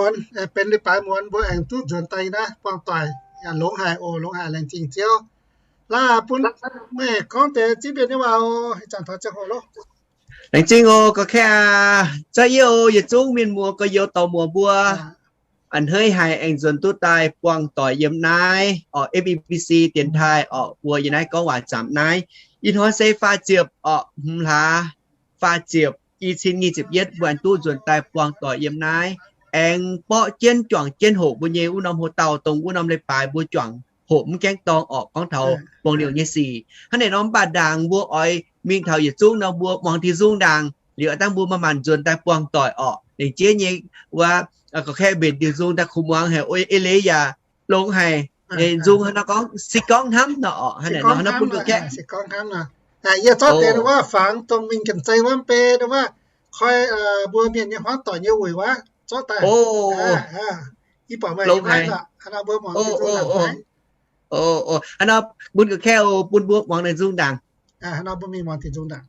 muonz, benx leiz-baaix muonz mbuo aengx duqv nzuonx daaih naaiv buangh doic, yaac longx haic oc, longx haic, laengz zingh Ziouv. Laaix bun meih gorngv deix ziex mienh nyei waac oc, ih zanc taux ziangh hoc loh. Laengz zingh oc, gorx-kaeqv aac, za'yietv oc, yietc zungv mienh muoz gorx-youz dorc muoz mbuo. A'hneiv haic aengx nzuonx duqv daaih buangh doic yiem naaiv oc, F E B C dienx taaih oc, mbuo yiem naaiv gorngv waac zaamc naaiv. Ih hnoi se faah ziepc oc, hmz hlaax faah ziepc, i cin nyic ziepc yietv, mbuo aengx duqv nzuonx daaih buangh doic yiem naaiv. Aengx borqv jienv juangc jienv hoqc mbuo nyei wuov norm hoc-dauh, dongh wuov norm leiz-baaix mbuo juangc hoqc mv gaengh dorng orqc, gorngv taux buangh liouh nyei sic. Hnangv naaiv nor mv baac ndaangc mbuo oix mingh taux yietc zungv nor, mbuo muangx diuh nzung ndaangc liuz, dangh mbuo manc-manc nzuonx daaih buangh doic orqc. Lengc jeiv nyei wuov, gorx-kaeqv mbenc diuh nzung daaih kuv muangx haic, ei leiz yaac longx haic. Nzung hnangv nor gorngv, se gorngv hnamv nor orqc, hnangv naaiv nor, hnangv bun gorx-kaeqv. Yie zorqv deix wuov fangx dongh mingh Janx-Zei wuov mv bei wuov, koi mbuo mienh nyei hmuangv doic nyei wuic wuov, zorqv daaih. Yie buatc meih longx haic. Hnangv nor mbuo muangx diuh nzung ndaangc. Hnangv nor bun gorx-kaeqv bun mbuo muangx diuh nzung ndaangc.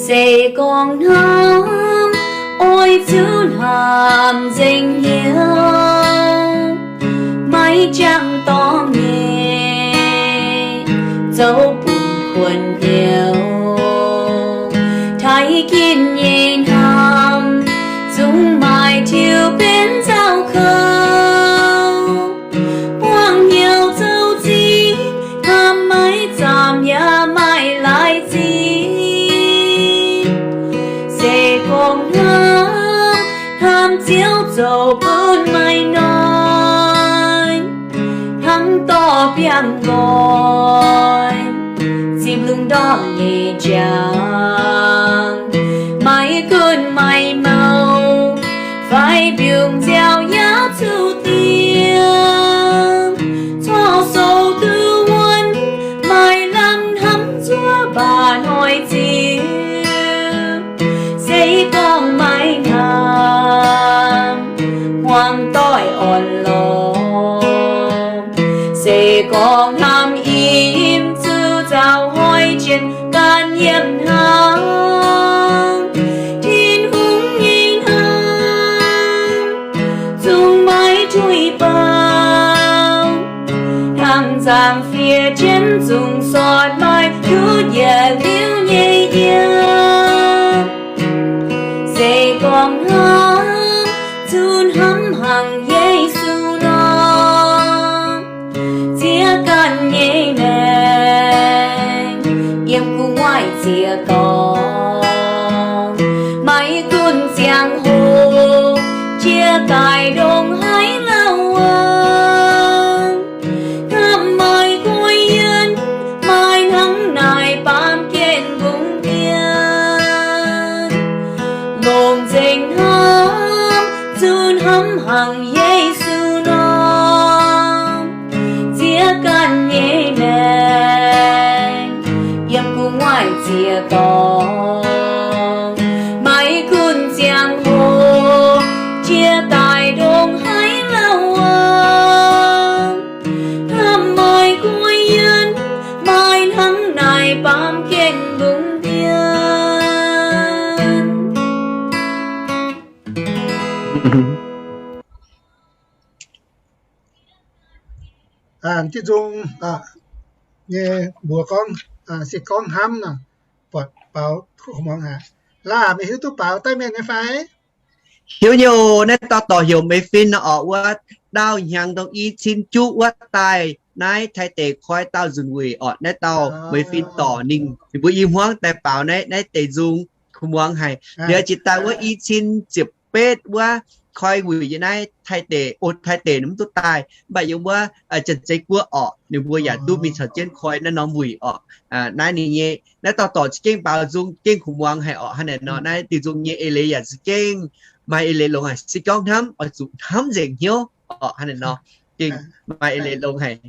Se gorngv hnamv, oix zuqc hnamv nzengc hnyouv, maiv jangx dorngx nyei, zoux bun kuonx hnyouv. Taaih ginv nyei hnamv, zungv maaih tiux benx nzauh kouv. Buangh hnyouv zoux zingh, hnamv maiv zaamc yaac maaih laaix zingh. Se gorngv hnamv, hnamv Ziouv zoux bun maaih noic, hnangv dorh biangh nqoi, zipv lungh ndorm nyei njang. Maiv gunv maaih mouc fai mbiungc nziaaux yaac zuqc dingc, corc sou duqv wuonv, maaih lamh hnamv nzuov baac noic ziouc. Se gorngv maiv hnamv, hmuangx doic orn-lorqc. Se gorngv hnamv im zuqc nzauh hnoi jienv ganh yiem hnangv. Tin-Hungh nyei hnamv zungv maiv tuix baac, hnangv nzangc-fiev jienv zungv sortv maaih ndutv yietc liuz nyei yiem. Se gorngv hnamv, zuqc hnamv hnangv Yesu nor, ziex ganh nyei maengc yiem gu'nguaaic ziex dorngx. Maiv gunv ziangh hoc jiex daaih ndongc haaix lauh aqv, hnamv maaih guai yienh, maaih hnangv naaic baamh gen mbungv dien. Longc nzengc hnamv, zuqc hnamv hnangv Yesu nor, ziex ganh nyei maengc yiem gu'nguaaic ziex dorngx. Maiv gunv ziangh hoc jiex daaih ndongc haaix lauh aqv, hnamv maaih guai yienh, maaih hnangv naaic baamh gen mbungv dien. Diuh nzung nyei mbuox gorngv, se gorngv hnamv nor, buatc baaux kuv muangx haic. Laaix meih hiuv duqv baaux daaih mienh nyei fai? Hiuv nyei oc. Naaiv dauh dorc heuc Mei Fin nor orqc, wuov dauh hnyangx dongh i cin juqv wuov daaih naaiv Taiv deic koi daauh nzunc wuic orqc. Naaiv dauh Mei Fin dorc ninh, ninh mbuo i hmuangv daaih baaux naaiv, naaiv deix nzung kuv muangx haic. Liuz jiex daaih wuov i cin ziepc betv wuov koi wuic yiem naaiv Taiv deic, o, Taiv deic mv duqv daaih, mv baac yiem wuov Janx-Zei Guoqv orqc, ninh mbuo yaac duqv mingh caux jienv koi naaiv norm wuic orqc. Naaiv ninh nyei, naaiv dauh dorc za'gengh baaux nzung gengh kuv muangx haic orqc. Hnangv naaic nor, naaiv diuh nzung nyei eix leiz yaac za'gengh maaih eix leiz longx haic. Se gorngv hnamv, oix zuqc hnamv nzengc hnyouv orqc. Hnangv naaic nor, gengh maaih eix leiz longx haic.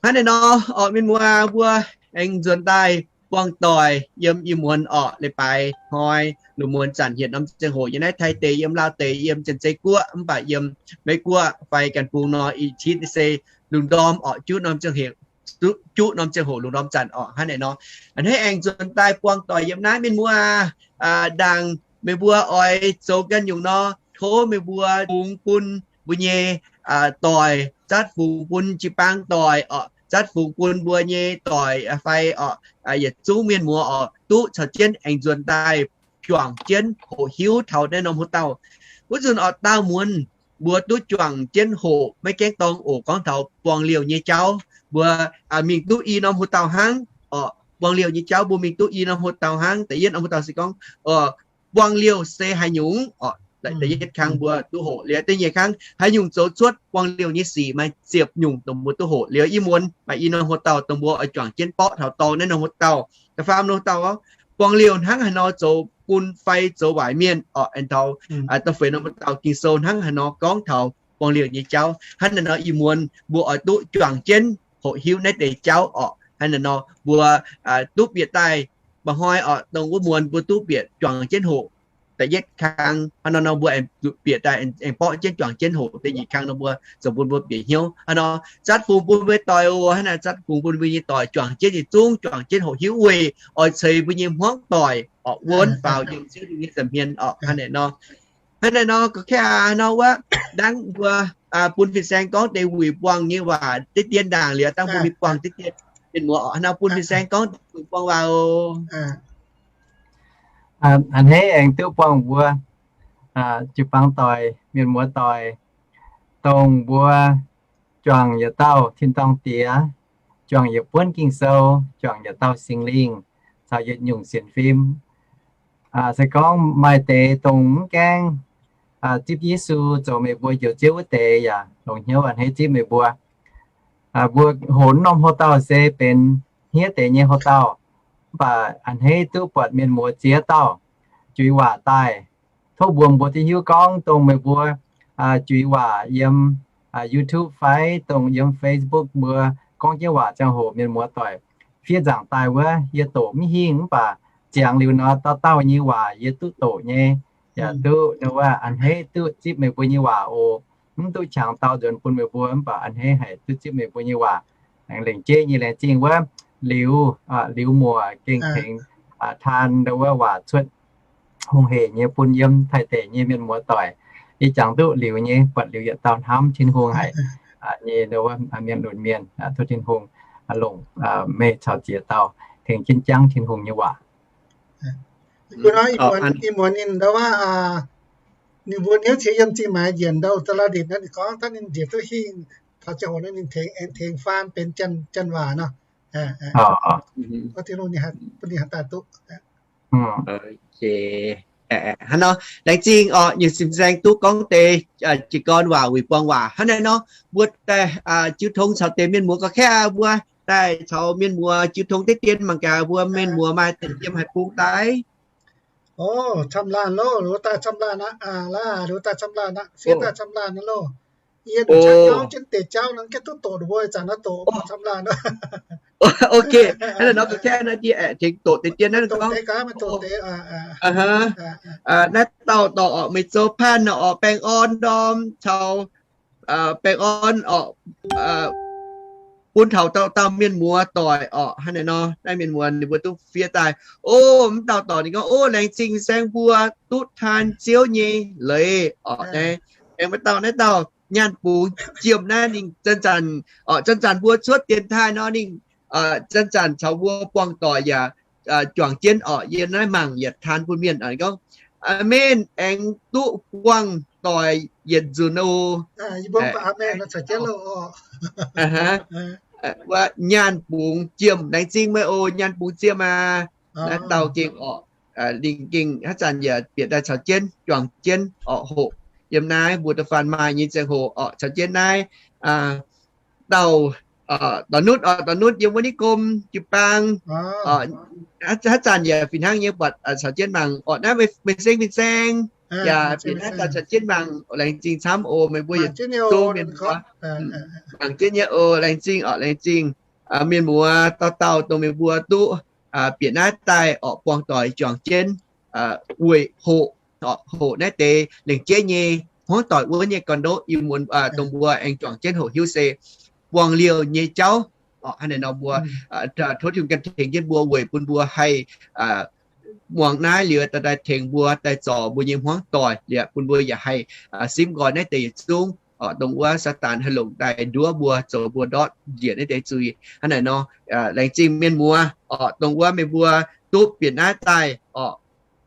Hnangv naaic nor orqc, mienh muoz mbuo aengx nzuonx daaih buangh doic yiem ih muonz orqc, leiz-baaix hnoi, lungh muonz zanc hietc norm ziangh hoc, yiem naaiv Taiv deic, yiem Laauv deic, yiem Janx-Zei guoqv, mv baac yiem Meiv guoqv fai Ganh Bung nor, i cin se lungh ndorm orqc, juqv norm ziangh hoc, juqv norm ziangh hoc lungh ndorm zanc orqc, hnangv naaiv nor. A'hneiv aengx nzuonx daaih buangh doic yiem naaiv, mienh muoz, ndaangc meih mbuo oix zoux ganh nyungc nor, tov meih mbuo fungx bun mbuo nyei doic, zatv fungx bun jiu-baang doic orqc, zatv fungx bun mbuo nyei doic fai orqc, yietc zungv mienh muoz orqc, duqv caux jienv aengx nzuonx daaih juangc jienv hoqc hiuv taux naaiv norm hoc dauh. Wuov nzunc orqc, daauh muonz mbuo duqv juangc jienv hoqc, maiv gaengh dorngx oc, gorngv taux buangh liouh nyei jauv, mbuo mingh duqv i norm hoc dauh hnangv orqc. Buangh liouh nyei jauv mbuo mingh duqv i norm hoc dauh hnangv. Da'yietv norm hoc dauh se gorngv buangh liouh se haaix nyungc orqc. Da'yietv kang mbuo duqv hoqc liuz, da'nyeic kang haaix nyungc zoux cuotv buangh liouh nyei sic, maaih ziepc nyungc dongh mbuo duqv hoqc liuz. Ih muonz maaih i norm hoc dauh dongh mbuo oix juangc jienv borqv taux dorngx naaiv norm hoc dauh. Da'faam norm hoc dauh, buangh liouh hnangv haaix nor zoux bun fai zoux waaic mienh orqc. Aengx taux da'feix norm hoc dauh, Ging-Sou hnangv haaix nor gorngv taux buangh liouh nyei jauv. Hnangv naaiv nor ih muonz mbuo oix duqv juangc jienv hoqc hiuv naaiv deix jauv orqc. Hnangv naaiv nor mbuo duqv bieqc daaih, mba'hnoi orqc, dongh wuov muonz mbuo duqv bieqc juangc jienv hoqc. Da'yietv kang hnangv naaiv nor mbuo aengx bieqc daaih aengx borqv jienv juangc jienv hoqc. Da'nyeic kang nor mbuo zoux bun mbuo bieqc hnyouv hnangv nor, zatv fungx bun mbuo nyei doic oc, hnangv naaiv zatv fungx bun mbuo nyei doic juangc jienv yietc zungv juangc jienv hoqc hiuv weic oix ceix mbuo nyei hmuangv doic orqc, wuonv faaux yiem Ziouv nyei nza'hmien orqc. Hnangv naaiv nor, hnangv naaiv nor, ga'kaav nor wuov, dangv mbuo bun fin-saeng gorngv deix wuic buangh nyei waac deix dien ndaangc liuz, dangv mbuo mingh buangh deix dien. Mienh muoz orqc, hnangv nor bun fin-saeng gorngv deix wuic buangh waac oc. A'hneiv aengx duqv buangh mbuo jiu-baang doic, mienh muoz doic, dongh mbuo juangc yietc dauh tin-dorngh Diex, juangc yietc buonv Ging-Sou, juangc yietc dauh Singx Lingh, caux yietc nyungc sienx fim. Se gorngv maaih deix dongh mv gaengh zipv Yesu zoux meih mbuo Njoux Ziouv wuov deix yaac longc hnyouv a'hneiv zipv meih mbuo. Mbuo hoqc norm hoc dauh se benx hniev deix nyei hoc dauh, mv baac a'hneiv duqv buatc mienh muoz ziex dauh juix waac daaih. Tov mbuo, mbuo duqv hiuv gorngv dongh meih mbuo juix waac yiem YouTube fai dongh yiem Facebook mbuo gorngv jienv waac ziangh hoc, mienh muoz doic, fiev nzaangc daaih wuov, yie doqc mv hingh, mv baac ziangx liuz nor, dauh dauh nyei waac yie duqv doqc nyei. Yaac duqv wuov a'hneiv duqv zipv meih mbuo nyei waac oc. Mv duqv qangx dau nzuonx bun meih mbuo, mv baac a'hneiv haic duqv zipv meih mbuo nyei waac. Aengx lengc jeiv nyei laengz zingh wuov liuz, liuz muoc gengh tengx taan wuov waac cuotv hungh hec nyei bun yiem Taiv deic nyei mienh muoz doic. Yie jangx duqv liuz nyei, buatc liuz yietc dauh hnamv Tin-Hungh haic nyei wuov mienh lunx mienh, tov Tin-Hungh longc meih caux ziex dauh tengx jienv jangv Tin-Hungh nyei waac. Ih muonz ninh ndau wuov, ninh mbuo hnyouv qiex yiem zingh maaiz njiec ndau Za'laa Nditc naaiv, ninh gorngv daaih ninh njiec duqv hingh, taux ziangh hoc naaiv ninh tengx, aengx tengx faan benx janx waac nor. Tov Tin-Hungh bun ninh haih daaih duqv. Hnangv nor, laengz zingh orqc, nyei sin-saeng duqv gorngv deix jiez gorn waac, wuic buang waac. Hnangv naaiv nor, mbuo daaih jiu tong caux deix mienh muoz ga'kaav, mbuo daaih caux mienh muoz jiu tong deix dien mangc gaax mbuo mienh muoz maaih deix yiem haaix bung daaih. O, camv laanh loh, loz daaih camv laanh aqv, laav, loz daaih camv laanh aqv, fiev daaih camv laanh aqv loh. Yie hnamv jienv deix jauv nor, gaengh duqv doqc mbuo ih zanc naaiv doqc camv laanh. Ok, hnangv naaiv nor ga'kaav naaiv ndie aeqv, tengx doqc deix dien naaiv gorngv. Naaiv dauh dorh orqc, meih zoux panh orqc, baengh orn ndorm caux baengh orn orqc, bun taux dauh dauh mienh muoz doic orqc. Hnangv naaiv nor, naaiv mienh muoz ninh mbuo duqv fiev daaih. O, mv dauh dorc ninh gorngv, o, laengz zingh saeng mbuo duqv taan Ziouv nyei leiz orqc. Naaiv, aengx maaih dauh, naaiv dauh Nyaanh Bungx Jiem naaiv ninh zanc-zanc, zanc-zanc mbuo cuotv dienx taaih nor ninh zanc-zanc caux mbuo buangh doic yaac juangc jienv orqc, yiem naaiv mangc yietc taan bun mienh gorngv, Aamen, aengx duqv buangh doic yietc nzunc oc. Wuov Nyaanh Bungx Jiem, laengz zingh meih oc, Nyaanh Bungx Jiem aac. Naaiv dauh gengh orqc, ninh gengh haaix zanc yaac bieqc daaih caux jienv juangc jienv orqc, hoqc yiem naaiv mbuo da'faanh maaih nyei ziangh hoc orqc, caux jienv naaiv dauh Dorh Nutv orqc, Dorh Nutv yiem wuov niv gom jiu-baang. Haaix zanc yaac fih hnangv nyei buatc caux jienv mangc orqc. Naaiv meih seng, fin-saeng yaac bieqc naaiv daaih caux jienv mangc, laengz zingh camv oc. Meih mbuo yietc zungv mienh muoz mangc jienv nyei oc. Laengz zingh orqc, laengz zingh mienh muoz dauh dauh dongh meih mbuo duqv bieqc naaiv daaih orqc buangh doic juangc jienv weic hoqc, hoqc naaiv deix lengc jeiv nyei hmuangv doic wuov nyei gorn-ndoqv, ih muonz dongh mbuo aengx juangc jienv hoqc hiuv se buangh liouh nyei jauv. Orqc hnangv naaic nor mbuo tov Tin-Hungh ganh tengx jienv mbuo weic bun mbuo haih muangx naaiv liuz daaih tengx mbuo daaih zorc mbuo nyei hmuangv doic liuz bun mbuo yaac haih simv nqoi naaiv deix yietc zungv orqc dongh wuov Saadaan haih longc daaih nduov mbuo zoux mbuo ndortv njiec naaiv deix zuiz. Hnangv naaic nor laengz zingh mienh muoz orqc dongh wuov meih mbuo duqv bieqc naaiv daaih orqc.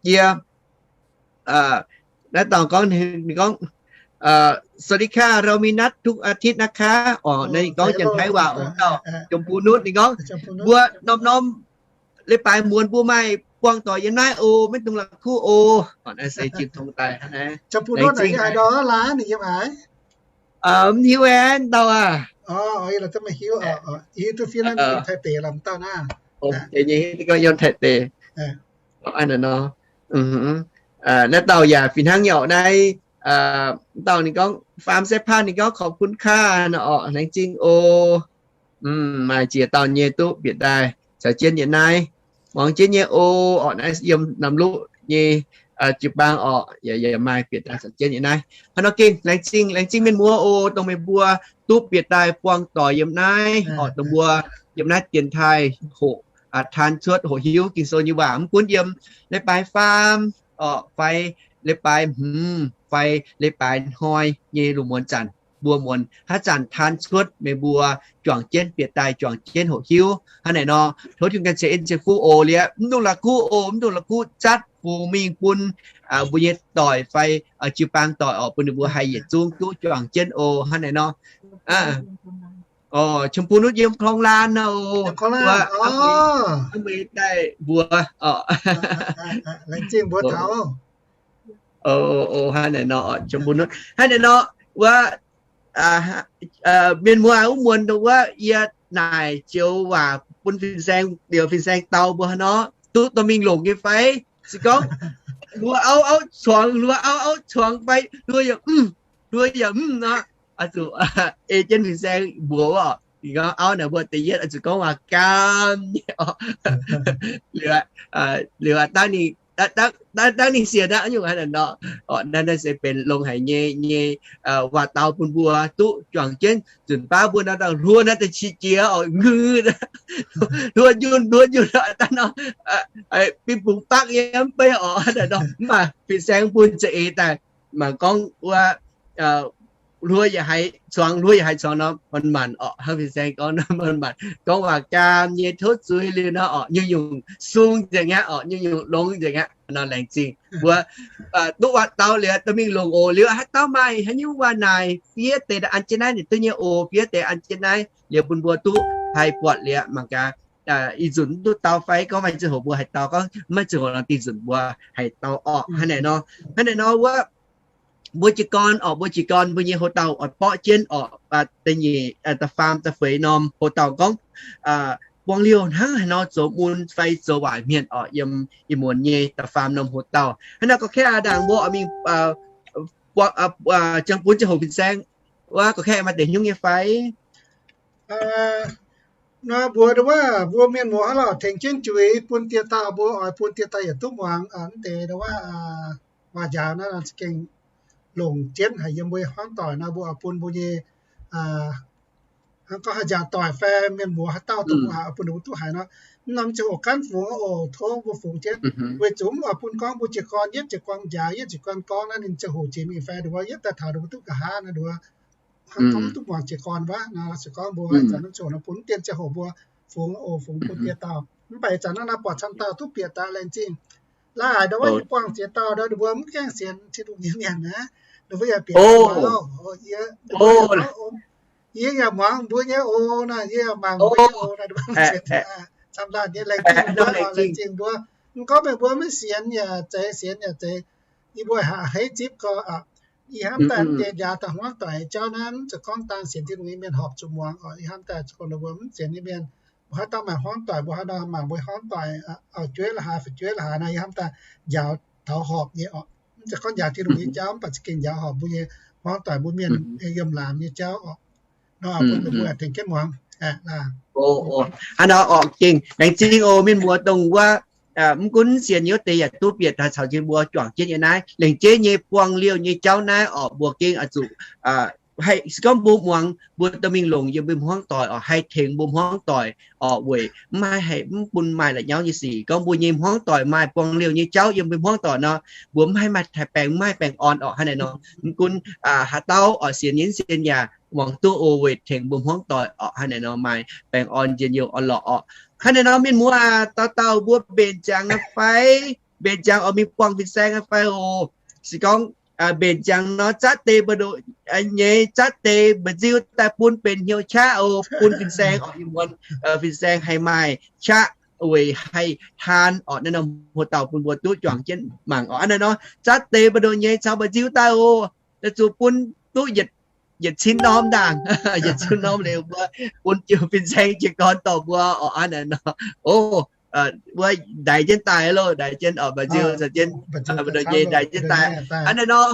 Yie naaiv dauh gorngv, ninh gorngv สวัสดีค่ะ เรามีนัดทุกอาทิตย์นะคะ orqc naaiv ninh gorngv Janx-Taiv waac orqc. Dauh Jomv Bun Nutv ninh gorngv mbuo norm-norm leiz-baaix muonz mbuo maaih buangh doic yiem naaiv oc, maiv dungx la'kuqv oc. Orqc naaiv se jiex tong daaih hnangv naaiv. Mv hiuv aeqv, dauh aac. Yiem Taiv deix. Naaiv dauh yaac fih hnangv nyei orqc naaiv. Dauh ninh gorngv, Faam Saeqv Paanh ninh gorngv ขอบคุณค่ะ orqc, laengz zingh oc. Maaih ziex dauh nyei duqv bieqc daaih caux jienv yiem naaiv muangx jienv nyei oc. Orqc naaiv yiem Namluqv nyei jiu-baang orqc, yaac maaih bieqc daaih caux jienv yiem naaiv. Hnangv nor gengh laengz zingh, laengz zingh mienh muoz oc, dongh meih mbuo duqv bieqc daaih buangh doic yiem naaiv orqc, dongh mbuo yiem naaiv dienx taaih hoqc taan cuotv hoqc hiuv Ging-Sou nyei waac, mv gunv yiem leiz-baaix faam orqc fai leiz-baaix hmz fai leiz-baaix hnoi nyei lungh muonz zanc, mbuo muonz haaix zanc taan cuotv meih mbuo juangc jienv bieqc daaih juangc jienv hoqc hiuv. Hnangv naaic nor tov Tin-Hungh ganh ceix en ceix fuqv oc. Liuz mv dungx la'kuqv oc, mv dungx la'kuqv zatv fungx mingh bun mbuo nyei doic fai jiu-baang doic orqc, bun ninh mbuo haih yietc zungv duqv juangc jienv oc. Hnangv naaic nor. Orqc, Jomv Bun Nutv yiem Korng-Laan nor oc. Hnangv meih daaih mbuox orqc. Hnangv naaic nor, Jomv Bun Nutv. Hnangv naaic nor, wuov mienh muoz wuov muonz dongh wuov yie naaic joux waac bun fin-saeng, bieqc fin-saeng dau mbuo haaix nor, duqv dorh mingh longc nyei fai? Se gorngv hluo auv auv cuangx, hluo auv auv cuangx fai hluo yaac mv, hluo yaac mv nor, oix zuqc ei jienv fin-saeng mbuox orqc. Ninh gorngv auv naaic mbuo da'yietv oix zuqc gorngv waac gaam nyei orqc. Liuz, liuz dangv ninh, dangv ninh sienx aqv, nyungc hnangv naaic nor. Orqc, naaiv, naaiv se benx longx haic nyei, nyei waac-dau bun mbuo duqv juangc jienv. Nzunc baav mbuo naaiv dauh hluo naaiv da'qiex jiex orqc, ngui, hluo njunh, hluo njunh daaih nor, binh bungx bakv nyei mv bei orqc. Hnangv naaic nor, mv baac fin-saeng bun za'eix daaih mangc gorngv wuov hluo yaac haiz cuangx, hluo yaac haiz cuangx nor, manc-manc orqc. Hnangv fin-saeng gorngv nor, manc-manc gorngv waac gaam nyei tov zuiz liuz nor orqc, nyungc-nyungc sung nzengc aqv orqc, nyungc-nyungc longx nzengc aqv nor. Laengz zingh mbuo duqv waac-dau liuz dorh mingh longc oc. Liuz haaix dauh maaih haaix nyungc waac naaic, fiev deix an jienv naaiv ninh duqv nyei oc. Fiev deix an jienv naaiv liuz bun mbuo duqv haih buatc liuz mangc gaax ih nzunc mv duqv dau fai gorngv maaih ziangh hoc mbuo haih dau, gorngv maiv ziangh hoc nor dih nzunc mbuo haih dau orqc. Hnangv naaic nor, hnangv naaic nor wuov mbuo jiez gorn orqc, mbuo jiez gorn mbuo nyei hoc-dauh oix borqv jienv orqc, da'nyeic, da'faam, da'feix norm hoc-dauh gorngv, buangh liouh hnangv haaix nor zoux mun fai zoux waaic hmien orqc, yiem ih muonz nyei da'faam norm hoc-dauh. Hnangv naaic gorngv kaeqv aac, ndaangc mbuo oix mingh jangx bun ziangh hoc fin-saeng wuov, gorngv kaeqv maaih deix hnyouv nyei fai? Nor mbuox ndau wuov mbuo mienh muoz hnangv lorqc, tengx jienv juix bun dieh dauh, mbuo oix bun dieh dauh yietc duqv muangx mv deix ndau wuov waac-njaaux naaiv za'gengh longc jienv haic yiem mbuo nyei hmuangv doic nor, mbuo oix bun mbuo nyei hnangv gorngv haaix njaaux doic fai mienh muoz haaix dauh dongh waac oix bun ninh mbuo duqv haiz nor, mv norm ziangh hoc gaanv fungx oc, tov mbuo fungx jienv. Weic zuqc mv oix bun gorngv mbuo jiez gorn yietv jiez gorn njaaux, yietv jiez gorn gorngv naaiv ninh ziangh hoc jiex mingh fai ndau wuov yietv daaih taux ndau wuov duqv nqa'haav naaiv ndau wuov hnangv gorngv duqv muangx jiez gorn wuov nor, se gorngv mbuo ih zanc naaiv ziouc nor bun mv dien ziangh hoc mbuo fungx oc, fungx bun dieh dauh. Mv baac ih zanc naaiv naaiv buatc camv dauh duqv bieqc daaih laengz zingh. Laaix ndau wuov yie buangh ziex dauh ndau, ninh mbuo mv gaengh sienx Tin-Hungh nyei mienh aqv, ninh mbuo yaac bieqc daaih oc. Yie yaac muangx mbuo nyei oc naaic, yie yaac mangc mbuo nyei oc naaic, camv dauh nyei laengz zingh mbuo, laengz zingh mbuo. Mv gorngv meih mbuo maiv sienx yaac zeiz, sienx yaac zeiz, yie mbuo haiz zipv gorx. Ih hnamv daaih mv deix njaaux daaih hmuangv doic jauv naaiv, mv zeiz gorngv dangh sienx Tin-Hungh nyei mienh horpc zuqc muangx oc. Ih hnamv daaih zuqc gorngv mbuo mv sienx nyei mienh, mbuo haaix dauh maaih hmuangv doic, mbuo haaix dauh mangc mbuo hmuangv doic auv-jueiv la'haaix, fu'jueiv la'haaix nor, ih hnamv daaih njaaux taux horpc nyei oc. Mv zeiz gorngv njaaux Tin-Hungh nyei jauv, mv baac za'gengh njaaux horpc mbuo nyei hmuangv doic, mbuo mienh yiem laamz nyei jauv oc. Nor bun mbuo tengx jienv muangx aqv. Hnangv nor orqc, gengh laengz zingh oc mienh muoz dongh wuov, mv gunv sienx hnyouv deix yaac duqv bieqc daaih caux jienv mbuo juangc jienv nyei naaiv lengc jeiv nyei buang liouh nyei jauv naaiv orqc, mbuo gengh oix zuqc haih, se gorngv mbuo muangx mbuo dorh mingh longc yiem mbuo hmuangv doic orqc, haih tengx mbuo hmuangv doic orqc, weic mv haih, haih mv bun maaih la'nyauv nyei sic. Gorngv mbuo nyei hmuangv doic maaih buang liouh nyei jauv yiem mbuo hmuangv doic nor, mbuo mv haih maaih taaix-baengx, mv haih baengh orn orqc. Hnangv naaiv nor, mv gunv haaix dauh oix sienx nyei mv sienx yaac muangx duqv oc, weic tengx mbuo hmuangv doic orqc. Hnangv naaiv nor maaih baengh orn njien-youh orn-lorqc orqc. Hnangv naaiv nor mienh muoz aah, dauh dauh mbuo mbenc ziangx aqv fai? Mbenc ziangx oix mingh buangh fin-saeng aqv fai oc? Se gorngv mbenc ziangx nor, zatv deix mbu'ndongx nyei, zatv deix mba'nziu daaih bun benx hnyouv qaqv oc, bun fin-saeng orqc, ih muonz fin-saeng haih maaih qaqv weic haih taan orqc. Naaiv norm hlo dauh bun mbuo duqv juangc jienv mangc orqc. Hnangv naaiv nor, zatv deix mbu'ndongx nyei caux mba'nziu daaih oc, zuqc bun duqv yietc cin norm ndaangc, yietc cin norm liuz mbuo bun jiu fin-saeng jiez gorn dorh mbuo orqc. Hnangv naaiv nor, o, mbuo ndaix jienv daaih loh, ndaix jienv orqc, mba'nziu caux jienv mbu'ndongx nyei ndaix jienv daaih. Hnangv naaiv nor,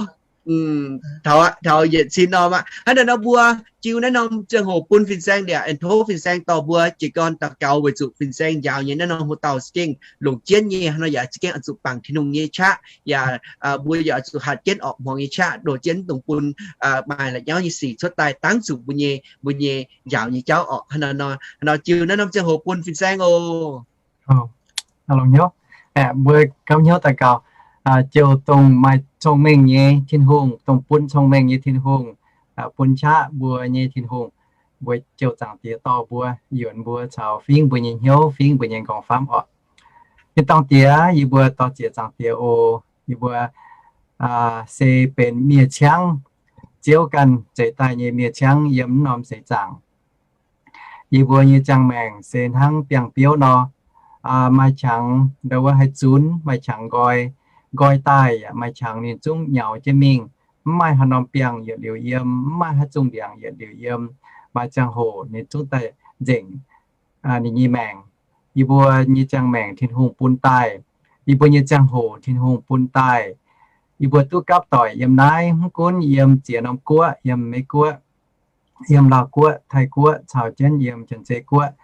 taux, taux yietc cin norm aqv. Hnangv naaiv nor mbuo jiu naaiv norm ziangh hoc bun fin-saeng liaqc, aengx tov fin-saeng dorh mbuo jiez gorn daux gaux weic zuqc fin-saeng njaaux nyei naaiv norm hlo dauh za'gengh longc jienv nyei. Hnangv nor yaac za'gengh oix zuqc bangc Tin-Hungh nyei qaqv, yaac mbuo yaac oix zuqc hatc jienv orqc hmuangx nyei qaqv, ndoh jienv dongh bun maaih la'nyauv nyei sic cuotv daaih dangv zuqc mbuo nyei, mbuo nyei njaaux nyei jauv orqc. Hnangv naaiv nor, hnangv nor jiu naaiv norm ziangh hoc bun fin-saeng oc. Longc hnyouv, aeqv, mbuo gauh hnyouv daux gaux. Ziouc dongh maaih cong-mengh nyei Tin-Hungh, dongh bun cong-mengh nyei Tin-Hungh, bun qaqv mbuo nyei Tin-Hungh, mbuo Ziouv Zaangc Diex dorh mbuo, yuonx mbuo caux fingx mbuo nyei hnyouv, fingx mbuo nyei nqorngv-famv orqc. Tin-dorngh Diex, yie mbuo dor-ziec Zaangc Diex oc. Yie mbuo se benx miev-ciangv, Ziouv ganh zeix daaih nyei miev-ciangv yiem mv norm seix zaangc. Yie mbuo nyei ziangh maengc se hnangv biangh biouv nor, maaih qangx ndo wuov haih zunv, maaih qangx nqoi, nqoi daaih yaac maaih qangx ninh zungv nyaux jienv mingh. Mv maaih haaix norm biangh yietc liuz yiem, mv maaih haaix zungh ndiangx yietc liuz yiem. Maaih ziangh hoc ninh zungv daaih nzengc ninh nyei maengc. Yie mbuo nyei ziangh maengc Tin-Hungh bun daaih. Yie mbuo nyei ziangh hoc Tin-Hungh bun daaih. Yie mbuo duqv gapv doic yiem naaiv, mv gunv yiem ziex norm guoqv, yiem Meiv Guoqv, yiem Laauh Guoqv, Taiv Guoqv, caux jienv yiem Janx-Zei Guoqv.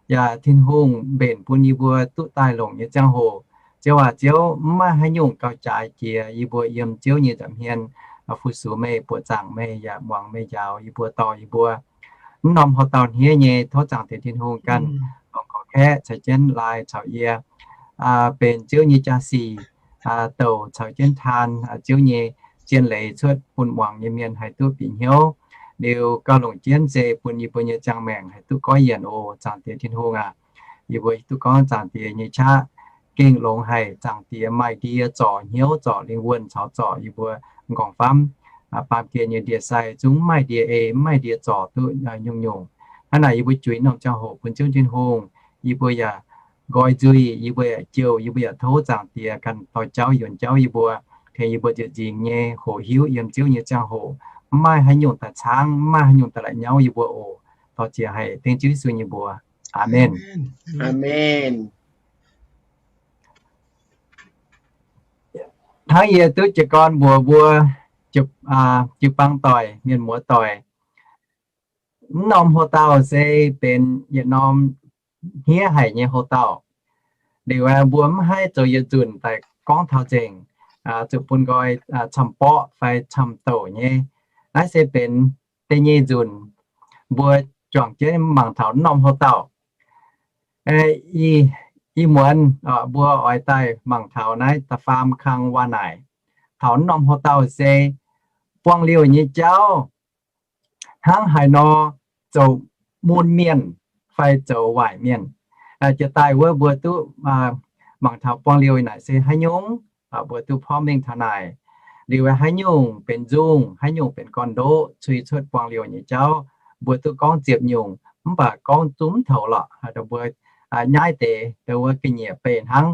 Yaac Tin-Hungh mbenc bun yie mbuo duqv daaih longc nyei ziangh hoc, Ziouv aac, Ziouv, mv maaih haaix nyungc gauh jaaix jiex yie mbuo yiem Ziouv nyei nza'hmien fu-sux meih, buoqc zaangc meih, yaac muangx meih njaaux yie mbuo, dorh yie mbuo mv norm houx-dauh hniev nyei. Tov Zaangc Diex Tin-Hungh ganh longc gorx-kaeqv caux jienv laai caux yie benx Ziouv nyei jaa-sic, douc caux jienv taan Ziouv nyei zien leiz cuotv bun muangx nyei mienh haih duqv bieqc hnyouv. Liuz gauh longc jienv se bun yie mbuo nyei ziangh maengc haih duqv goiv yienc oc. Zaangc Diex Tin-Hungh aac, yie mbuo duqv gorngv Zaangc Diex nyei qaqv gengh longx haic. Zaangc Diex maaih ndie zorc hnyouv, zorc lingh wuonh caux zorc yie mbuo nqorngv-famv. Baamh gen nyei ndie-sai zungv mv maaih ndie ei, mv maaih ndie zorc duqv nyungc-nyungc. Hnangv naaic yie mbuo juix norm ziangh hoc bun Ziouv Tin-Hungh, yie mbuo yaac nqoi nzuih, yie mbuo yaac jouh, yie mbuo yaac tov Zaangc Diex ganh dorh jauv yuonx jauv yie mbuo, tengx yie mbuo nzieqc nzingx nyei hoqc hiuv yiem Ziouv nyei ziangh hoc mv maaih haaix nyungc daaih caangv, mv maaih haaix nyungc daaih la'nyauv yie mbuo oc. Dorh ziex haic dengv Ziouv Yesu nyei mbuox. Aamen. Aamen. Hnangv yie duqv jiez gorn mbuox mbuo jiu-baang doic, mienh muoz doic, mv norm houx-dauh se benx yietc norm hniev haic nyei houx-dauh. Liuz mbuo mv haih zoux yietc nzunc daaih gorngv taux nzengc, zuqc bun nqoi camv-borqv fai camv-douc nyei. Naaiv se benx da'nyeic nzunc mbuo juangc jienv mangc taux mv norm houx-dauh. Ih muonz mbuo oix daaih mangc taux naaiv da'faam kang waac naaic, taux mv norm houx-dauh se buangh liouh nyei jauv hnangv haaix nor zoux mun mienh fai zoux waaic mienh. Jiex daaih wuov mbuo duqv mangc taux buangh liouh naaic se haaix nyungc, mbuo duqv porv mengh taux naaic. Liuz haaix nyungc benx nzungh, haaix nyungc benx gorn-ndoqv cui cuotv buangh liouh nyei jauv, mbuo duqv gorngv ziepc nyungc, mv baac gorngv zungv mv toux lorqc, mbuo nyaiv deix ndo wuov ga'nyiec beih hnangv.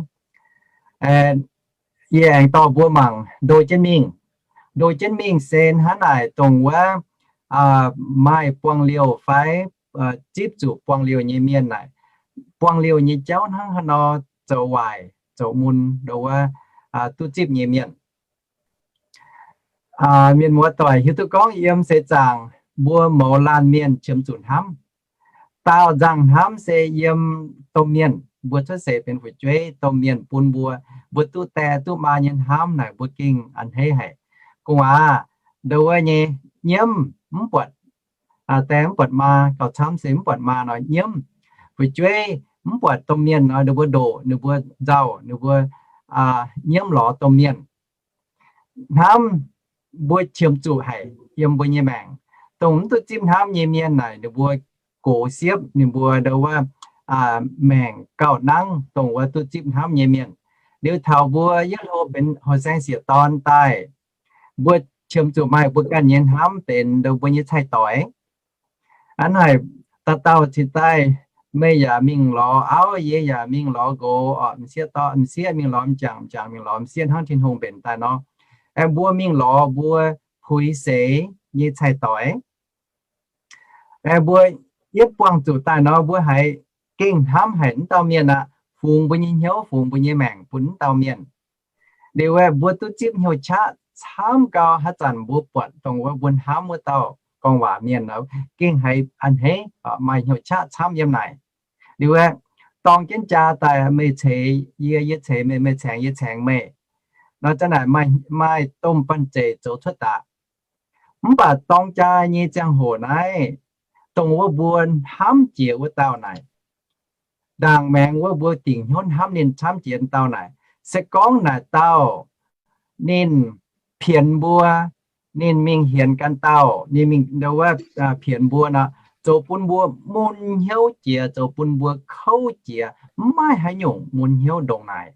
Yie aengx dorh mbuo mangc ndo jienv mingh. Ndo jienv mingh se hnangv naaic, dongh wuov maaih buangh liouh fai zipv zuqc buangh liouh nyei mienh naaic, buangh liouh nyei jauv hnangv haaix nor zoux waaic zoux mun ndo wuov duqv zipv nyei mienh. Mienh muoz doic, hiuv duqv gorngv yiem seix zaangc mbuo mouz laanh mienh qiemx zuqc hnamv, Daauh nzangc hnamv se yiem domh mienh, mbuo cuotv seix benx fu'jueiv, domh mienh bun mbuo, mbuo duqv die duqv maa nyei hnamv naaic mbuo gengh a'hneiv haic. Gu'nguaaz aac, ndau wuov nyei nyiemv mv buatc, die mv buatc maa, gauh camv se mv buatc maa nor nyiemv. Fu'jueiv mv buatc domh mienh nor ninh mbuo ndoqc, ninh mbuo nzauh, ninh mbuo nyiemv lorz domh mienh. Hnamv mbuo qiemx zuqc haic yiem mbuo nyei maengc. Dongh mv duqv zipv hnamv nyei mienh naaic ninh mbuo gox siepv, ninh mbuo ndau wuov maengc gauh nangv dongh wuov duqv zipv hnamv nyei mienh. Liuz taux mbuo yietv hlo benx horqc saeng sieqv dorn daaih, mbuo qiemx zuqc maaih mbuo ganh nyei hnamv benx ndau mbuo nyei cai-doix. Hnangv naaic, dauh dauh cingx daaih, meih yaac mingh lorz auv, yie yaac mingh lorz nqox, m'sieqv dorh m'sieqv, mingh lorz m'jangc, m'jangc mingh lorz m'sieqv hnangv Tin-Hungh mbenc daaih nor. Aengx mbuo mingh lorz mbuo puix seix nyei cai-doix. Aengx mbuo yietv buangh zuqc daaih nor, mbuo haiz gengh hnamv haic wuov dauh mienh aqv, fungx mbuo nyei hnyouv, fungx mbuo nyei maengc bun wuov dauh mienh. Liuz aeqv, mbuo duqv zipv hnyouv qaqv camv gau, haaix zanc mbuo buatc dongh wuov mbuo hnamv wuov dauh gorngv waac mienh nor, gengh haiz a'hneiv, maaih hnyouv qaqv camv yiem naaic. Liuz aeqv, dorng jienv jaa daaih, meih ceix yie, yie ceix meih, meih caengx yie, caengx meih. Nor zanc naaic maaih domh banh zeic zoux cuotv daaih. Mv baac dorng jaa nyei ziangh hoc naaiv, dongh wuov mbuo hnamv jiex wuov dauh naaic, ndaangc maengx wuov mbuo dingc hnyouv hnamv ninh camv jiex dauh naaic, se gorngv naaic dauh ninh pienx mbuo, ninh mingh hienx ganh dauh, ninh mingh ndau wuov pienx mbuo nor, zoux bun mbuo mun hnyouv jiex, zoux bun mbuo kouv jiex, mv maaih haaix nyungc mun hnyouv ndongc naaic.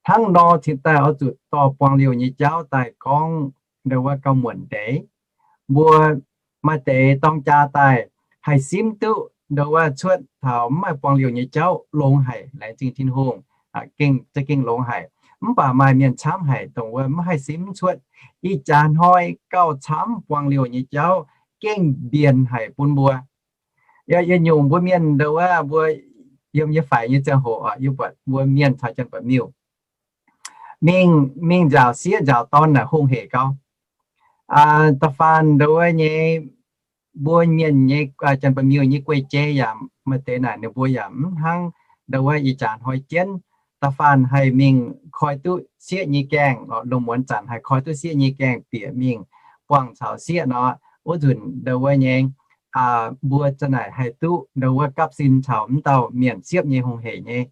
Hnangv nor cingx daaih oix zuqc dorh buang liouh nyei jauv daaih gorngv ndau wuov gauh muonc deix. Mbuo maaih deix dorng jaa daaih haih simv duqv ndau wuov cuotv taux mv maaih buang liouh nyei jauv longx haic, laengz zingh Tin-Hungh, za'gengh longx haic. Mv baac maaih mienh camv haic dongh wuov mv haih simv cuotv. Ih jaax hnoi gauh camv buang liouh nyei jauv gengh mbienc haic bun mbuo. Yaac yietc nyungc mbuo mienh ndau wuov mbuo yiem yie faix nyei ziangh hoc, yie buatc mbuo mienh caux Janx-Baeqc Miuh mingh, mingh nzaaux sieqv nzaaux dorn naaic hungh hec gau. Da'faanh ndau wuov nyei mbuo mienh nyei, Janx-Baeqc Miuh nyei guei-jei yaac maaih deix naaic ninh mbuo yaac mv hnangv ndau wuov ih jaax hnoi jienv. Da'faanh haih mingh koi duqv sieqv nyei gaengh, lungh muonz zanc haih koi duqv sieqv nyei gaengh bieqc mingh buangh caux sieqv nor, wuov nzunc ndau wuov nyei mbuo za'naaic haih duqv ndau wuov gapv sin caux mv dauh mienh siepv nyei hungh hec nyei.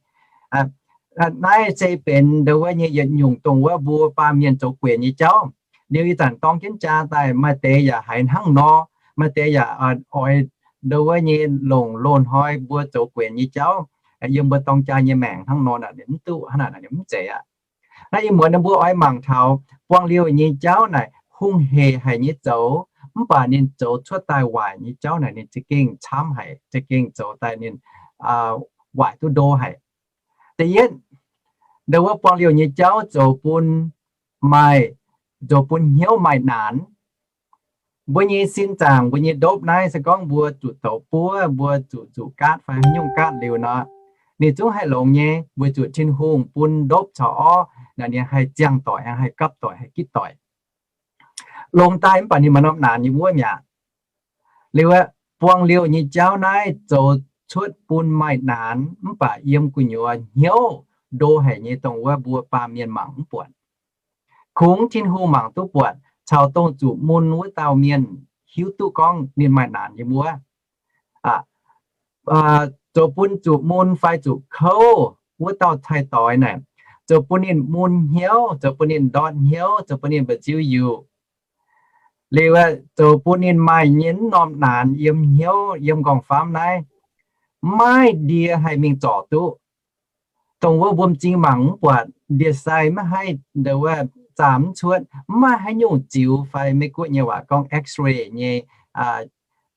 Naaiv se benx ndau wuov nyei yietc nyungc dongh wuov mbuo baamh mienh zoux guenc nyei jauv. Liuz ih zanc dorng jienv jaa daaih maaih deix yaac haiz hnangv nor, maaih deix yaac oix ndau wuov nyei longc loz-hnoi mbuo zoux guenc nyei jauv, yiem mbuo dorng jaa nyei maengc hnangv nor naaic ninh mv duqv, hnangv naaic ninh mv zeiz aqv. Naaiv ih muonz mbuo oix mangc taux buang liouh nyei jauv naaic hungh hec haic nyei zoux, mv baac ninh zoux cuotv daaih waaic nyei jauv naaic ninh za'gengh camv haic, za'gengh zoux daaih ninh waaic duqv ndo haic. Da'yietv, ndau wuov buang liouh nyei jauv zoux bun maaih, zoux bun hnyouv maaih naanc. Mbuo nyei sin zaangc, mbuo nyei ndopv naaiv se gorngv mbuo zuqc douz buov, mbuo zuqc zuqc gaatv fai haaix nyungc gaatv liuz nor, ninh zungv haih longx nyei, weic zuqc Tin-Hungh bun ndopv caux orv naaic ninh haih ziangh doic, haih gapv doic, haih gitv doic. Longx daaih mv baac ninh maaih norm naanc nyei wuov mi'aqv. Liuz aeqv, buang liouh nyei jauv naaiv zoux cuotv bun maaih naanc mv baac yiem gu'nyuoz hnyouv ndo haic nyei dongh wuov mbuo baamh mienh mangc mv buatc. Kungx Tin-Hungh mangc duqv buatc caux dongh zuqc mun wuov dauh mienh hiuv duqv gorngv ninh maaih naanc nyei wuov. Zoux bun zuqc mun fai zuqc kouv wuov dauh cai-doix naaic, zoux bun ninh mun hnyouv, zoux bun ninh ndortv hnyouv, zoux bun ninh mba'nziu yuqc. Liuz aeqv, zoux bun ninh maaih nyei mv norm naanc yiem hnyouv, yiem nqorngv-famv naaiv, maiv ndie haih mingh zorc duqv. Dongh wuov mbuo m'zing mangc mv buatc, ndie-sai maiv haih, ndau wuov zaah mv cuotv, mv maaih haaix nyungc ziux fai Meiv-Guoqv nyei waac gorngv X-ray nyei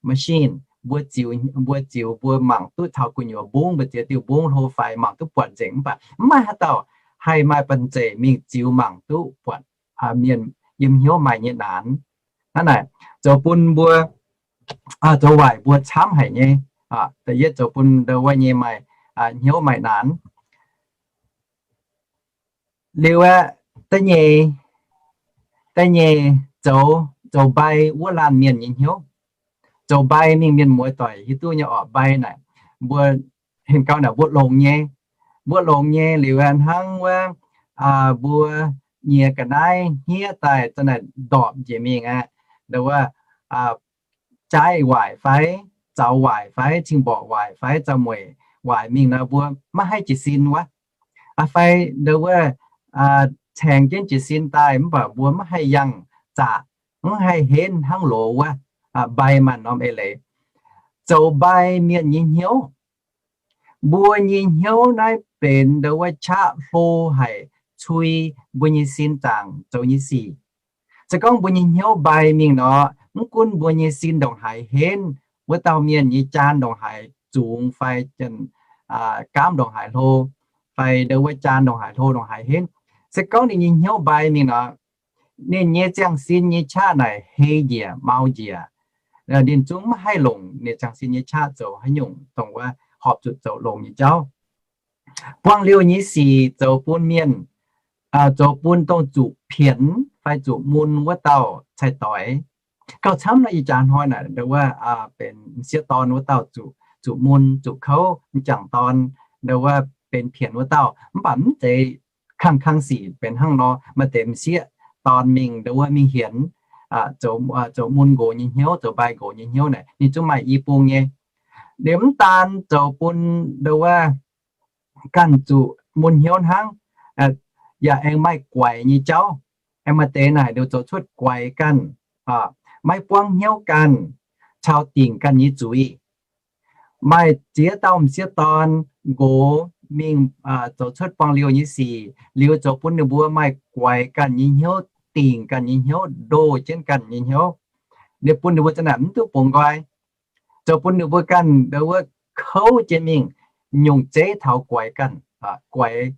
machine, mbuo ziux, mbuo ziux mbuo mangc duqv taux gu'nyuoz mbungv, mbuo ziex diuh mbungv hlo fai mangc duqv buatc nzengc mv baac mv maaih haaix dauh haih maaih banh zeic mingh ziux mangc duqv buatc mienh yiem hnyouv maaih nyei naanc. Hnangv naaic, zoux bun mbuo, zoux waaic mbuo camv haic nyei. Da'yietv zoux bun ndau wuov nyei maaih hnyouv maaih naanc. Liuz aeqv, da'nyeic, da'nyeic zoux, zoux mbai wuov laanh mienh nyei hnyouv. zoux mbai mingh. Mienh muoz doic hiuv duqv nyei orqc, mbai naaic mbuo, hingh gau naaic mbuo longx nyei. Mbuo longx nyei liuz hnangv wuov, mbuo nyiex ga'naaiv hniev daaih za'naaic ndorpc njiec mingh aqv. Nduov wuov, jaaiv waaic fai, zaux waaic fai, cing-mborqc waaic fai, zaux mueic waaic mingh nor mbuo maiv haih jiez sin wuov. Fai nduov wuov, caengx jienv jiez sin daaih mv baac mbuo maiv haih yangh zaqc, mv haih henv hnangv loz wuov. Mbai maaih norm eix leiz. Zoux mbai mienh nyei hnyouv. Mbuo nyei hnyouv naaiv benx nduov wuov qaqv hlo haic cui mbuo nyei sin zaangc zoux nyei sic. Se gorngv mbuo nyei hnyouv mbai mingh nor, mv gunv mbuo nyei sin ndongc haaix henv, wuov dauh mienh nyei jaan ndongc haaix zungx fai gaamv ndongc haaix hlo, fai nduov wuov jaan ndongc haaix hlo ndongc haaix henv, se gorngv ninh nyei hnyouv mbai mingh nor, ninh nyei ziangh sin nyei qaqv naaic hei njiec mau njiec. Ninh zungv maiv haih longc ninh ziangh sin nyei qaqv zoux haaix nyungc dongh wuov horpc zuqc zoux longx nyei jauv. Buangh liouh nyei sic zoux bun mienh, zoux bun dongh zuqc pienx fai zuqc mun wuov dauh cai-doix. Gauh camv nor ih jaax hnoi naaic nduov wuov benx m'sieqv dorn wuov dauh zuqc mun zuqc kouv, m'jangc dorn nduov wuov benx pienx wuov dauh. Mv baac mv zeiz kang-kang sic benx hnangv nor. Maaih deix m'sieqv dorn mingh nduov wuov mingh hienx, zoux mun nqox nyei hnyouv, zoux mbai nqox nyei hnyouv naaic ninh zungv maaih i bung nyei. Liuz mv daan zoux bun nduov wuov ganh zuqc mun hnyouv hnangv, yaac aengx maaih guaix nyei jauv. Aengx maaih deix naaic liuz zoux cuotv guaix ganh, maiv buangv hnyouv ganh, caux dingc ganh nyei zuiz. Maaih ziex dauh m'sieqv dorn nqox mingh zoux cuotv buangh liouh nyei sic liuz zoux bun ninh mbuo maaih guaix ganh nyei hnyouv, dingc ganh nyei hnyouv, ndoh jienv ganh nyei hnyouv. Ninh bun ninh mbuo za'naaic mv duqv bungx nqoi, zoux bun ninh mbuo ganh nduov wuov kouv jienv mingh, nyungc zeiv taux guaix ganh, guaix,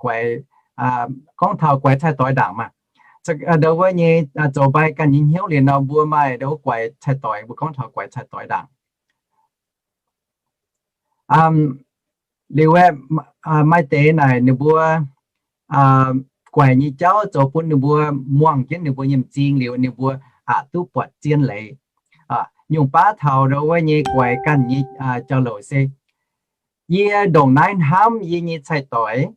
guaix, gorngv taux guaix cai-doix ndaangc maah. Nduov wuov nyei zoux mbai ganh nyei hnyouv liuz nor mbuo maaih nduov wuov guaix cai-doix, mbuo gorngv taux guaix cai-doix ndaangc. Liuz aeqv, maaih deix naaic ninh mbuo guaix nyei jauv zoux bun ninh mbuo muangh jienv ninh mbuo nyei m'zing liuz ninh mbuo aqc duqv buatc zien leiz. Nyungc baav taux nduov wuov nyei guaix ganh nyei jauv-louc se, yie ndongc naaiv hnamv yie nyei cai-doix,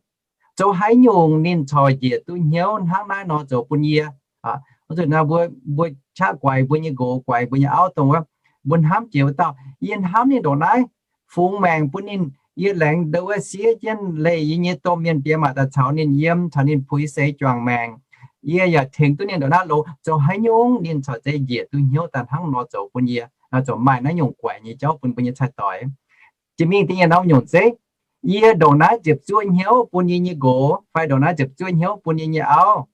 zoux haaix nyungc ninh corc njiec duqv hnyouv hnangv naaiv nor zoux bun yie. Mbuo, mbuo qaqv guaix mbuo nyei nqox, guaix mbuo nyei auv dongh wuov, mbuo hnamv jiex wuov dauh, yie hnamv ninh ndongc naaiv, fungx maengc bun ninh, yie laengz nduov wuov siev jienv leih yie nyei domh mienh diex maac daaih caux ninh yiem, caux ninh puix seix juangc maengc. Yie yaac tengx duqv ninh ndongc naaiv longx, zoux haaix nyungc ninh corc zeiz njiec duqv hnyouv daaih hnangv nor zoux bun yie. Zoux maaih naaiv nyungc guaix nyei jauv bun mbuo nyei cai-doix. Jiex mingh da'nyeic norm nyungc zeiv, yie ndongc naaiv ziepc zuoqv hnyouv bun yie nyei nqox fai ndongc naaiv ziepc zuoqv hnyouv bun yie nyei auv.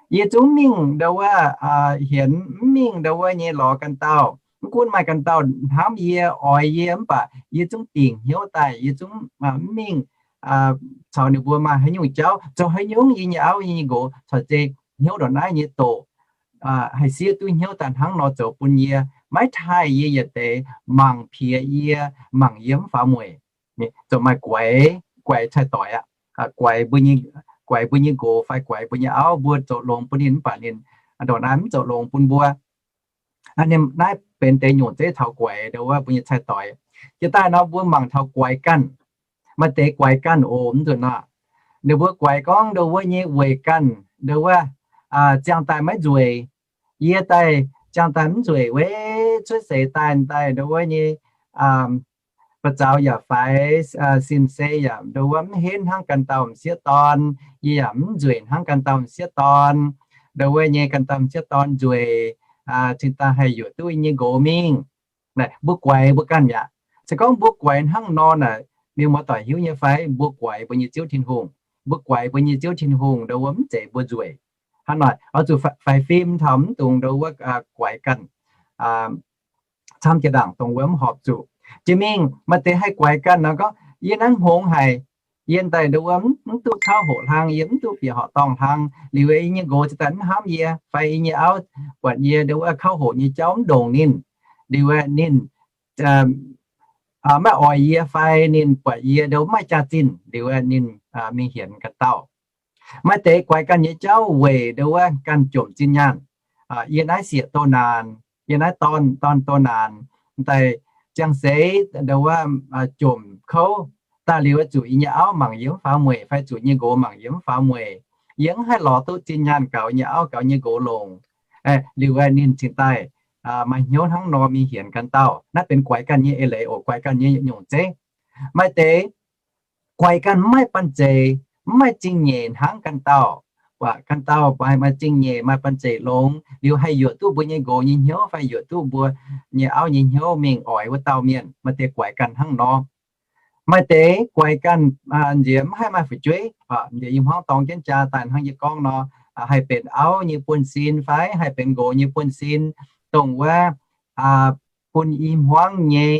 Yie zungv mingh nduov wuov hienx, mv mingh nduov wuov nyei lorz ganh dauh. Mv gunv maaih ganh dauh hnamv yie, oix yie, mv baac yie zungv dingc hnyouv daaih, yie zungv mv mingh caux ninh mbuo maaih haaix nyungc jauv. Zoux haaix nyungc yie nyei auv, yie nyei nqox corc zeiz hnyouv ndongc naaiv nyei doqc, haih siev duqv hnyouv daaih hnangv nor zoux bun yie, maiv taaih yie yietc deix, mangc piex yie, mangc yie mv faaux mueic. Zoux maaih guaix, guaix cai-doix aqv. Guaix mbuo nyei nqox fai guaix mbuo nyei auv, mbuo zoux longx bun ninh mv baac ninh ndongc naaiv mv zoux longx bun mbuo. Naaiv benx deix nyungc zeiv taux guaix nduov wuov mbuo nyei cai-doix. Jiex daaih nor mbuo mangc taux guaix ganh. Maaih deix guaix ganh oc, mv nzunc nor, ninh mbuo guaix gorngv nduov wuov nyei weic ganh nduov wuov ziangh daaih maiv nzueic. Yie daaih ziangh daaih mv nzueic, weic cuotv seix daaih daaih nduov wuov nyei ba'zaux yaac faix, sin-sei yaac nduov wuov mv henv hnangv ganh dauh m'sieqv dorn. Yie yaac mv nzueic hnangv ganh dauh m'sieqv dorn. Nduov wuov nyei ganh dauh m'sieqv dorn nzueic, cingx daaih haih yuoqc duqv yie nyei nqox mingh. Naaic mbuo guaix mbuo ganh mi'aqv. Se gorngv mbuo guaix hnangv nor naaic, mienh muoz-doic hiuv nyei fai? Mbuo guaix mbuo nyei Ziouv Tin-Hungh. Mbuo guaix mbuo nyei Ziouv Tin-Hungh nduov wuov mv zeiz mbuo nzueic. Hnangv naaic oix zuqc faix fim taux mv dungx nduov wuov guaix ganh camv jiex ndaangc dongh wuov mv horpc zuqc. Jiex mingh maaih deix haih guaix ganh nor gorngv, yie naaiv hngongx haic, yie daaih nduov wuov mv duqv kauv hoqc hlang, yie mv duqv bieqc horqc dorngh hlang, liuz yie nyei nqox ziouc daaih mv hnamv yie, fai yie nyei auv buatc yie nduov wuov kauv hoqc nyei jauv mv ndongc ninh, liuz ninh maiv oix yie fai ninh buatc yie nduov maaih jaax-zinh liuz ninh mingh hienx ganh dauh. Maaih deix guaix ganh nyei jauv weic nduov wuov ganh jomc zinh nyaanh. Yie naaiv sieqv doh naanc, yie naaiv dorn, dorn doh naanc, daaih ziangh seix ndo wuov jomc kouv daaih liuz, zuqc yie nyei auv mangc yie mv faaux mueic fai zuqc nyei nqox mangc yie mv faaux mueic. Yie mv haih lorz duqv zinh nyaanh gaux nyei auv gaux nyei nqox longc. Liuz ninh cingx daaih maaih hnyouv hnangv nor mingh hienx ganh dauh. Naaiv benx guaix ganh nyei eix leiz oc, guaix ganh nyei nyungc zeiv. Maaih deix guaix ganh mv maaih banh zeic, mv maaih zingh nyeic hnangv ganh dauh. Buatc ganh dauh maaih zingh nyeic maaih banh zeic longx liuz haih yuoqc duqv mbuo nyei nqox nyei hnyouv fai yuoqc duqv mbuo nyei auv nyei hnyouv mingh oix wuov dauh mienh. Maaih deix guaix ganh hnangv nor. Maaih deix guaix ganh nziex mv haih maaih fu'jueiv. Nziex i hmuangv dorng jienv jaa daaih hnangv yie gorngv nor, haih benx auv nyei buonv-sin fai haih benx nqox nyei buonv-sin, dongh wuov bun i hmuangv nyei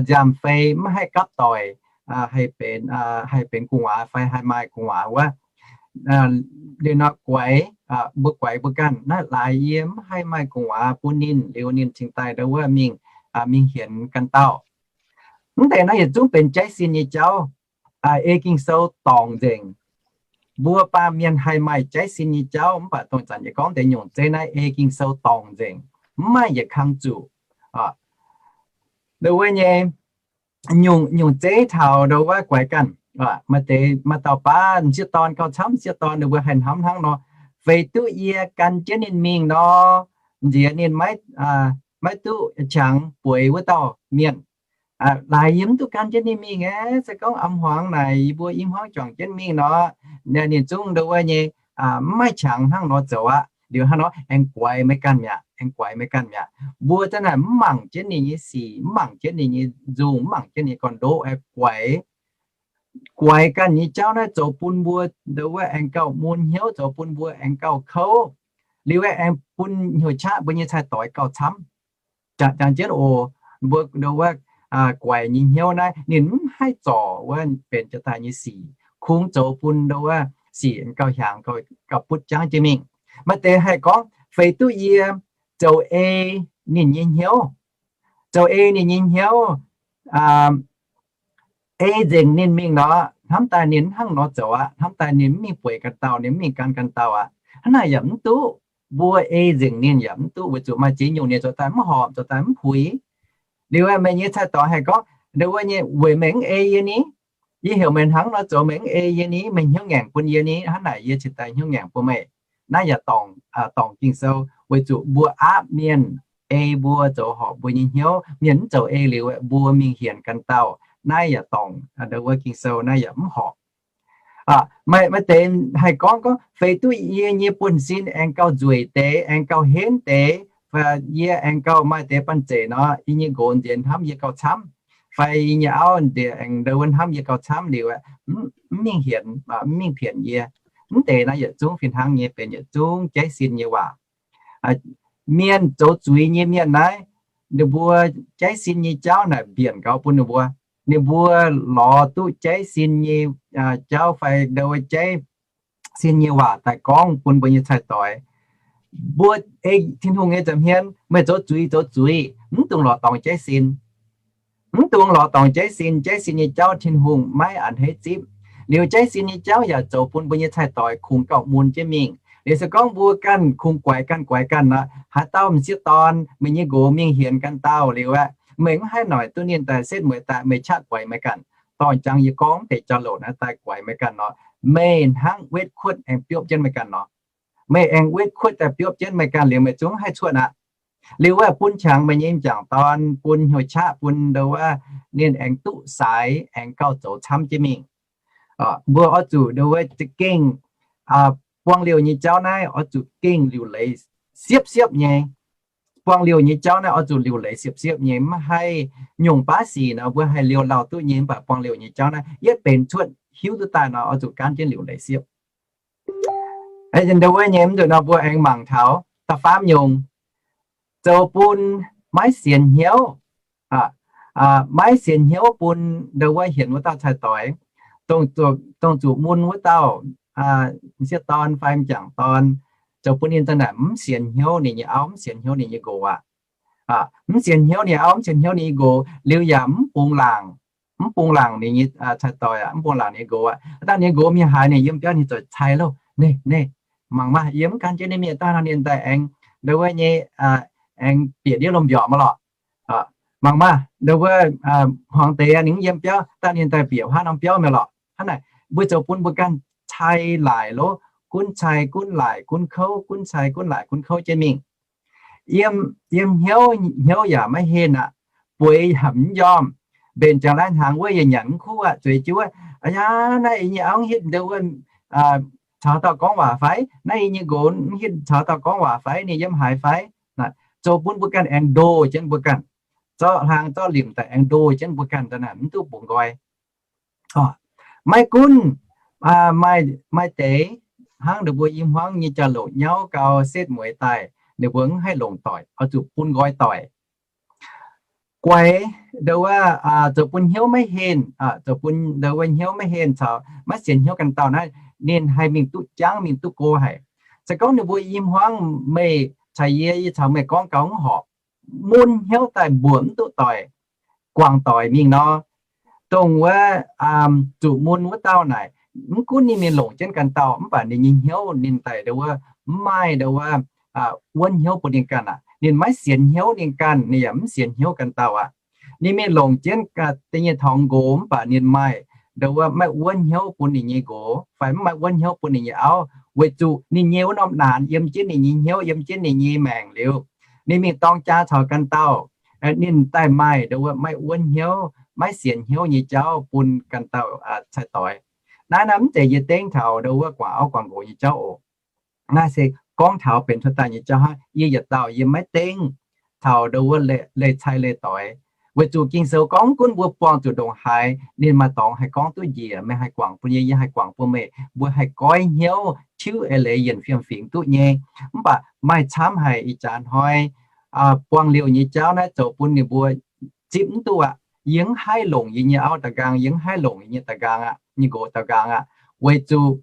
nziaamv-fei mv haih gapv doic, haih benx, haih benx gu'nguaaz fai haih maaih gu'nguaaz wuov. Liuz nor guaix, mbuo guaix mbuo ganh naaiv laaix yie mv haih maaih gu'nguaaz bun ninh, liuz ninh cingx daaih ndo wuov mingh, mingh hienx ganh dauh. Mv deix naaiv yietc zungv benx jaiv sin nyei jauv, ei Ging-Sou dorngc nzengc. Mbuo baamh mienh haih maaih jaiv sin nyei jauv, mv baac dongh zanc yie gorngv deix nyungc zeiv naaiv ei Ging-Sou dorngc nzengc, mv maaih yietc kang zuqc. Ndo wuov nyei nyungc, nyungc zeiv taux ndo wuov guaix ganh. Maaih deix, maaih dauh baav m'sieqv dorn gauh camv, m'sieqv dorn ninh mbuo haih hnamv hnangv nor, feix duqv yie gan jienv ninh mingh nor, nziex ninh maiv duqv qangx bueix wuov dauh mienh. Laaix yie mv duqv gan jienv ninh mingh aqv. Se gorngv am hmuangx naaic yie mbuo i hmuangv juangc jienv mingh nor, ninh zungv ndo wuov nyei mv maaih qangx hnangv nor zoux aqv. Liuz hnangv nor aengx guaix meih ganh mi'aqv, aengx guaix meih ganh mi'aqv. Mbuo za'naaic mv mangc jienv ninh nyei sic, mv mangc jienv ninh nyei nzungh, mv mangc jienv ninh nyei gorn-ndoqv, aengx guaix, guaix ganh nyei jauv naaiv zoux bun mbuo ndo wuov aengx gauh mun hnyouv, zoux bun mbuo aengx gauh kouv. Liuz aengx bun hnyouv qaqv mbuo nyei cai-doix gauh camv. Jangx jienv oc, mbuo ndo wuov guaix nyei hnyouv naaiv ninh mv haih zorc wuov benx jiex daaih nyei sic, kungx zoux bun ndo wuov sic gauh hiaangx, gauh butv jangv jienv mingh. Maaih deix haih gorngv feix duqv yie zoux ei ninh nyei hnyouv, zoux ei ninh nyei hnyouv, ei nzengc ninh mingh nor, hnamv daaih ninh mv hnangv nor zoux aqv. Hnamv daaih ninh mv mingh bueix ganh dauh, ninh mv mingh gan ganh dauh aqv. Hnangv naaic yaac mv duqv. Mbuo ei nzengc ninh yaac mv duqv, weic zuqc maaih ziex nyungc ninh zoux daaih mv horpc, zoux daaih mv puix. Liuz meih nyei cai-doix haih gorngv, ndo wuov nyei, weic meih mv ei yie ni, yie heuc meih hnangv nor zoux meih mv ei yie ni, meih hnyouv ngaengc bun yie ni, hnangv naaic yie cingx daaih hnyouv ngaengc bun meih. Naaiv yaac dorngc, dorngc Ging-Sou, weic zuqc mbuo aapv mienh ei mbuo zoux horpc mbuo nyei hnyouv. Mienh mv zoux ei liuz mbuo mingh hienx ganh dauh, naaiv yaac dorngc ndo wuov Ging-Sou, naaiv yaac mv horpc. Maaih deix haih gorngv, gorngv feix duqv yie nyei buonv-sin aengx gauh nzueic deix, aengx gauh henv deix, fai yie aengx gauh maaih deix banh zeic nor, yie nyei nqox nziex hnamv yie gauh camv, fai yie nyei auv nziex aengx ndo wuov hnamv yie gauh camv liuz, mv mingh hienx, mv mingh pienc yie. Mv deix naaiv yietc zungv fih hnangv nyei benx yietc zungv jaiv sin nyei waac. Mienh zoux zuiz nyei mienh naaiv, ninh mbuo jaiv sin nyei jauv naaic mbienc gaux bun ninh mbuo. Ninh mbuo lorz duqv jaiv sin nyei jauv fai ndo wuov jaiv sin nyei waac daaih gorngv bun mbuo nyei cai-doix. Mbuo ei Tin-Hungh nyei nza'hmien, meih zoux zuiz, zoux zuiz, mv dungx lorz dorngc jaiv sin. Mv dungx lorz dorngc jaiv sin. Jaiv sin nyei jauv Tin-Hungh maiv a'hneiv zipv. Liuz jaiv sin nyei jauv yaac zoux bun mbuo nyei cai-doix kungx gauh mun jienv mingh. Liuz se gorngv mbuo ganh kungx guaix ganh guaix ganh nor, haaix dauh m'sieqv dorn, meih nyei nqox mingh hienx ganh dauh liuz aqv, meih mv haih noic duqv ninh daaih setv mueiz daaih, meih qaqv guaix meih ganh. Dorh jangx yie gorngv deix jauv-louc naaiv daaih guaix meih ganh nor, meih hnangv wetv kuotv aengx biopv jienv meih ganh nor. Meih aengx wetv kuotv daaih biopv jienv meih ganh liuz meih zungv haih cuotv aqv. Liuz wuov bun qangx meih nyei m'jangc dorn, bun hnyouv qaqv, bun ndo wuov ninh aengx duqv saaix, aengx gauh zoux camv jienv mingh. Mbuo oix zuqc ndo wuov za'gengh buang liouh nyei jauv naaiv oix zuqc gengh liuc leiz siepv-siepv nyei. Buang liouh nyei jauv naaiv oix zuqc liuc leiz siepv-siepv nyei, maiv haih nyungc baav sic nor mbuo haih liouh lauh duqv nyei, mv baac buang liouh nyei jauv naaiv yietv benx cuotv hiuv duqv daaih nor oix zuqc gaanv jienv liuc leiz siepv. Ndo wuov nyei mv nzunc nor mbuo aengx mangc taux da'faam nyungc, zoux bun maiv sienx hnyouv. Maiv sienx hnyouv bun ndo wuov hienx wuov dauh cai-doix, dongh zuqc mun wuov dauh m'sieqv dorn fai m'jangc dorn, zoux bun ninh daaih naaic mv sienx hnyouv ninh nyei auv, mv sienx hnyouv ninh nyei nqox aqv. Mv sienx hnyouv ninh auv, mv sienx hnyouv ninh nyei nqox liuz yaac mv bungx laangc, mv bungx laangc ninh nyei cai-doix aqv, mv bungx laangc ninh nyei nqox aqv. Dangh ninh nyei nqox mingh haaix ninh yiem biauv ninh zoux cai louh, Naaiv, naaiv, mangc maah, yie mv gan jienv naaiv mienh daaih nor, ninh daaih aengx ndo wuov nyei aengx bieqc ndiev lomh mbiorqc maiv lorqc. Mangc maah, ndo wuov hmuangx deix ninh yiem biauv, daaih ninh daaih bieqc huaav norm biauv mi'aqv lorqc. Hnangv naaic, mbuo zoux bun mbuo ganh cai laaic lov, gunv cai gunv laaic, gunv kouv, gunv cai gunv laaic, gunv kouv jienv mingh. Yiem, yiem hnyouv, hnyouv yaac maiv henh aqv. Bueix yaac mv njormh. Mbenc ziangx laih hnaangx wuov yaac nyanc mv kuv aqv. Zueiz jienv wuov, aa yaa, naaiv yie nyei auv mv hitv ndo wuov caux dauh gorngv waac fai? Naaiv yie nyei nqox mv hitv caux dauh gorngv waac fai? Ninh yiem haaix fai? Zoux bun mbuo ganh aengx ndoh jienv mbuo ganh, zorqv hlang zorqv limc daaih aengx ndoh jienv mbuo ganh, mv duqv bungx nqoi. Maiv gunv maaih deix hnangv ninh mbuo i hmuangv nyei jauv-louc nyauv gau setv mueiz daaih, ninh mbuo mv haih longc doic, oix zuqc bun nqoi doic. Guaix ndo wuov zoux bun hnyouv maiv henh, zoux bun ndo wuov hnyouv maiv henh caux maiv sienx hnyouv ganh dauh naaiv, ninh haih mingh duqv jangv, mingh duqv go haic. Se gorngv ninh mbuo i hmuangv meih caux yie, yie caux meih gorngv gau mv horpc, mun hnyouv daaih mbuoqc mv duqv doic, guangc doic mingh nor, dongh wuov zuqc mun wuov dauh naaic, mv gunv ninh mingh longc jienv ganh dauh, mv baac ninh nyei hnyouv ninh daaih ndo wuov mv maaih ndo wuov wuonv hnyouv bun ninh ganh aqv. Ninh maiv sienx hnyouv ninh ganh, ninh yaac mv sienx hnyouv ganh dauh aqv. Ninh mingh longc jienv da'nyeic torngx nqox, mv baac ninh maaih ndo wuov maiv wuonv hnyouv bun ninh nyei nqox fai mv maaih wuonv hnyouv bun ninh nyei auv, weic zuqc ninh nyei wuov norm naanx yiem jienv ninh nyei hnyouv, yiem jienv ninh nyei maengc liuz, ninh mingh dorng jaa caux ganh dauh, ninh daaih maaih ndo wuov maiv wuonv hnyouv, maiv sienx hnyouv nyei jauv bun ganh dauh cai-doix. Naaiv naaiv mv zeiz yie dengv taux ndo wuov guangc auv guangc nqox nyei jauv oc. Naaiv se gorngv taux benx cuotv daaih nyei jauv hnangv. Yie yietc dauh yie maiv dengv taux ndo wuov leih cai leih doix, weic zuqc Ging-Sou gorngv gunv mbuo buangh zuqc ndongc haaix, ninh maaih dorngx haih gorngv duqv njiec, meih haih guangc bun yie, yie haih guangc bun meih, mbuo haih goiv hnyouv tiuv eix leiz yienc fiem-fingx duqv nyei. Mv baac maaih camv haic ih jaax hnoi buangh liouh nyei jauv naaiv zoux bun ninh mbuo zipv mv duqv aqv. Yie mv haih longc yie nyei auv da'nqaang, yie mv haih longc yie nyei da'nqaang aqv, nyei nqox da'nqaang aqv, weic zuqc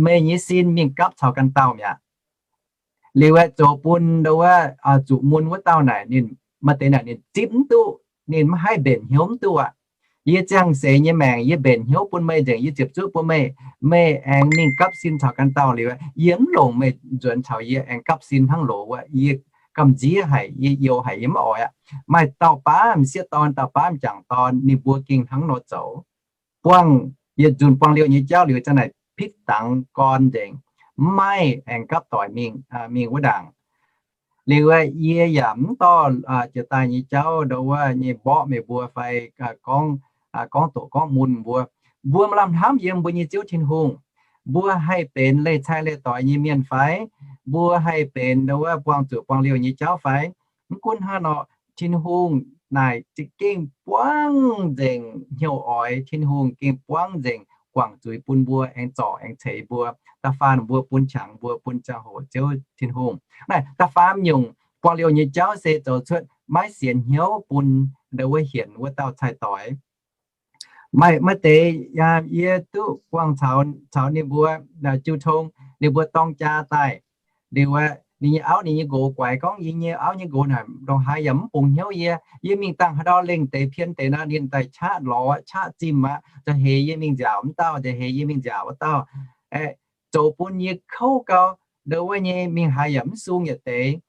meih nyei sin mingh gapv caux ganh dauh mi'aqv. Liuz aeqv, zoux bun ndo wuov zuqc mun wuov dauh naaic ninh maaih deix naaic ninh zipv mv duqv, ninh mv haih mbenc hnyouv mv duqv aqv. Yie ziangh seix nyei maengc yie mbenc hnyouv bun meih nzengc, yie ziepc zuoqv bun meih, meih aengx mingh gapv sin caux ganh dauh liuz, yie mv longc meih nzuonx caux yie aengx gapv sin hnangv loz wuov. Yie gamh nziev haic, yie youx haic, yie mv oix aqv. Maaih dauh baav m'sieqv dorn, dauh baav m'jangc dorn, ninh mbuo gengh hnangv nor zoux. Buangh yietc nzunc buangh liouh nyei jauv liuz, za'naaic pitv dangx gorn nzengc, mv maaih aengx gapv doic mingh, mingh wuov ndaangc. Liuz yie yaac mv dorh jiex daaih nyei jauv ndo wuov nyei mborqv meih mbuo fai gorngv, gorngv doqc gorngv mun mbuo. Mbuo maaih lamh hnamv yiem mbuo nyei Ziouv Tin-Hungh, mbuo haih benx leih cai leih doix nyei mienh fai? Mbuo haih benx ndo wuov buangh zuqc buangh liouh nyei jauv fai? Mv gunv hnangv nor, Tin-Hungh naaic za'gengh buangv nzengc hnyouv oix. Tin-Hungh gengh buangv nzengc guangc zuiz bun mbuo, aengx zorc aengx ceix mbuo, da'faanh mbuo bun qangx mbuo, bun ziangh hoc Ziouv Tin-Hungh. Naaiv da'faanh nyungc buangh liouh nyei jauv se zoux cuotv maiv sienx hnyouv bun ndo wuov hienx wuov dauh cai-doix. Maaih, maaih deix yie duqv buangh caux, caux ninh mbuo jiu tong, ninh mbuo dorng jaa daaih. Liuz aeqv, ninh nyei auv ninh nyei nqox guaix gorngv, yie nyei auv nyei nqox naaic ndongc haaix yaac mv bungx hnyouv yie. Yie mingh dangh haaix ndau lengh deix pien deix nor, ninh daaih qaqv lorz aqv, qaqv zimh aqv, nzauh heix yie mingh nziaauc wuov dauh, nzauh heix yie mingh nziaauc wuov dauh. Aeqv, zoux bun yie kouv gau, ndo wuov nyei mingh haaix yaac mv sung yietc deix.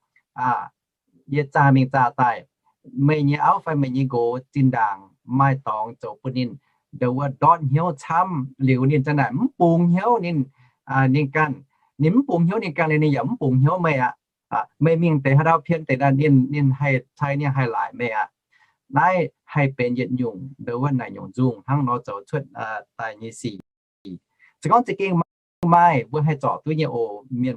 Yie zaah mingh zaah daaih, meih nyei auv fai meih nyei nqox zinh ndaangc maaih dorngx zoux bun ninh ndo wuov ndortv hnyouv camv liuz, ninh za'naaic mv bungx hnyouv ninh, ninh ganh. Ninh mv bungx hnyouv ninh ganh liuz, ninh yaac mv bungx hnyouv meih aqv. Meih mingh deix haaix ndau pien deix nor, ninh, ninh haih cai, ninh haih laaic meih aqv. Naaiv haih benx yietc nyungc ndo wuov naaic nyungc nzungh hnangv nor zoux cuotv daaih nyei sic. Se gorngv za'gengh maaih, mbuo haih zorc duqv nyei oc, mienh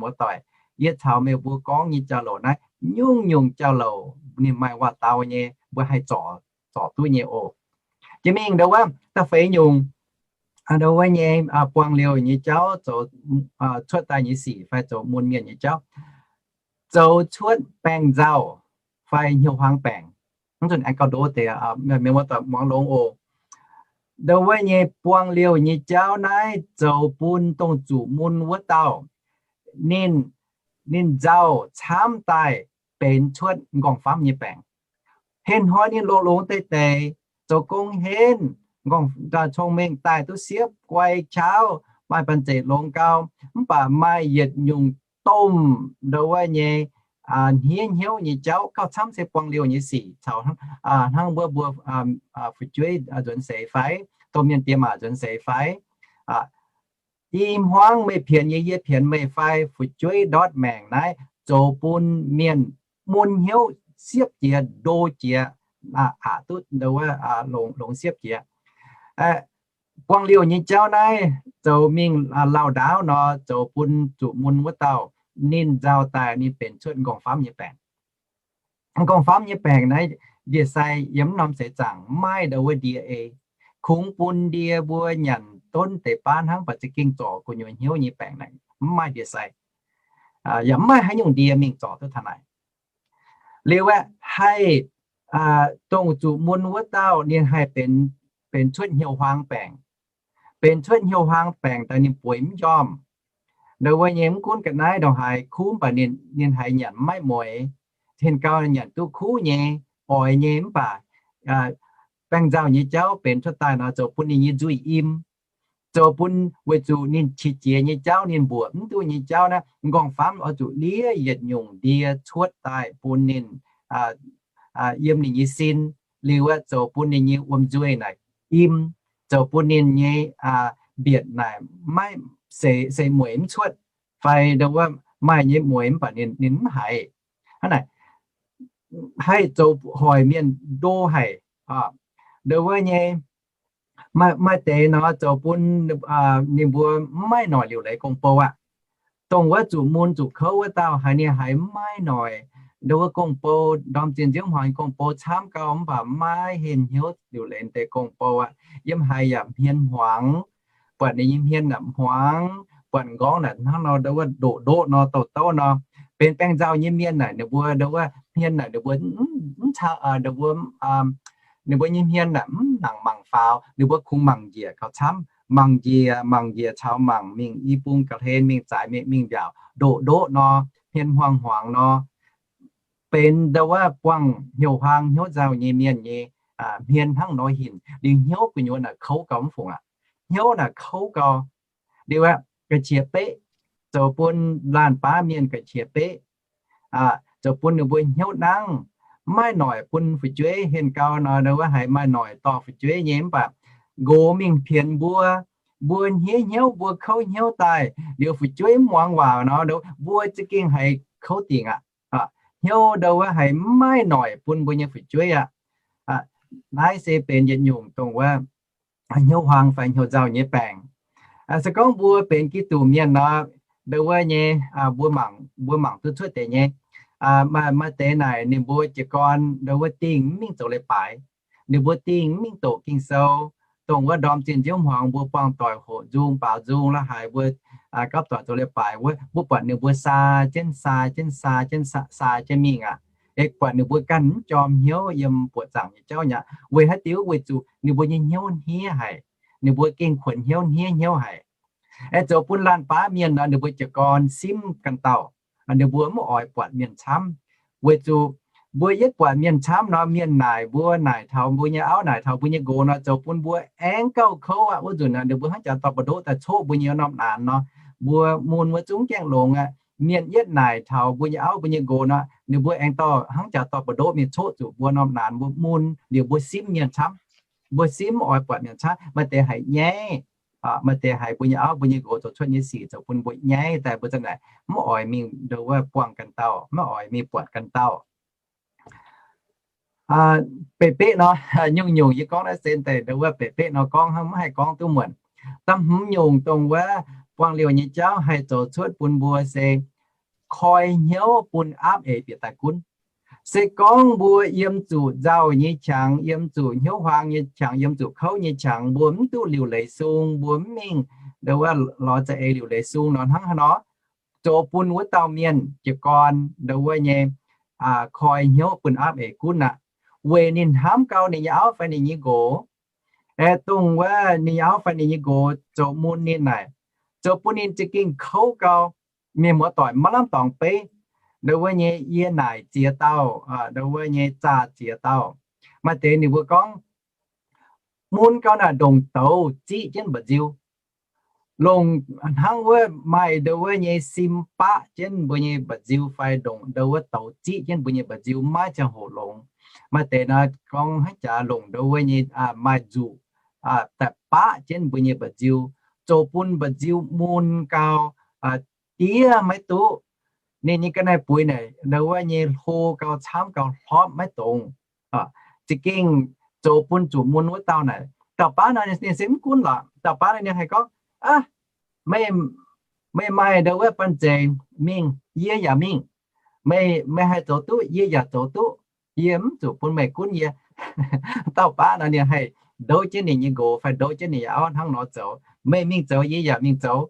muoz-doic. Yie caux meih mbuo gorngv nyei jauv-louc naaiv, nyungc-nyungc jauv-louc ninh maaih waac-dau nyei, mbuo haih zorc, zorc duqv nyei oc. Jiex mingh ndo wuov da'feix nyungc, ndo wuov nyei buangh liouh nyei jauv zoux cuotv daaih nyei sic fai zoux mun mienh nyei jauv, zoux cuotv baengh nzauh fai hnyouv huaang baengc. Mv zuqc aengx gauh ndo deix, mienh muoz-doic muangx longx oc. Ndo wuov nyei buangh liouh nyei jauv naaiv zoux bun dongh zuqc mun wuov dauh, ninh, ninh nzauh camv daaih benx cuotv m'nqorngv-famv nyei baengc. Hinh hnoi ninh longx-longx deix-deix, zoux gong henv, m'nqorngv, cong-mengh daaih duqv siepv, guai, qauv, maaih banh zeic longx gau, mv baac maaih yietc nyungc domh ndo wuov nyei hniev hnyouv nyei jauv, gauh camv se buangh liouh nyei sic caux hnangv wuov mbuo fu'jueiv nzuonx seix fai domh mienh diex maac nzuonx seix fai, i hmuangv meih pienx yie, yie pienx meih fai fu'jueiv ndortv maengc naaiv zoux bun mienh mun hnyouv siepv jiex ndo jiex, aqc duqv ndo wuov longx siepv jiex. Buangh liouh nyei jauv naaiv zoux mingh lauh ndaauv nor, zoux bun zuqc mun wuov dauh ninh nzauh daaih ninh benx cuotv m'nqorngv famv nyei baengc. M'nqorngv famv nyei baengc naaiv ndie-sai yiem mv norm seix zaangc mv maaih ndo wuov ndie ei. Kungx bun ndie mbuo nyanc donv deix baav hnangv baac za'gengh zorc gu'nyuoz hnyouv nyei baengc naaic mv maaih ndie-sai, yaac mv maaih haaix nyungc ndie mingh zorc duqv taux naaic. Liuz aeqv, haih dongh zuqc mun wuov dauh ninh haih benx cuotv hnyouv huaang baengc. Benx cuotv hnyouv huaang baengc daaih ninh bueix mv njormh. Ndo wuov nyei mv gunv ga'naaiv ndongc haaix kumv baac ninh, ninh haiz nyanc mv maaih mueix. Tin gau nyanc duqv kuv nyei, oix nyei mv baac baengh nzauh nyei jauv benx cuotv daaih nor zoux bun ninh nyei nzuih im, zoux bun weic zuqc ninh qiex jiez nyei jauv, ninh mbuoqc mv duqv nyei jauv naaiv, m'nqorngv famv oix zuqc liev yietc nyungc ndie cuotv daaih bun ninh yiem ninh nyei sin, liuz aeqv, zoux bun ninh nyei wuom-nzuih naaic im, zoux bun ninh nyei mbietc naaic maiv se, se mueic mv cuotv, fai ndo wuov maaih nyei mueic mv baac ninh, ninh mv haiz. Hnangv naaic haih zoux hoic mienh ndo haic. Ndo wuov nyei maaih deix nor zoux bun ninh mbuo mv maaih noic liuc leiz gong-bou aqv. Dongh wuov zuqc mun zuqc kouv wuov dauh haiz ninh haiz mv maaih noic ndo wuov gong-bou, ndorm zinh nziouv hmuangx gong-bou camv gau mv baac mv maaih hlen hnyouv liuc leiz deix gong-bou aqv. Yiem haaix yaac hmien hmuangx, buatc ninh nyei hmien naaic hmuangx, buatc m'nqorngv naaic hnangv nor ndo wuov ndoqc ndoqv nor, douh douv nor. Benx baengh nzauh nyei mienh naaic ninh mbuo ndo wuov hmien naaic ninh mbuo mv cau, ninh mbuo, ninh mbuo nyei hmien naaic mv nangc mangc faaux, ninh mbuo kungx mangc njiec gauh camv, mangc njiec mangc njiec caux mangc mingh i bung ga'hlen mingh zaaix mingh mbiaauc ndoqc ndoqv nor, hmien hmuangx hmuangx nor. Benx ndo wuov buangh hnyouv huaang hnyouv nzauh nyei mienh nyei hmien hnangv nor hinc. Liuz hnyouv gu'nyuoz naaic kouv gau mv fungc aqv. Hnyouv naaic kouv gau. Liuz aeqv, ga'qiex beqv, zoux bun laanh baav mienh ga'qiex beqv, zoux bun ninh mbuo hnyouv nangv, mv maaih noic bun fu'jueiv. Hlen gau nor ndo wuov haiz maaih noic dorh fu'jueiv nyei mv baac nqox mingh pienx mbuo, mbuo hniev hnyouv, mbuo kouv hnyouv daaih, liuz fu'jueiv mv muangx waac nor, mbuo za'gengh haiz kouv dingc aqv. Hnyouv ndo wuov haiz mv maaih noic bun mbuo nyei fu'jueiv aqv. Naaiv se benx yietc nyungc dongh wuov hnyouv huaang fai hnyouv nzauh nyei baengc. Se gorngv mbuo benx Giduc mienh nor, ndo wuov nyei, mbuo mangc, mbuo mangc duqv cuotv deix nyei. Maaih, maaih deix naaic ninh mbuo jiez gorn ndo wuov dingh mv mingh zoux leiz-baaix, ninh mbuo dingh mv mingh doqc Ging-Sou. Dongh wuov ndorm zinh nziouv hmuangx mbuo buangh doic hoqc nzung baaux nzung la'haaix mbuo gapv doic zoux leiz-baaix wuov, mbuo buatc ninh mbuo saa jienv saa jienv saa jienv saa jienv mingh aqv. Ei buatc ninh mbuo ganh mv jorm hnyouv yiem buoqc zaangc nyei jauv nyei aqv. Weic haaix diuc? Weic zuqc ninh mbuo nyei hnyouv hniev haic. Ninh mbuo gengh kuonx hnyouv hniev hnyouv haic. Aengx zoux bun laanh baav mienh nor, ninh mbuo jiez gorn simv ganh dauh. Ninh mbuo mv oix buatc mienh camv. Weic zuqc mbuo yietv buatc mienh camv nor, mienh naaic mbuo, naaic taux mbuo nyei auv, naaic taux mbuo nyei nqox nor, zoux bun mbuo aengx gauh kouv aqv. Wuov nzunc ninh mbuo hnangv jaax dorh ba'ndoqv daaih coqv mbuo nyei norm naanx nor, mbuo mun wuov zungv gaengh longx aqv. Mienh yietv naaic taux mbuo nyei auv, mbuo nyei nqox nor, ninh mbuo aengx dorh hnangv jaax dorh ba'ndoqv mingh coqv zuqc mbuo norm naanx, mbuo mun liuz mbuo simv mienh camv. Mbuo simv mv oix buatc mienh camv. Maaih deix haiz nyaiv, maaih deix haiz mbuo nyei auv, mbuo nyei nqox zoux cuotv nyei sic zoux bun mbuo nyaiv daaih, mbuo za'naaic mv oix mingh ndo wuov buangh ganh dauh, mv oix mingh buatc ganh dauh. Beiv beqv nor, nyungc-nyungc yie gorngv naaiv se deix ndo wuov beiv beqv nor gorngv hnangv, mv haih gorngv duqv muonc. Da'hmz nyungc dongh wuov buangh liouh nyei jauv haih zoux cuotv bun mbuo se koi hnyouv bun aapv eix bieqc daaih gunv. Se gorngv mbuo yiem zuqc nzauh nyei qangx, yiem zuqc hnyouv huaang nyei qangx, yiem zuqc kouv nyei qangx, mbuo mv duqv liuc leiz sung, mbuo mv mingh ndo wuov lorz za'eix liuc leiz sung nor, hnangv haaix nor zoux bun wuov dauh mienh jiez gorn ndo wuov nyei koi hnyouv bun aapv eix gunv aqv. Weic ninh hnamv gau ninh nyei auv fai ninh nyei nqox. Aeqv, dongh wuov ninh nyei auv fai ninh nyei nqox zoux mun ninh naaic, zoux bun ninh za'gengh kouv gau. Mienh muoz-doic, maiv lamh dorngx beiv, ndo wuov nyei yie naaic ziex dauh, ndo wuov nyei zaah ziex dauh. Maaih deix ninh mbuo gorngv, mun gau naaic ndongc douz ziqv jienv mba'nziu. Longc hnangv wuov maaih ndau wuov nyei sim baqv jienv mbuo nyei mba'nziu fai longc ndau wuov douz ziqv jienv mbuo nyei mba'nziu maiv ziangh hoc longx. Maaih deix nor gorngv hnangv jaax longc ndau wuov nyei maaih nzuqc daaih baqv jienv mbuo nyei mba'nziu, zoux bun mba'nziu mun gau, diev maiv duqv. Ninh nyei ga'naaiv buix naaic ndau wuov nyei hlo gau camv gau hlopv maiv dongz. Za'gengh zoux bun zuqc mun wuov dauh naaic, dauh baav nor ninh se mv gunv lorqc. Dauh baav nor ninh haih gorngv, Aav, meih, meih maaih ndau wuov banh zeic mingh, yie yaac mingh. Meih, meih haih zoux duqv, yie yaac zoux duqv. Yie mv zuqc bun meih gunv yie. Dauh baav nor ninh haih ndouv jienv ninh nyei nqox fai ndouv jienv ninh nyei auv hnangv nor zoux, meih mingh zoux, yie yaac mingh zoux.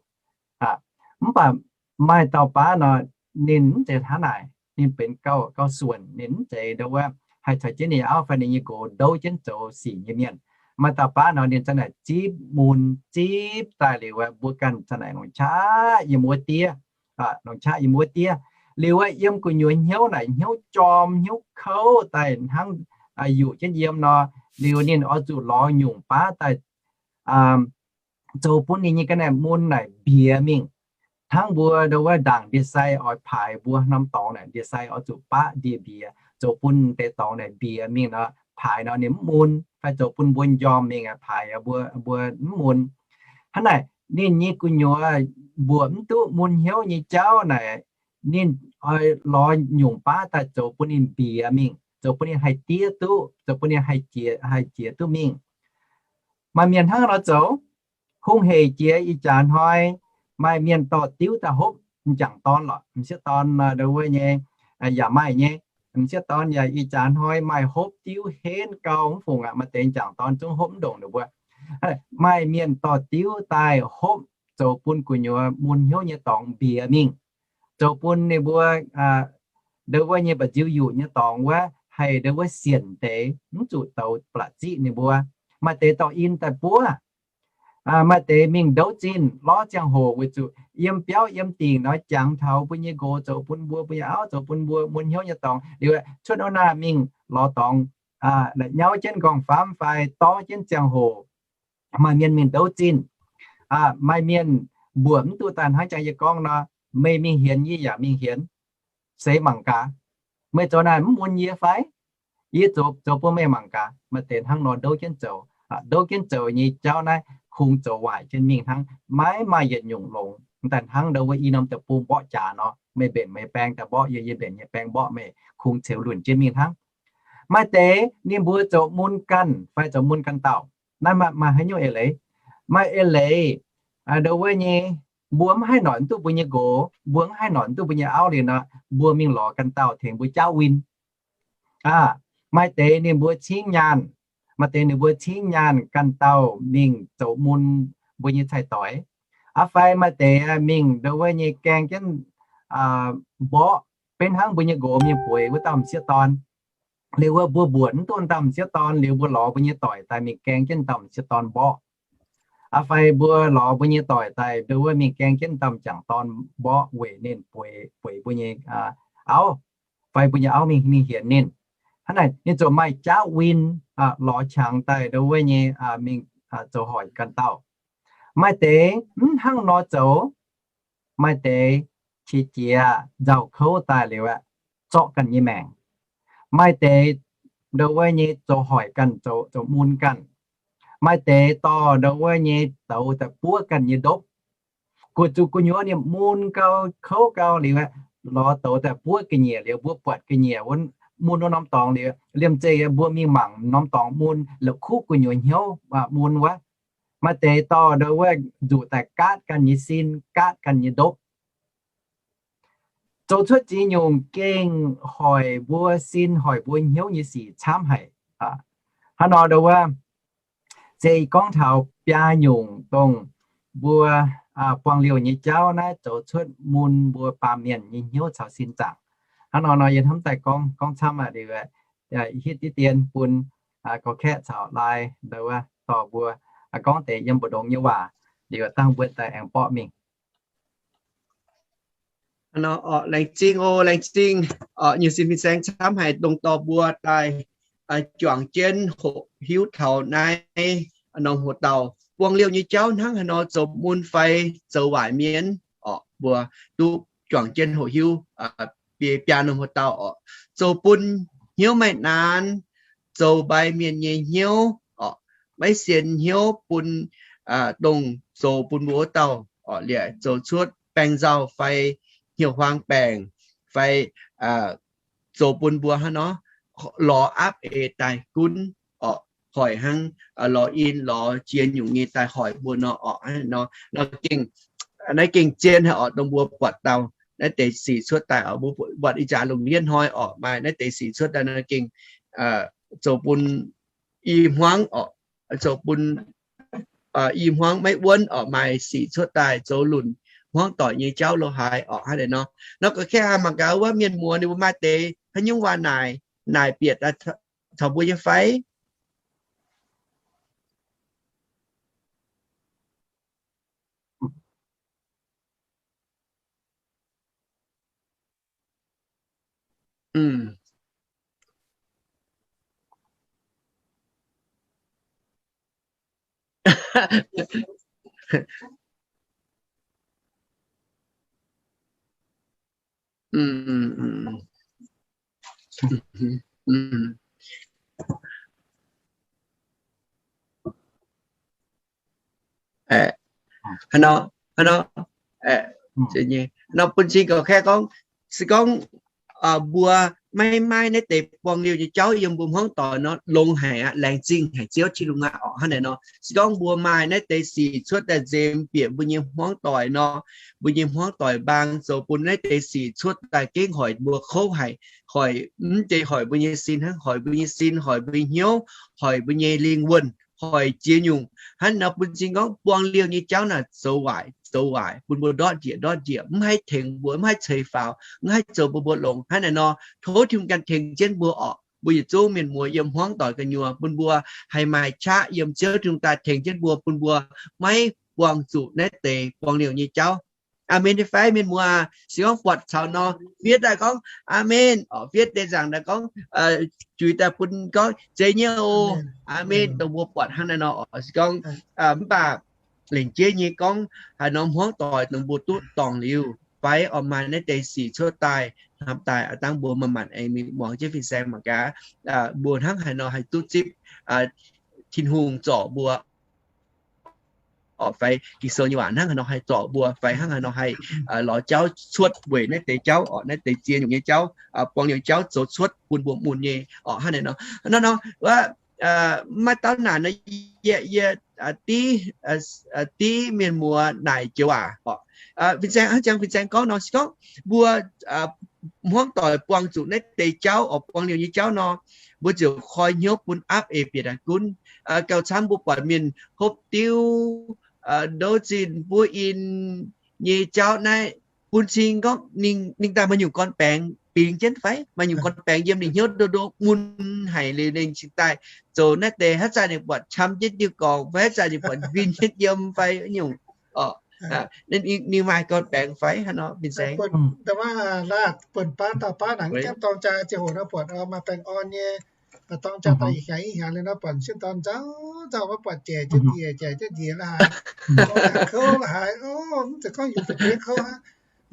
Mv baac maaih dauh baav nor ninh mv zeiz hnangv naaic. Ninh benx gauh, gauh suonc, ninh mv zeiz ndau wuov haih caux jienv ninh nyei auv fai ninh nyei nqox ndouv jienv zoux sic nyei mienh. Maaih dauh baav nor ninh za'naaic zipv mun, zipv daaih liuz wuov mbuo ganh za'naaic longc qaqv yiem wuov diev, longc qaqv yiem wuov diev. Liuz wuov yiem gu'nyuoz hnyouv naaic hnyouv jorm hnyouv kouv daaih hnangv yuqc jienv yiem nor, liuz ninh oix zuqc lorz nyungc baav daaih zoux bun ninh nyei ga'naaiv mun naaic mbiex mingh. Hnangv mbuo ndau wuov ndaangc ndie-sai oix paaix mbuo norm dorngx naaic, ndie-sai oix zuqc baqv ndie-mbiex zoux bun deix dorngx naaic mbiex mingh nor, paaix nor ninh mv mun, fai zoux bun mbuo njormh mingh paaix mbuo, mbuo mv mun. Hnangv naaic ninh nyei gu'nyuoz mbuoqc mv duqv mun hnyouv nyei jauv naaic, ninh oix lorz nyungc baav daaih zoux bun ninh mbiex mingh, zoux bun ninh haih diev duqv, zoux bun ninh haih jiex, haih jiex duqv mingh. Maaih mienh hnangv nor zoux. Hungh heic jiex ih jaax hnoi, maaih mienh dorh diuv daaih hopv m'jangc dorn lorqc, m'sieqv dorn ndau wuov nyei yaac maaih nyei. M'sieqv dorn yaac ih jaax hnoi maaih hopv diuv henv gau mv fungc aqv. Maaih deix m'jangc dorn zungv hopv mv ndongc ninh mbuo. Maaih mienh dorh diuv daaih hopv zoux bun gu'nyuoz mun hnyouv nyei dorngx mbiex mingh, zoux bun ninh mbuo ndau wuov nyei mba'nziu yuqc nyei dorngx wuov haih ndau wuov sienc deix, mv zuqc douz ba'laqc ziqv ninh mbuo. Maaih deix dorh in daaih buov. Maaih deix mingh ndouv zinh lorz ziangh hoc weic zuqc yiem biauv yiem dingc nor jangx taux mbuo nyei nqox zoux bun mbuo, mbuo nyei auv zoux bun mbuo, mun hnyouv nyei dorngx liuz cuotv wuov naaiv mingh lorz dorngx, la'nyauv jienv nqorngv-famv fai dorv jienv ziangh hoc. Maaih mienh mingh ndouv zinh. Maaih mienh mbuoqc mv duqv daaih hnangv jangx yie gorngv nor, meih mingh hienx yie yaac mingh hienx. Seix mangc gaax, meih zoux naaic mv mun yie fai? Yie zoux, zoux bun meih mangc gaax. Maaih deix hnangv nor ndouv jienv zoux. Ndouv jienv zoux nyei jauv naaiv kungx zoux waaic jienv mingh hnangv, maiv maaih yietc nyungc longx. Daaih hnangv ndau wuov i norm deic-bung mborqv jaax nor, meih mbenc meih baeng daaih mborqv yie, yie mbenc yie baeng mborqv meih, kungx ceux lunc jienv mingh hnangv. Maaih deix ninh mbuo zoux mun ganh fai zoux mun ganh dauh. Naaiv maaih haaix nyungc eix leiz? Maaih eix leiz ndau wuov nyei, mbuo mv haih noic duqv mbuo nyei nqox, mbuo mv haih noic duqv mbuo nyei auv liuz nor, mbuo mingh lorz ganh dauh tengx mbuo jaauv win. Maaih deix ninh mbuo cingv nyaanh, maaih deix ninh mbuo cingv nyaanh ganh dauh mingh zoux mun mbuo nyei cai-doix. Aa fai maaih deix mingh ndau wuov nyei gaeng jienv mborqv, benx hnangv mbuo nyei nqox mingh bueix wuov dauh m'sieqv dorn. Liuz wuov mbuo mbuoqc mv duqv dauh m'sieqv dorn liuz mbuo lorz mbuo nyei doic daaih mingh gaeng jienv dauh m'sieqv dorn mborqv. Aa fai mbuo lorz mbuo nyei doic daaih ndau wuov mingh gaeng jienv dauh m'jangc dorn mborqv weic ninh bueix, bueix mbuo nyei auv, fai mbuo nyei auv mingh, mingh hienx ninh. Hnangv naaic ninh ziouc maaih jaauv win lorz qangx daaih ndau wuov nyei mingh zoux hoic ganh dauh. Maaih deix mv hnangv nor zoux. Maaih deix qiex jiez nzauh kouv daaih liuz aeqv, zorqv ganh nyei maengc. Maaih deix ndau wuov nyei zoux hoic ganh, zoux, zoux mun ganh. Maaih deix dorh ndau wuov nyei douz daaih buov ganh nyei ndopv. Guoqv zuqc gu'nyuoz ninh mun gau, kouv gau liuz aeqv, lorz douz daaih buov ga'nyiec liuz, mbuo buatc ga'nyiec wuov mun wuov norm dorngx liuz, liemh zeih mbuo mingh mangc norm dorngx mun, la'kuqv gu'nyuoz hnyouv mun wuov. Maaih deix dorh ndau wuov nzuqc daaih gaatv ganh nyei sin, gaatv ganh nyei ndopv. Zoux cuotv ziex nyungc gengh hoic mbuo sin, hoic mbuo hnyouv nyei sic camv haic. Hnangv nor ndau wuov, se gorngv taux biaa nyungc dongh mbuo buangh liouh nyei jauv naaiv zoux cuotv mun mbuo baamh mienh nyei hnyouv caux sin zaangc. Hnangv nor nor yie hnamv daaih gorngv, gorngv camv aqv. Liuz hitv diqv dien bun Gorx-Kaeqv caux Lai ndau wuov dorh mbuo gorngv deix yiem mbu'ndongx nyei waac, liuz dangh mbuo daaih aengx borqv mingh. Laengz zingh oc, laengz zingh oc, nyei sin fin-saeng camv haic dongh dorh mbuo daaih juangc jienv hoqc hiuv taux naaiv norm hoc dauh. buangh liouh nyei jauv hnangv haaix nor zoux mun fai zoux waaic mienh orqc, mbuo duqv juangc jienv hoqc hiuv biaa norm hoc dauh orqc. Zoux bun hnyouv maiv naanc, zoux mbai mienh nyei hnyouv orqc, maiv sienx hnyouv bun dongh zoux bun mbuo wuov dauh orqc, liec zoux cuotv baeng nzauh fai hnyouv huaang baengc fai zoux bun mbuo hnangv nor lorz aapv eix daaih gunv orqc, hoic hnangv lorz in lorz jiex nyungc nyei daaih hoic mbuo nor orqc. Naaiv gengh zien haic orqc, dongh mbuo buatc dauh naaiv deix sic cuotv daaih orqc, mbuo buatc ih jaax lungh ndiev hnoi orqc, maaih naaiv deix sic cuotv daaih nor gengh zoux bun i hmuangv orqc, zoux bun i hmuangv maiv wuonv orqc, maaih sic cuotv daaih zoux lunc hmuangv doic nyei jauv lo haaix orqc. Hnangv naaiv nor, nor ga'kengx haic mangc gaax wuov mienh muoz ninh mbuo maaih deix haaix nyungc waac naaic, naaic bieqc taux mbuo nyei fai? Hnangv nor, hnangv nor, nor bun cing ga'kengx gorngv, se gorngv mbuo maiv maaih naaiv deix buangh liouh nyei jauv yiem mbuo hmuangv doic nor, longx haic aqv, laengz zingh haic Ziouv Tin-Hungh aqv orqc. Hnangv naaiv nor, se gorngv mbuo maaih naaiv deix sic cuotv daaih nzemx bieqc mbuo nyei hmuangv doic nor, mbuo nyei hmuangv doic mbaang zoux bun naaiv deix sic cuotv daaih gengh hoic mbuo kouv haic, hoic mv zeiz hoic mbuo nyei sin hnangv, hoic mbuo nyei sin, hoic mbuo nyei hnyouv, hoic mbuo nyei lingh wuonh, hoic ziex nyungc. Hnangv naaiv nor bun cing gorngv buangh liouh nyei jauv naaic zoux waaic, zoux waaic, bun mbuo ndortv njiec, ndortv njiec, mv haih tengx mbuo, mv haih ceix faaux, mv haih zoux mbuo mbuo longx. Hnangv naaic nor, tov Tin-Hungh ganh tengx jienv mbuo orqc. Mbuo yietc zungv mienh muoz yiem hmuangv doic gu'nyuoz, bun mbuo haih maaih qaqv yiem Ziouv Tin-Hungh daaih tengx jienv mbuo, bun mbuo maiv buangh zuqc naaiv deix buangh liouh nyei jauv. Aamen nyei fai mienh muoz? Se gorngv buatc caux nor, fiev daaih gorngv aamen orqc, fiev deix nzaangc daaih gorngv, juix daaih bun gorngv zeiz nyei oc. Aamen. Dongh mbuo buatc hnangv naaiv nor orqc, se gorngv mv baac lengc jeiv nyei gorngv haaix norm hmuangv doic dongh mbuo duqv dorngc liuz fai orqc, maaih naaiv deix sic cuotv daaih hnamv daaih, aa dangh mbuo manc-manc aengx mingh muangx jienv fin-saeng mangc gaax mbuo hnangv haaix nor haih duqv zipv Tin-Hungh zorc mbuo orqc, fai Ging-Sou nyei waac hnangv haaix nor haih zorc mbuo, fai hnangv haaix nor haih lorz jauv cuotv weic naaiv deix jauv orqc, naaiv deix ziex nyungc nyei jauv, buangh liouh jauv zoux cuotv bun mbuo mun nyei orqc. Hnangv naaiv nor, nor nor wuov, maiv dauh naaic nor, yie, yie div, div mienh muoz naaic joux waac orqc. Fin-saeng, hnangv jangx fin-saeng gorngv nor, se gorngv mbuo hmuangv doic buangh zuqc naaiv deix jauv orqc, buangh liouh nyei jauv nor, mbuo ziouc koi hnyouv bun aapv eix bieqc daaih gunv. Gauh camv mbuo buatc mienh hopv diuv, ndouv zinh buov in nyei jauv naaiv, bun cing gorngv ninh daaih maaih nyungc gorn-baengx bingx jienv fai maaih nyungc gorn-baengx yiem ninh hnyouv ndo ndo mun haic liuz ninh cingx daaih zoux naaiv deix, haaix zanc ninh buatc qam jienv diuh gorngc fai haaix zanc ninh buatc nquin jienv yiem fai nyungc orqc. Ninh maaih gorn-baengx fai haaix nor, fin-saeng? Buonc baav dauh baav naaic, gaengh dorng jaa ziangh hoc nor buatc maaih baengh orn nyei, maaih dorng jaa daaih ih hnyangx ih hnyangx liuz nor buatc sieqv dorn nzauh nzauh, maiv buatc jaic jienv njiec, jaic jienv njiec la'haaix, kouv la'haaix, mv zeiz gorngv yungz fu'jueiv kouv aqv.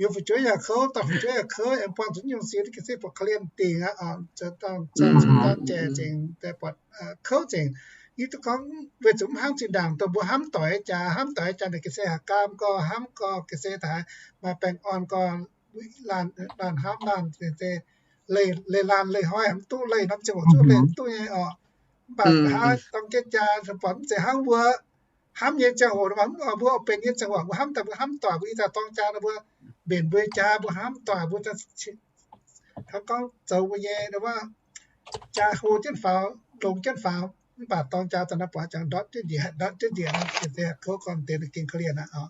Yungz fu'jueiv yaac kouv, dorn fu'jueiv yaac kouv, aengx buangh zuqc nyungc sin ga'sie buatc korv-lienh dingc aqv. Dorng jaa jaic nzengc, buatc kouv nzengc. Yie duqv gorngv weic zuqc mv hnangv zinh ndaangc dongh mbuo hnamv doic jaax, hnamv doic jaax naaic ga'sie haaix gaam gorx, hnamv gorx ga'sie taux maaih baengh orn gorx, laanh hnamv laanh, leih laanh leih hnoi mv duqv, leih norm ziangh hoc duqv leih mv duqv nyei orqc. Mv baac haaix dorng jienv jaa buatc mv zeiz hnangv mbuo hnamv nyei ziangh hoc, mbuo oix benx nyei ziangh hoc, mbuo hnamv daaih mbuo hnamv doic, mbuo ih dauh dorng jaa nor mbuo mbenc mbuo nyei jaa, mbuo hnamv doic mbuo hnangv gorngv zoux mbuo nyei wuov jaa hlo jienv faaux, longx jienv faaux. Mv baac dorng jaa daaih nor buatc jangx ndortv jienv njiec, ndortv jienv njiec nor, kouv gorn deix gengh korv-lienh aqv.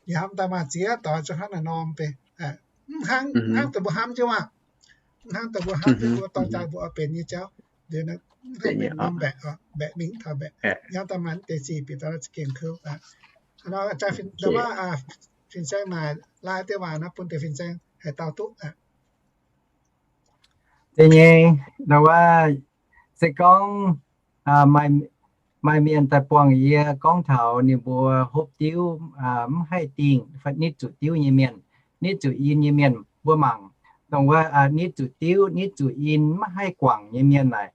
Yie hnamv daaih maaih ziex doix zungv hnangv naaiv norm deix. Mv hnangv, hnangv dongh mbuo hnamv jienv aqv. Mv hnangv dongh mbuo hnamv jienv mbuo dorng jaa mbuo oix benx nyei jauv. Liuz mv haih benx norm mbaeqc, mbaeqc mingh mv taux mbaeqc. Hnangv daaih maaih deix sic bieqc daaih za'gengh kouv aqv. Nor fin-saeng naaic laai deix waac nor bun deix fin-saeng haaix dauh duqv aqv. Deix nyei, nor wuov, se gorngv maaih Maaih mienh daaih buangh yie gorngv taux ninh mbuo hopv diuv mv haih dingh fai nitv zuqc diuv nyei mienh, nitv zuqc in nyei mienh. Mbuo mangc dongh wuov nitv zuqc diuv, nitv zuqc in, mv haih guangc nyei mienh naaic,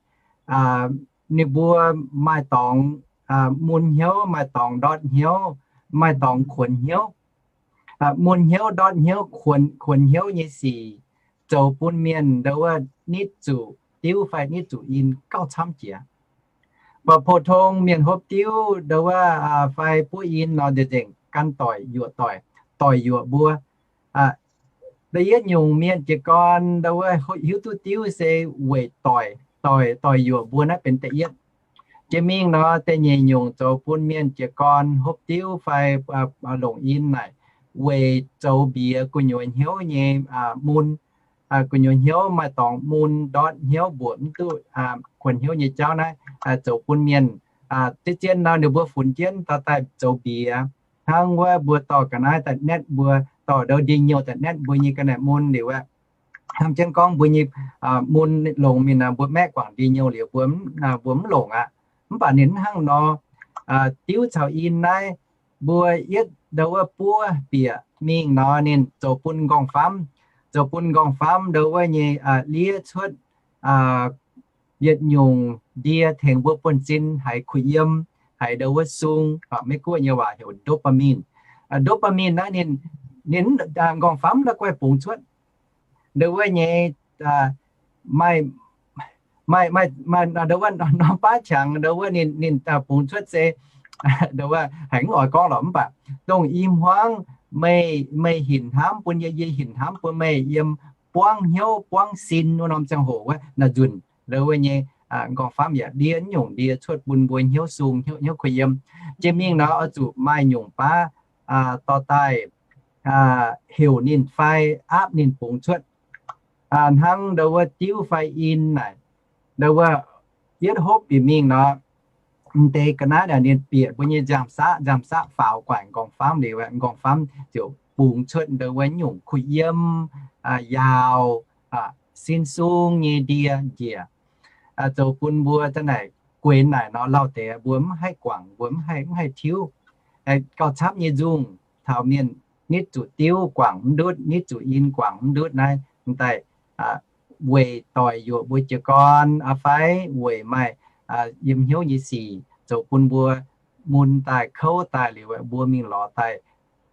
ninh mbuo maaih dorngx mun hnyouv, maaih dorngx ndortv hnyouv, maaih dorngx kuonx hnyouv. Mun hnyouv, ndortv hnyouv, kuonx hnyouv nyei sic zoux bun mienh ndau wuov nitv zuqc diuv fai nitv zuqc in gauh camv jiex. Mv baac pou-tong mienh hopv diuv ndau wuov fai buov in nor, nzengc gan doic yuoqc doic, doic yuoqc mbuo. Da'yietv nyungc mienh jiez gorn ndau wuov hiuv duqv diuv se weic doic, doic, doic yuoqc mbuo naaiv benx da'yietv. Jiex mingh nor, da'nyeic nyungc zoux bun mienh jiez gorn hopv diuv fai longc in naaic, weic zoux mbiex gu'nyuoz hnyouv nyei mun. Gu'nyuoz hnyouv maaih dorngx mun ndortv hnyouv mbuoqc mv duqv kuonx hnyouv nyei jauv naaiv, zoux bun mienh, zien-zien nor ninh mbuo funx jienv dorh daaih zoux mbiex. Hnangv wuov mbuo dorh ga'naaiv daaih netv mbuo, dorh ndau ndie-nyouh daaih netv mbuo nyei ga'naaiv mun liuz aqv. Hnamv jienv gorngv mbuo nyei mun longx mingh nor, mbuo maeqv guangc ndie-nyouh liuz mbuo mv longc aqv. Mv baac ninh mv hnangv nor, diuv caux in naaiv mbuo yietv ndau wuov buov bieqc mingh nor, ninh zoux bun nqorngv-famv, zoux bun nqorngv-famv ndau wuov nyei liev cuotv yietc nyungc ndie tengx mbuo buonv-sin haiz kuh yiem, haiz ndau wuov sung, Meiv-Guoqv nyei waac heuc dopamine. Dopamine naaiv ninh, ninh nqorngv-famv naaiv guaih bungx cuotv ndau wuov nyei maaih, maaih, maaih ndau wuov norm baav qangx ndau wuov ninh, ninh bungx cuotv se ndau wuov haiz mv oix gorngv lorqc, mv baac dongh i hmuangv meih, meih hinc hnamv bun yie, yie hinc hnamv bun meih, yiem buangv hnyouv buangv sin wuov norm ziangh hoc wuov naaic nzunc ndau wuov nyei nqorngv-famv yaac ndie nyungc ndie cuotv bun mbuo hnyouv sung, hnyouv kuh yiem. Jiex mingh nor oix zuqc maaih nyungc baav dorh daaih heuc ninh fai aapv ninh bungx cuotv. Hnangv ndau wuov diuv fai in naaic, ndau wuov yietv hopv bieqc mingh nor, m'deix ga'naaiv naaic ninh bieqc mbuo nyei nziaamv-saqv, nziaamv-saqv faaux guangc nqorngv-famv liuz, nqorngv-famv ziouc bungx cuotv ndau wuov nyungc kuh yiem, yaauc, sin sung nyei ndie njiec, zoux bun mbuo za'naaic guenx naaic nor lauh deix mbuo mv haih guangc, mbuo mv haih, mv haih tiuv. Gauh camv nyei nzungh taux mienh nitv zuqc diuv guangc mv ndutv, nitv zuqc in guangc mv ndutv naaiv, m'daaih weic doic yuoqc mbuo jiez gorn aqv fai weic maaih yiem hnyouv nyei sic zoux bun mbuo mun daaih kouv daaih liuz mbuo mingh lorz daaih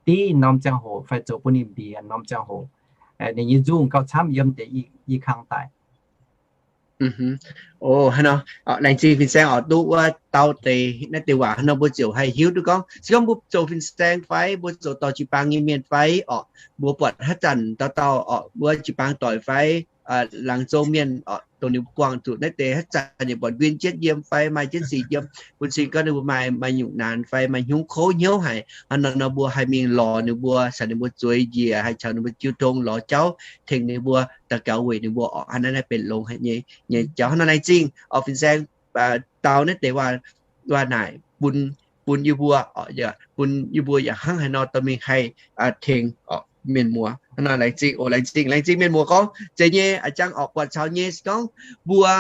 div norm ziangh hoc fai zoux bun ninh mbienx norm ziangh hoc. Ninh nyei nzungh gauh camv yiem deix i kang daic. O, hnangv nor, laengz zingh fin-saeng oix duqv wuov dau deix naaiv deix waac hnangv nor mbuo ziouc haih hiuv duqv gorngv se gorngv mbuo zoux fin-saeng fai mbuo zoux dorh jiu-baang nyei mienh fai orqc, mbuo buatc haaix zanc dauh dauh orqc, mbuo jiu-baang doic fai laangz zong mienh orqc, dongh ninh buangh zuqc naaiv deix haaix zanc yaac buatc nquin jienv yiem fai maaih jienv sic yiem, bun cing gorngv ninh mbuo maaih, maaih nyungc naanc fai maaih hnyungv kouv hnyouv haic, hnangv nor nor mbuo haih mingh lorz ninh mbuo, caux ninh mbuo zueiz njiec, haih caux ninh mbuo jiu tong lorz jauv tengx ninh mbuo, daux gaux weic ninh mbuo orqc. Hnangv naaiv naaiv benx longx haic nyei, nyei jauv. Hnangv nor laengz zingh oc fin-saeng dau naaiv deix waac naaic bun, bun yie mbuo, bun yie mbuo yaac hnangv haaix nor dorh mingh haih tengx mienh muoz. Hnangv nor laengz zingh oc, laengz zingh, laengz zingh mienh muoz gorngv zeiz nyei, a'jang oc buatc caux nyei se gorngv mbuo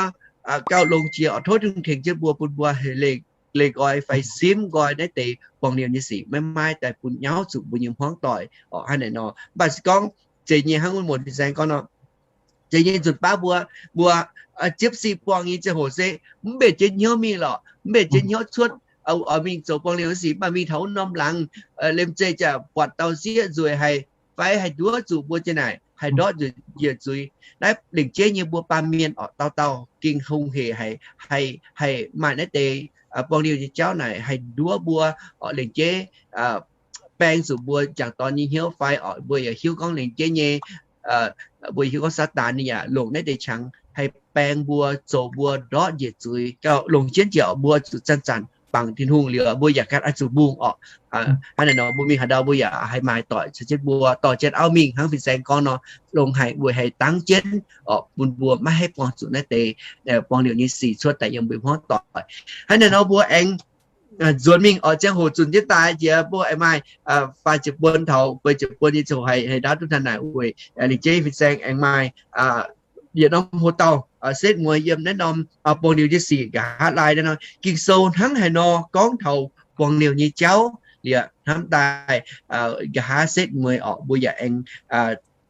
gauh longx jiex oc, tov Tin-Hungh tengx jienv mbuo bun mbuo haih leih, leih nqoi fai simv nqoi naaiv deix buangh liouh nyei sic maiv maaih daaih bun nyauv zuqc mbuo nyei hmuangv doic oc. Hnangv naaic nor mv baac se gorngv zeiz nyei hnangv wuov muonz fin-saeng gorngv nor, zeiz nyei nzunc baav mbuo, mbuo ziepv sic buangh nyei ziangh hoc se mv mbenc jienv hnyouv mingh lorqc, mv mbenc jienv hnyouv cuotv, oix mingh zoux buangh liouh nyei sic, mv baac mingh taux wuov norm laangz, liemh zeih jaax buatc dauh sieqv nzueic haic fai haih nduov zuqc mbuo jiex naaic, haih ndortv njiec zuiz. Naaiv lengc jeiv nyei mbuo baamh mienh oc, dauh dauh gengh hungh hec haic, haih, haih maaih naaiv deix buangh liouh nyei jauv naaic haih nduov mbuo oc, lengc jeiv baeng zuqc mbuo jangc dorn nyei hnyouv fai oc, mbuo yaac hiuv gorngv lengc jeiv nyei, mbuo hiuv gorngv Saadaan ninh yaac longc naaiv deix qangx haih baeng mbuo, zoux mbuo ndortv njiec zuiz, gauh longc jienv njiec mbuo zuqc zanc zanc bangc Tin-Hungh liuz, mbuo yaac ganh oix zuqc mbungh oc. Hnangv naaic nor mbuo mingh haaix ndau mbuo yaac haih maaih doic caux jienv mbuo dorh jienv auv mingh hnangv fin-saeng gorngv nor, longx haic weic haih dangv jienv oc, bun mbuo maiv haih buangh zuqc naaiv deix buangh liouh nyei sic cuotv daaih yiem mbuo hmuangv doic. Hnangv naaic nor mbuo aengx nzuonx mingh oc, ziangh hoc zunc jienv daaih jiex mbuo aengx maaih faah ziepc buon taux feix ziepc buon nyei ziangh hoc haih, haih ndaauv duqv hnangv naaic weic lengc jeiv fin-saeng aengx maaih yietc norm hoc-dauh setv mueiz yiem naaiv norm buangh liouh nyei sic nqa'haav laai naaiv nor. Ging-Sou hnangv haaix nor gorngv taux buangh liouh nyei jauv liuz, hnamv daaih nqa'haav setv mueiz orqc, mbuo yaac aengx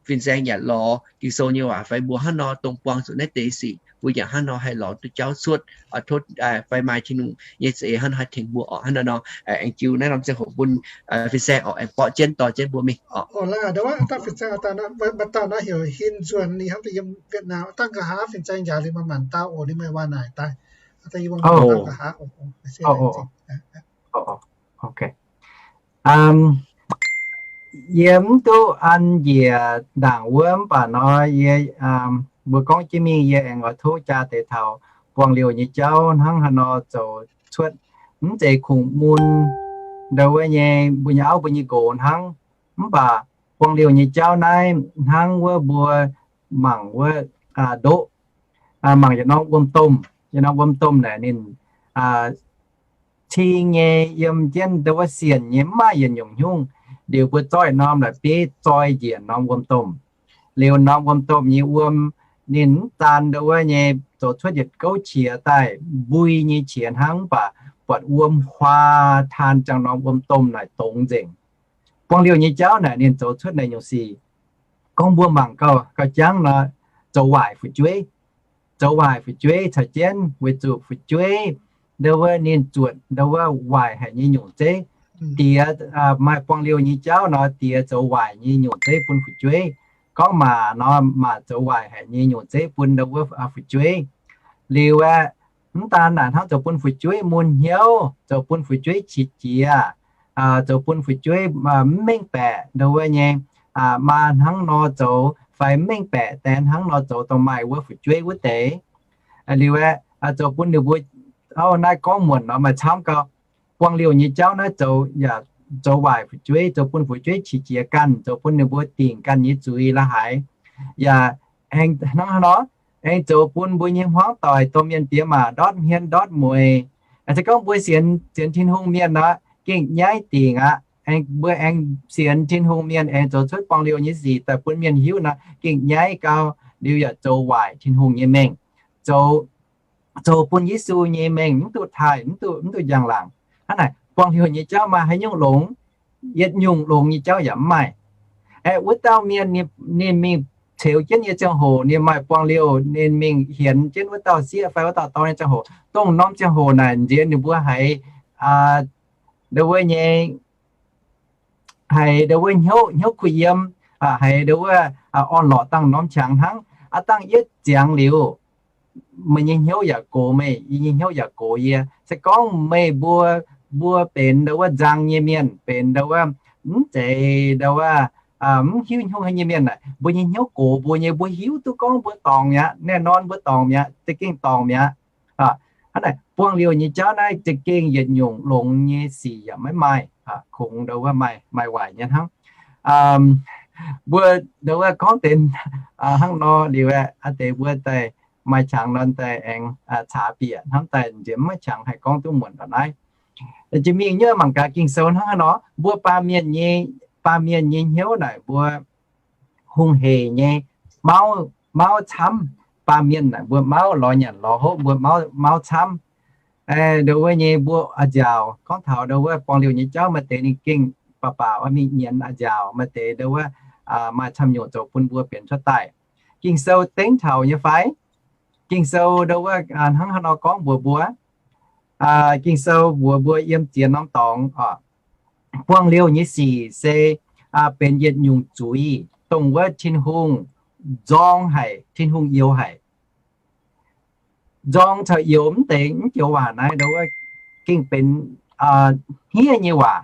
fin-saeng yaac lorz Ging-Sou nyei waac fai mbuo hnangv nor dongh buangh zuqc naaiv deix sic, mbuo yaac hnangv nor haih lorz duqv jauv cuotv. Tov fai maaih Tin-Hungh nyei za'eix hnangv nor haih tengx mbuo orqc. Hnangv nor nor aengx jiu naaiv norm ziangh hoc bun fin-saeng orqc aengx borqv jienv dorh jienv mbuo mingh orqc. Maaih dauh naaiv heuc Hin Nzuonx, ninh hnamv daaih yiem Việt Nam, dangh nqa'haav fin-saeng njaaux liuz maaih maanc dauh oc, ninh meih waac naaic daaih. Yie mv duqv an njiec ndaangc wuov, mv baac nor yie, mbuo gorngv jienv mingh, yie aengx oix tov jaa deix taux buangh liouh nyei jauv hnangv haaix nor zoux cuotv. Mv zeiz kungx mun ndau wuov nyei mbuo nyei auv mbuo nyei nqox hnangv, mv baac buangh liouh nyei jauv naaiv hnangv wuov mbuo mangc wuov ndoqv, mangc yietc norm wuom-domh. Yietc norm wuom-domh naaic ninh cing nyei, yiem jienv ndau wuov sienc nyei, mv maaih yietc nyungc hnyungv. Liuz mbuo zorqv yietc norm la'bieiv zoi njiec norm wuom-domh. Liuz norm wuom-domh nyei wuom ninh mv zaan ndau wuov nyei zoux cuotv yietc gouv qiex daaih, mbui nyei qiex hnangv, mv baac buatc wuom huaa taan ziangh norm wuom-domh naaic dongz nzengc. Buangh liouh nyei jauv naaic ninh zoux cuotv naaic nyungc sic. Gorngv mbuo mangc gauh, gauh jangv nor, zoux waaic fu'jueiv. Zoux waaic fu'jueiv caux jienv weic zuqc fu'jueiv ndau wuov ninh zuotc ndau wuov waaic haic nyei nyungc zeiv. Diex maaih buangh liouh nyei jauv nor, diex zoux waaic nyei nyungc zeiv bun fu'jueiv. Gorngv maac nor, maac zoux waaic haic nyei nyungc zeiv bun ndau wuov fu'jueiv. Liuz aeqv, mv daan naaic hnangv zoux bun fu'jueiv mun hnyouv, zoux bun fu'jueiv qiex jiez, zoux bun fu'jueiv mv mengh baeqc ndau wuov nyei, maa hnangv nor zoux fai mv mengh baeqc daen hnangv nor zoux dongh maaih wuov fu'jueiv wuov deix. Liuz aeqv, zoux bun ninh mbuo, auv, naaiv gorngv muonc nor maaih camv gau. Buangh liouh nyei jauv naaiv zoux yaac zoux waaic fu'jueiv, zoux bun fu'jueiv qiex jiez ganh, zoux bun ninh mbuo dingc ganh nyei zuiz la'haaix. Yaac aengx hnangv haaix nor, aengx zoux bun mbuo nyei hmuangv doic, domh mienh diex maac ndortv hmien ndortv mueiz. Se gorngv mbuo sienx, sienx Tin-Hungh mienh nor, gengh nyaiv dingc aqv. Aengx mbuo aengx sienx Tin-Hungh mienh aengx zoux cuotv buangh liouh nyei sic daaih bun mienh hiuv nor, gengh nyaiv gau, liuz yaac zoux waaic Tin-Hungh nyei mengh, zoux, zoux bun Yesu nyei mengh mv duqv taaih, mv duqv, mv duqv njang-laangc. Hnangv naaic, buangh liouh nyei jauv maaih haaix nyungc longx? Yietc nyungc longx nyei jauv yaac mv maaih. Aeqv, wuov dauh mienh ninh, ninh mingh ceux jienv nyei ziangh hoc, ninh maaih buangh liouh, ninh mingh hienx jienv wuov dauh sieqv fai wuov dauh dorn nyei ziangh hoc, dongh norm ziangh hoc naaic nziex ninh mbuo haiz ndau wuov nyei, haiz ndau wuov hnyouv, hnyouv kuh yiem, haiz ndau wuov orn-lorqc dangh norm qangx hnangv. Aav dangh yie ziangx liuz, meih nyei hnyouv yaac gox meih, yie nyei hnyouv yaac gox yie. Se gorngv meih mbuo, mbuo benx ndau wuov nzang nyei mienh, benx ndau wuov mv zeiz ndau wuov mv hiuv hnyouv haaix nyei mienh naaic, mbuo nyei hnyouv gox mbuo nyei, mbuo hiuv duqv gorngv mbuo dorngc mi'aqv, naaiv norm mbuo dorngc mi'aqv, za'gengh dorngc mi'aqv. Hnangv naaic, buangh liouh nyei jauv naaiv za'gengh yietc nyungc longx nyei sic yaac maiv maaih, kungx ndau wuov maaih, maaih waaic nyei hnangv. Mbuo ndau wuov gorngv deix hnangv nor liuz aeqv, aa deix mbuo daaih maaih qangx nor daaih aengx caax bieqc hnamv daaih nziex maiv qangx haih gorngv duqv muonc ndongc naaiv. Jiex mingh nyei mangc gaax Ging-Sou hnangv haaix nor, mbuo baamh mienh nyei, baamh mienh nyei hnyouv naaic mbuo hungh heic nyei, mauv, mauv camv. Baamh mienh naaic mbuo mauv lorz nyanc lorz hopv, mbuo mauv, mauv camv. Ndau wuov nyei mbuo a'nziaauc, gorngv taux ndau wuov buangh liouh nyei jauv, maaih deix ninh gengh baac baac oix mingh nyienz a'nziaauc, maaih deix ndau wuov maaih camv nyungc zoux bun mbuo benx cuotv daaih. Ging-Sou dengv taux nyei fai? Ging-Sou ndau wuov hnangv haaix nor gorngv mbuox mbuo? Ging-Sou mbuox mbuo yiem ziex norm dorngx, buangh liouh nyei sic se benx yietc nyungc zuiz, dongh wuov Tin-Hungh nzorng haic, Tin-Hungh youx haic. Nzorng caux youx mv deix mv joux waac naaiv ndau wuov gengh benx hniev nyei waac.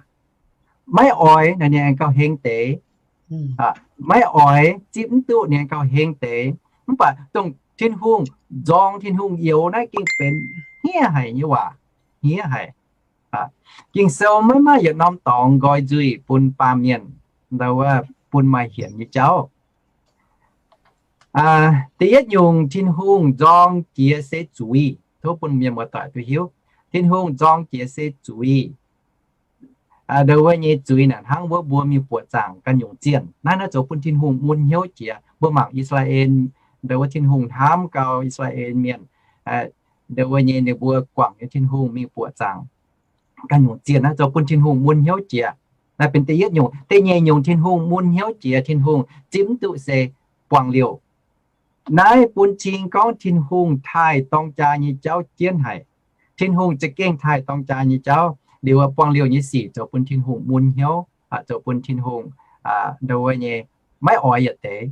Maiv oix naaic ninh aengx gauh heng deix. Maiv oix zipv mv duqv ninh aengx gauh heng deix. Mv baac dongh Tin-Hungh nzorng, Tin-Hungh youx naaiv gengh benx hniev haic nyei waac, hniev haic. Ging-Sou maiv maaih yietc norm dorngx nqoi nzuih bun baamh mienh, ndau wuov bun maaih hienx nyei jauv. Da'yietv nyungc Tin-Hungh nzorng jiex se zuiz. Tov bun mienh muoz-doic duqv hiuv, Tin-Hungh nzorng jiex se zuiz. Ndau wuov nyei zuiz naaic hnangv wuov mbuo mingh buoqc zaangc ganh nyungc zienh. Naaiv naaiv zoux bun Tin-Hungh mun hnyouv jiex. Mbuo mangc I^saa^laa^en Ndo wuov Tin-Hungh hnamv gau I^saa^laa^en Mienh, ndo wuov nyei ninh mbuo guangc nyei Tin-Hungh mingh buoqc zaangc ganh nyungc zienh naaiv zoux bun Tin-Hungh mun hnyouv jiex. Naaiv benx da'yietv nyungc. Da'nyeic nyungc Tin-Hungh mun hnyouv jiex, Tin-Hungh zipv mv duqv se buangh liouh. Naaiv bun cing gorngv Tin-Hungh taaih dorng jaa nyei jauv jienv haic. Tin-Hungh za'gengh taaih dorng jaa nyei jauv. Liuz buangh liouh nyei sic zoux bun Tin-Hungh mun hnyouv, zoux bun Tin-Hungh ndo wuov nyei maiv oix yietc deix.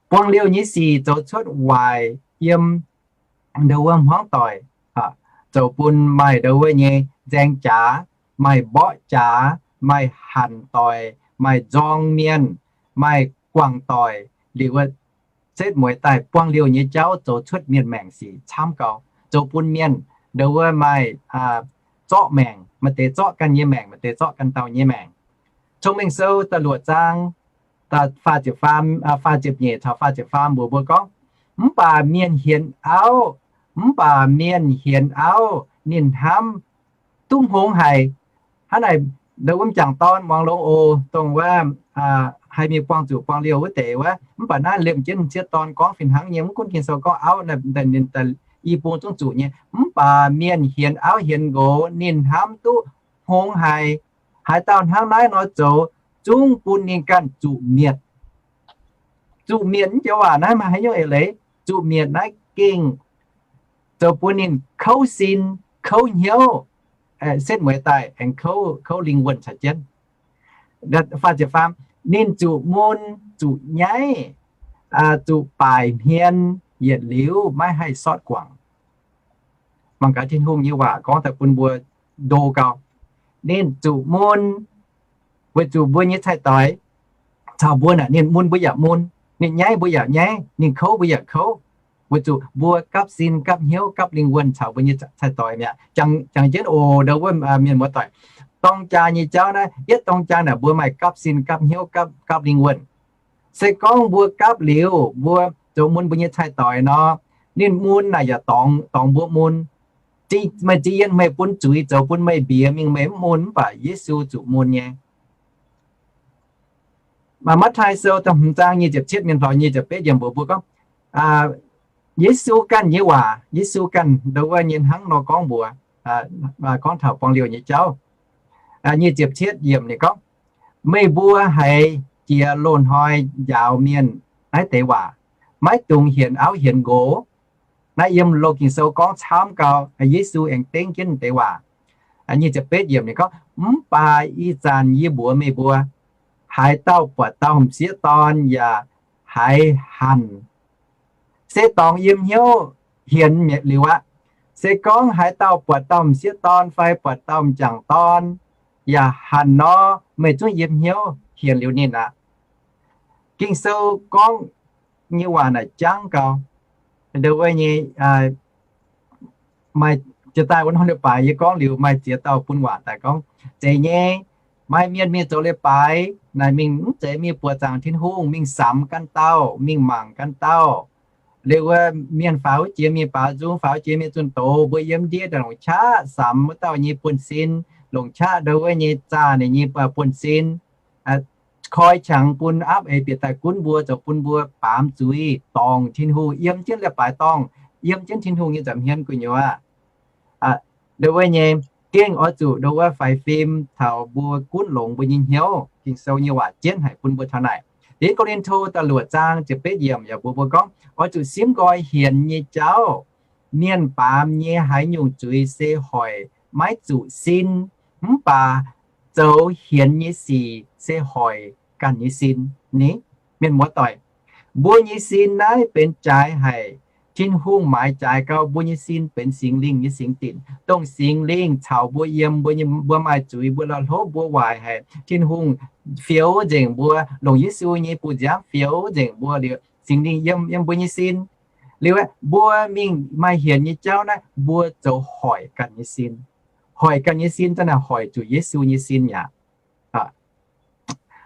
Buangh liouh nyei sic zoux cuotv waaic yiem ndo wuov hmuangv doic, zoux bun maaih ndo wuov nyei nzaeng jaax, maaih mborqv jaax, maaih hanc doic, maaih nzorng mienh, maaih guangc doic. Liuz wuov setv mueiz daaih buangh liouh nyei jauv zoux cuotv mienh maengc sic camv gau, zoux bun mienh ndo wuov maaih zorqv maengc, maaih deix zorqv ganh nyei maengc, maaih deix zorqv ganh dauh nyei maengc. Cong-Mengh Sou da'luoqc zaang faah ziepc faam, faah ziepc nyeic caux faah ziepc faam mbuox mbuo gorngv, mv baac mienh hienx auv, mv baac mienh hienx auv ninh hnamv duqv hngongx haic. Hnangv naaic, ndo wuov m'jangc dorn muangx longx oc, dongh wuov haih mingh buangh zuqc buangh liouh wuov deix wuov. Mv baac naaiv liemh jienv m'sieqv dorn gorngv fih hnangv nyei, mv gunv Ging-Sou gorngv auv, ninh i bung zungv zuqc nyei. Mv baac mienh hienx auv hienx nqox ninh hnamv duqv hngongx haic. Haaix dauh hnangv naaiv nor zoux zungv bun ninh ganh zuqc mietc. Zuqc mietc, mv joux waac naaiv maaih haaix nyungc eix leiz? Zuqc mietc naaiv gengh zoux bun ninh kouv sin, kouv hnyouv, setv mueiz daaih aengx kouv, kouv lingh wuonh caux jienv. Faah ziepc faam, ninh zuqc mun, zuqc nyaiv, zuqc baaic hmien, yietc liuz maiv haih sortv guangc. Mangc gaax Tin-Hungh nyei waac gorngv daaih bun mbuo ndo gau. Ninh zuqc mun weic zuqc mbuo nyei cai-doix caux mbuo naaic, ninh mun mbuo yaac mun, ninh nyaiv mbuo yaac nyaiv, ninh kouv mbuo yaac kouv, weic zuqc mbuo gapv sin gapv hnyouv gapv lingh wuonh caux mbuo nyei cai-doix mi'aqv. Jangx jienv oc, ndo wuov mienh muoz-doic, dorng jaa nyei jauv naaiv, yietv dorng jaa naaic mbuo maaih gapv sin gapv hnyouv, gapv lingh wuonh. Se gorngv mbuo gapv liuz, mbuo zoux mun mbuo nyei cai-doix nor, ninh mun naaic yaac dorngx, dorngx mbuo mun. Meih za'yien meih bun zuiz zoux bun meih mbiex mingh, meih mv mun, mv baac Yesu zuqc mun nyei. Matv^taai Sou da'hmz zaang nyic ziepc cietv mingh taux nyic ziepc betv yiemc mbuox mbuo gorngv, Yesu ganh nyei waac, Yesu ganh ndo wuov nyei hnangv nor gorngv mbuox, gorngv taux buangh liouh nyei jauv. Nyic ziepc cietv yiemc ninh gorngv, meih mbuo haiz jiex loz-hnoi njaaux mienh naaiv deix waac, maiv dungx hienx auv hienx nqox. Naaiv yiem Loz-Ging Sou gorngv camv gau, Yesu aengx dengv jienv deix waac. Nyic ziepc betv yiemc ninh gorngv, mv baac ih zanc yie mbuox meih mbuo, haaix dauh buatc dauh m'sieqv dorn yaac haiz hanc, se dorngx yiem hnyouv hienx liuz aqv. Se gorngv haaix dauh buatc dauh m'sieqv dorn fai buatc dauh m'jangc dorn yaac hanc nor, meih zungv yiem hnyouv hienx liuz ninh aqv. Ging-Sou gorngv nyei waac naaic jangv gau. Ndo wuov nyei, maaih jiex daaih wuov norm leiz-baaix yie gorngv liuz maaih ziex dauh bun waac daaih gorngv, zeiz nyei, maaih mienh mingh zoux leiz-baaix naaic mingh mv zeiz mingh buoqc zaangc Tin-Hungh, mingh samx ganh dauh, mingh mangc ganh dauh. Liuz wuov mienh faaux jiex mingh baaux nzung, faaux jiex mingh zunh doz, mbuo yiem ndiev longc qaqv samx wuov dauh nyei buonv-sin, longc qaqv ndo wuov nyei zaah ninh nyei buonv-sin, koi qangx bun aapv eix bieqc daaih gunv mbuo, zoux bun mbuo baamz zuiz, dorngc Tin-Hungh, yiem jienv leiz-baaix dorngh, yiem jienv Tin-Hungh nyei nza'hmien gu'nyuoz. Ndo wuov nyei, gengh oix zuqc ndo wuov faix fim taux mbuo gunv longx mbuo nyei hnyouv. Ging-Sou nyei waac jienv haic bun mbuo taux naaic. Da'yietv Ko^lin^to da'luoqc zaang ziepc betv yiemc yaac mbuox mbuo gorngv, oix zuqc simv nqoi hienx nyei jauv. Mienh baamz nyei haaix nyungc zuiz se hoic maiv zuqc sin, mv baac zoux hienx nyei sic se hoic ganh nyei sin. Ni, mienh muoz-doic, mbuo nyei sin naaiv benx jaaix haic. Tin-Hungh maaiz jaaix gau, mbuo nyei sin benx Singx Lingh nyei singx dinc. Dongh Singx Lingh caux mbuo yiem, mbuo maaih zuiz, mbuo la'hlopv, mbuo waaic haic, Tin-Hungh fioux nzengc mbuo, longc Yesu nyei bu nziaamv fioux nzengc mbuo liuz, Singx Lingh yiem, yiem mbuo nyei sin. Liuz mbuo mingh maaih hienx nyei jauv naaiv, mbuo zoux hoic ganh nyei sin. Hoic ganh nyei sin, za'naaic hoic zuqc Yesu nyei sin mi'aqv.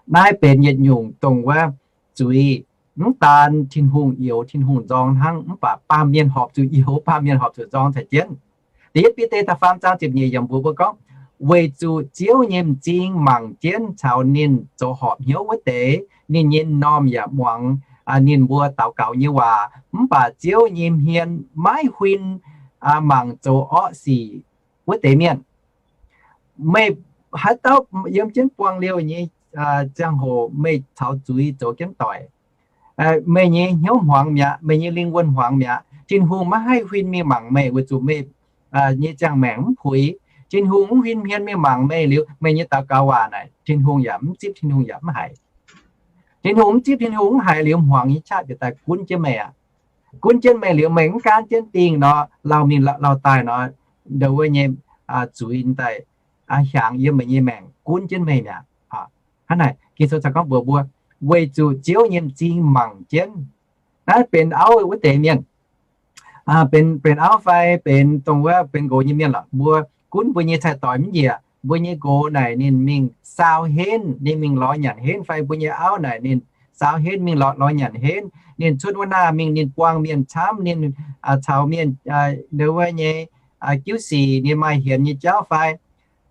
Naaiv benx yietc nyungc dongh wuov zuiz, mv daan Tin-Hungh youx Tin-Hungh nzorng hnangv, mv baac baamh mienh horpc zuqc youx, baamh mienh horpc zuqc nzorng caux jienv. Da'yietv Bide da'faam zaang ziepc nyeic yiemc mbuox mbuo gorngv, weic zuqc Ziouv nyei m'zing mangc jienv caux ninh zoux horpc hnyouv wuov deix, ninh nyei m'normh yaac muangx ninh mbuo daux gaux nyei waac, mv baac Ziouv nyei hmien maiv huin mangc zoux orqv sic wuov deix mienh. Meih haaix dauh yiem jienv buang liouh nyei ziangh hoc meih caux zuiz zoux jienv doic, meih nyei hnyouv hmuangx mi'aqv, meih nyei lingh wuonh hmuangx mi'aqv. Tin-Hungh maiv haih huin mingh mangc meih weic zuqc meih nyei ziangh maengc mv puix. Tin-Hungh mv huin hmien mingh mangc meih liuz, meih nyei daux gaux waac naaic Tin-Hungh yaac mv zipv, Tin-Hungh yaac mv haiz. Tin-Hungh mv zipv, Tin-Hungh mv haiz liuz, hmuangx nyei qaqv bieqc daaih gunv jienv meih aqv. Gunv jienv meih liuz, meih mv gaanv jienv dingh nor, lauh mingh lauh daaih nor, ndo wuov nyei zuiz daaih hiaangx yiem meih nyei maengc gunv jienv meih mi'aqv. Hnangv naaic, Ging-Sou caux gorngv mbuox mbuo, weic zuqc Ziouv nyei m'zing mangc jienv. Naaiv benx auv wuov deix mienh, benx, benx auv fai benx dongh wuov benx nqox nyei mienh lorqc, mbuo gunv mbuo nyei cai-doic mv njiec, mbuo nyei nqox naaic ninh mingh saau henv, ninh mingh lorz nyanc henv, fai mbuo nyei auv naaic ninh saau henv mingh lorz, lorz nyanc henv, ninh cuotv wuov naah mingh ninh buang mienh camv, ninh caux mienh ndo wuov nyei jiuv sic, ninh maaih hienx nyei jauv fai.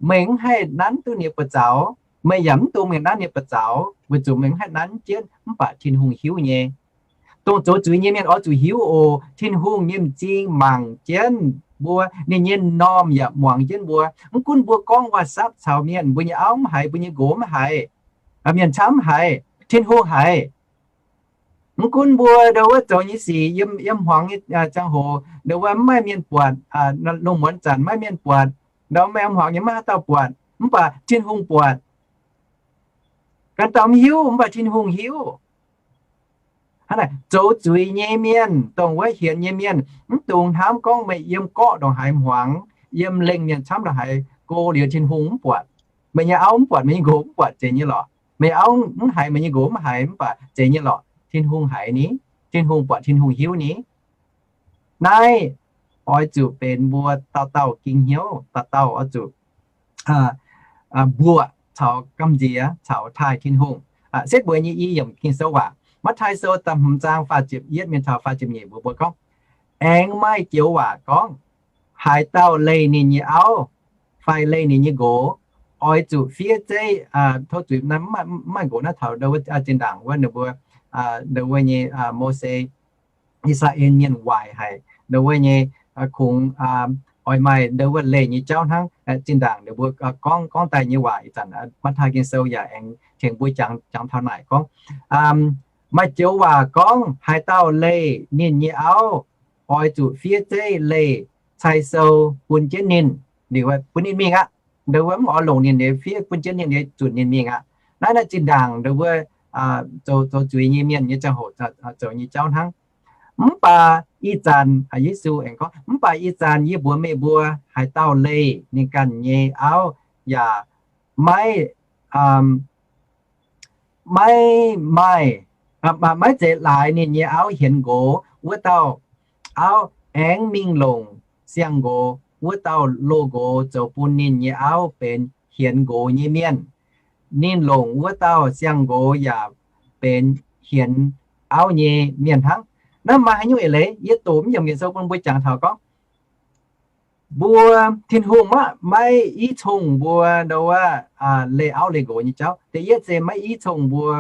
Meih mv haih nanv duqv ninh buoz zaux, meih yaac mv dungx mingh nanv ninh buoz zaux, weic zuqc meih mv haih nanv jienv, mv baac Tin-Hungh hiuv nyei. Dongh zoux zuiz nyei mienh oix zuqc hiuv oc, Tin-Hungh nyei m'zing mangc jienv mbuo, ninh nyei m'normh yaac muangx jienv mbuo. Mv gunv mbuo gorngv waac-sapv caux mienh, mbuo nyei auv mv haiz, mbuo nyei nqox mv haiz, mienh camv mv haiz, Tin-Hungh haiz. Mv gunv mbuo ndo wuov zoux nyei sic yiem, yiem hmuangx nyei ziangh hoc, ndo wuov mv maaih mienh buatc, lungh muonz zanc maiv maaih mienh buatc, ndo maaih hmuangx nyei maiv haaix dauh buatc, mv baac Tin-Hungh buatc. Ganh dauh mv hiuv, mv baac Tin-Hungh hiuv. Hnangv naaic, zoux zuiz nyei mienh, dongh wuov hienx nyei mienh, mv dungx hnamv gorngv meih yiem gorqv ndongc haaix hmuangx, yiem lengh mienh camv ndongc haaix go liuz Tin-Hungh mv buatc. Meih nyei auv mv buatc, meih nyei nqox mv buatc, zeiz nyei lorqc. Meih auv mv haiz, meih nyei nqox mv haiz, mv baac zeiz nyei lorqc. Tin-Hungh haiz ni, Tin-Hungh buatc, Tin-Hungh hiuv ni. Naaiv oix zuqc benx mbuo dauh dauh ging hnyouv, dauh dauh oix zuqc mbuoqc caux gamh nziex caux taaih Tin-Hungh. Setv mbuo nyei i yiemc Ging-Sou waac, Matv^taai Sou da'hmz zaang faah ziepc yietv mingh taux faah ziepc nyeic mbuox mbuo gorngv, aengx maaih joux waac gorngv, haaix dauh leih ninh nyei auv fai leih ninh nyei nqox, oix zuqc fiev zeiv, tov zuiz, mv maaih nqox naaiv taux ndo wuov zinh ndaangc wuov ninh mbuo, ndo wuov nyei Mose, I^saa^laa^en Mienh waaic haic ndo wuov nyei, kungx oix maaih ndo wuov leih nyei jauv hnangv. Zinh ndaangc ninh mbuo gorngv, gorngv daaih nyei waac ih zanc Matv^taai Ging-Sou yaac aengx tengx mbuo jangx, jangx taux naaic gorngv, maaih joux waac gorngv, haaix dauh leih ninh nyei auv, oix zuqc fiev zeiv leih cai sou bun jienv ninh, liuz bun ninh mingh aqv. Ndo wuov mv oix longc ninh nyei fiev bun jienv ninh nyei, zunc ninh mingh aqv. Naaiv, naaiv zinh ndaangc ndo wuov zoux, zoux zuiz nyei mienh nyei ziangh hoc zoux nyei jauv hnangv. Mv baac ih zanc, Yesu aengx gorngv, mv baac ih zanc yie mbuox meih mbuo, haaix dauh leih ninh ganh nyei auv yaac maiv, maiv maaih, maiv zeiz laaix ninh nyei auv hienx nqox, wuov dauh auv aengx mingh longc siang-nqox, wuov dauh loz-nqox zoux bun ninh nyei auv benx hienx nqox nyei mienh. Ninh longc wuov dauh siang-nqox yaac benx hienx auv nyei mienh hnangv. Naaiv maaih haaix nyungc eix leiz? Yie doqc mv yiemc Ging-Sou bun mbuo jangx taux gorngv, mbuo, Tin-Hungh maiv, maiv i cong mbuo ndo wuov leih auv leih nqox nyei jauv. Da'yietv se maiv i cong mbuo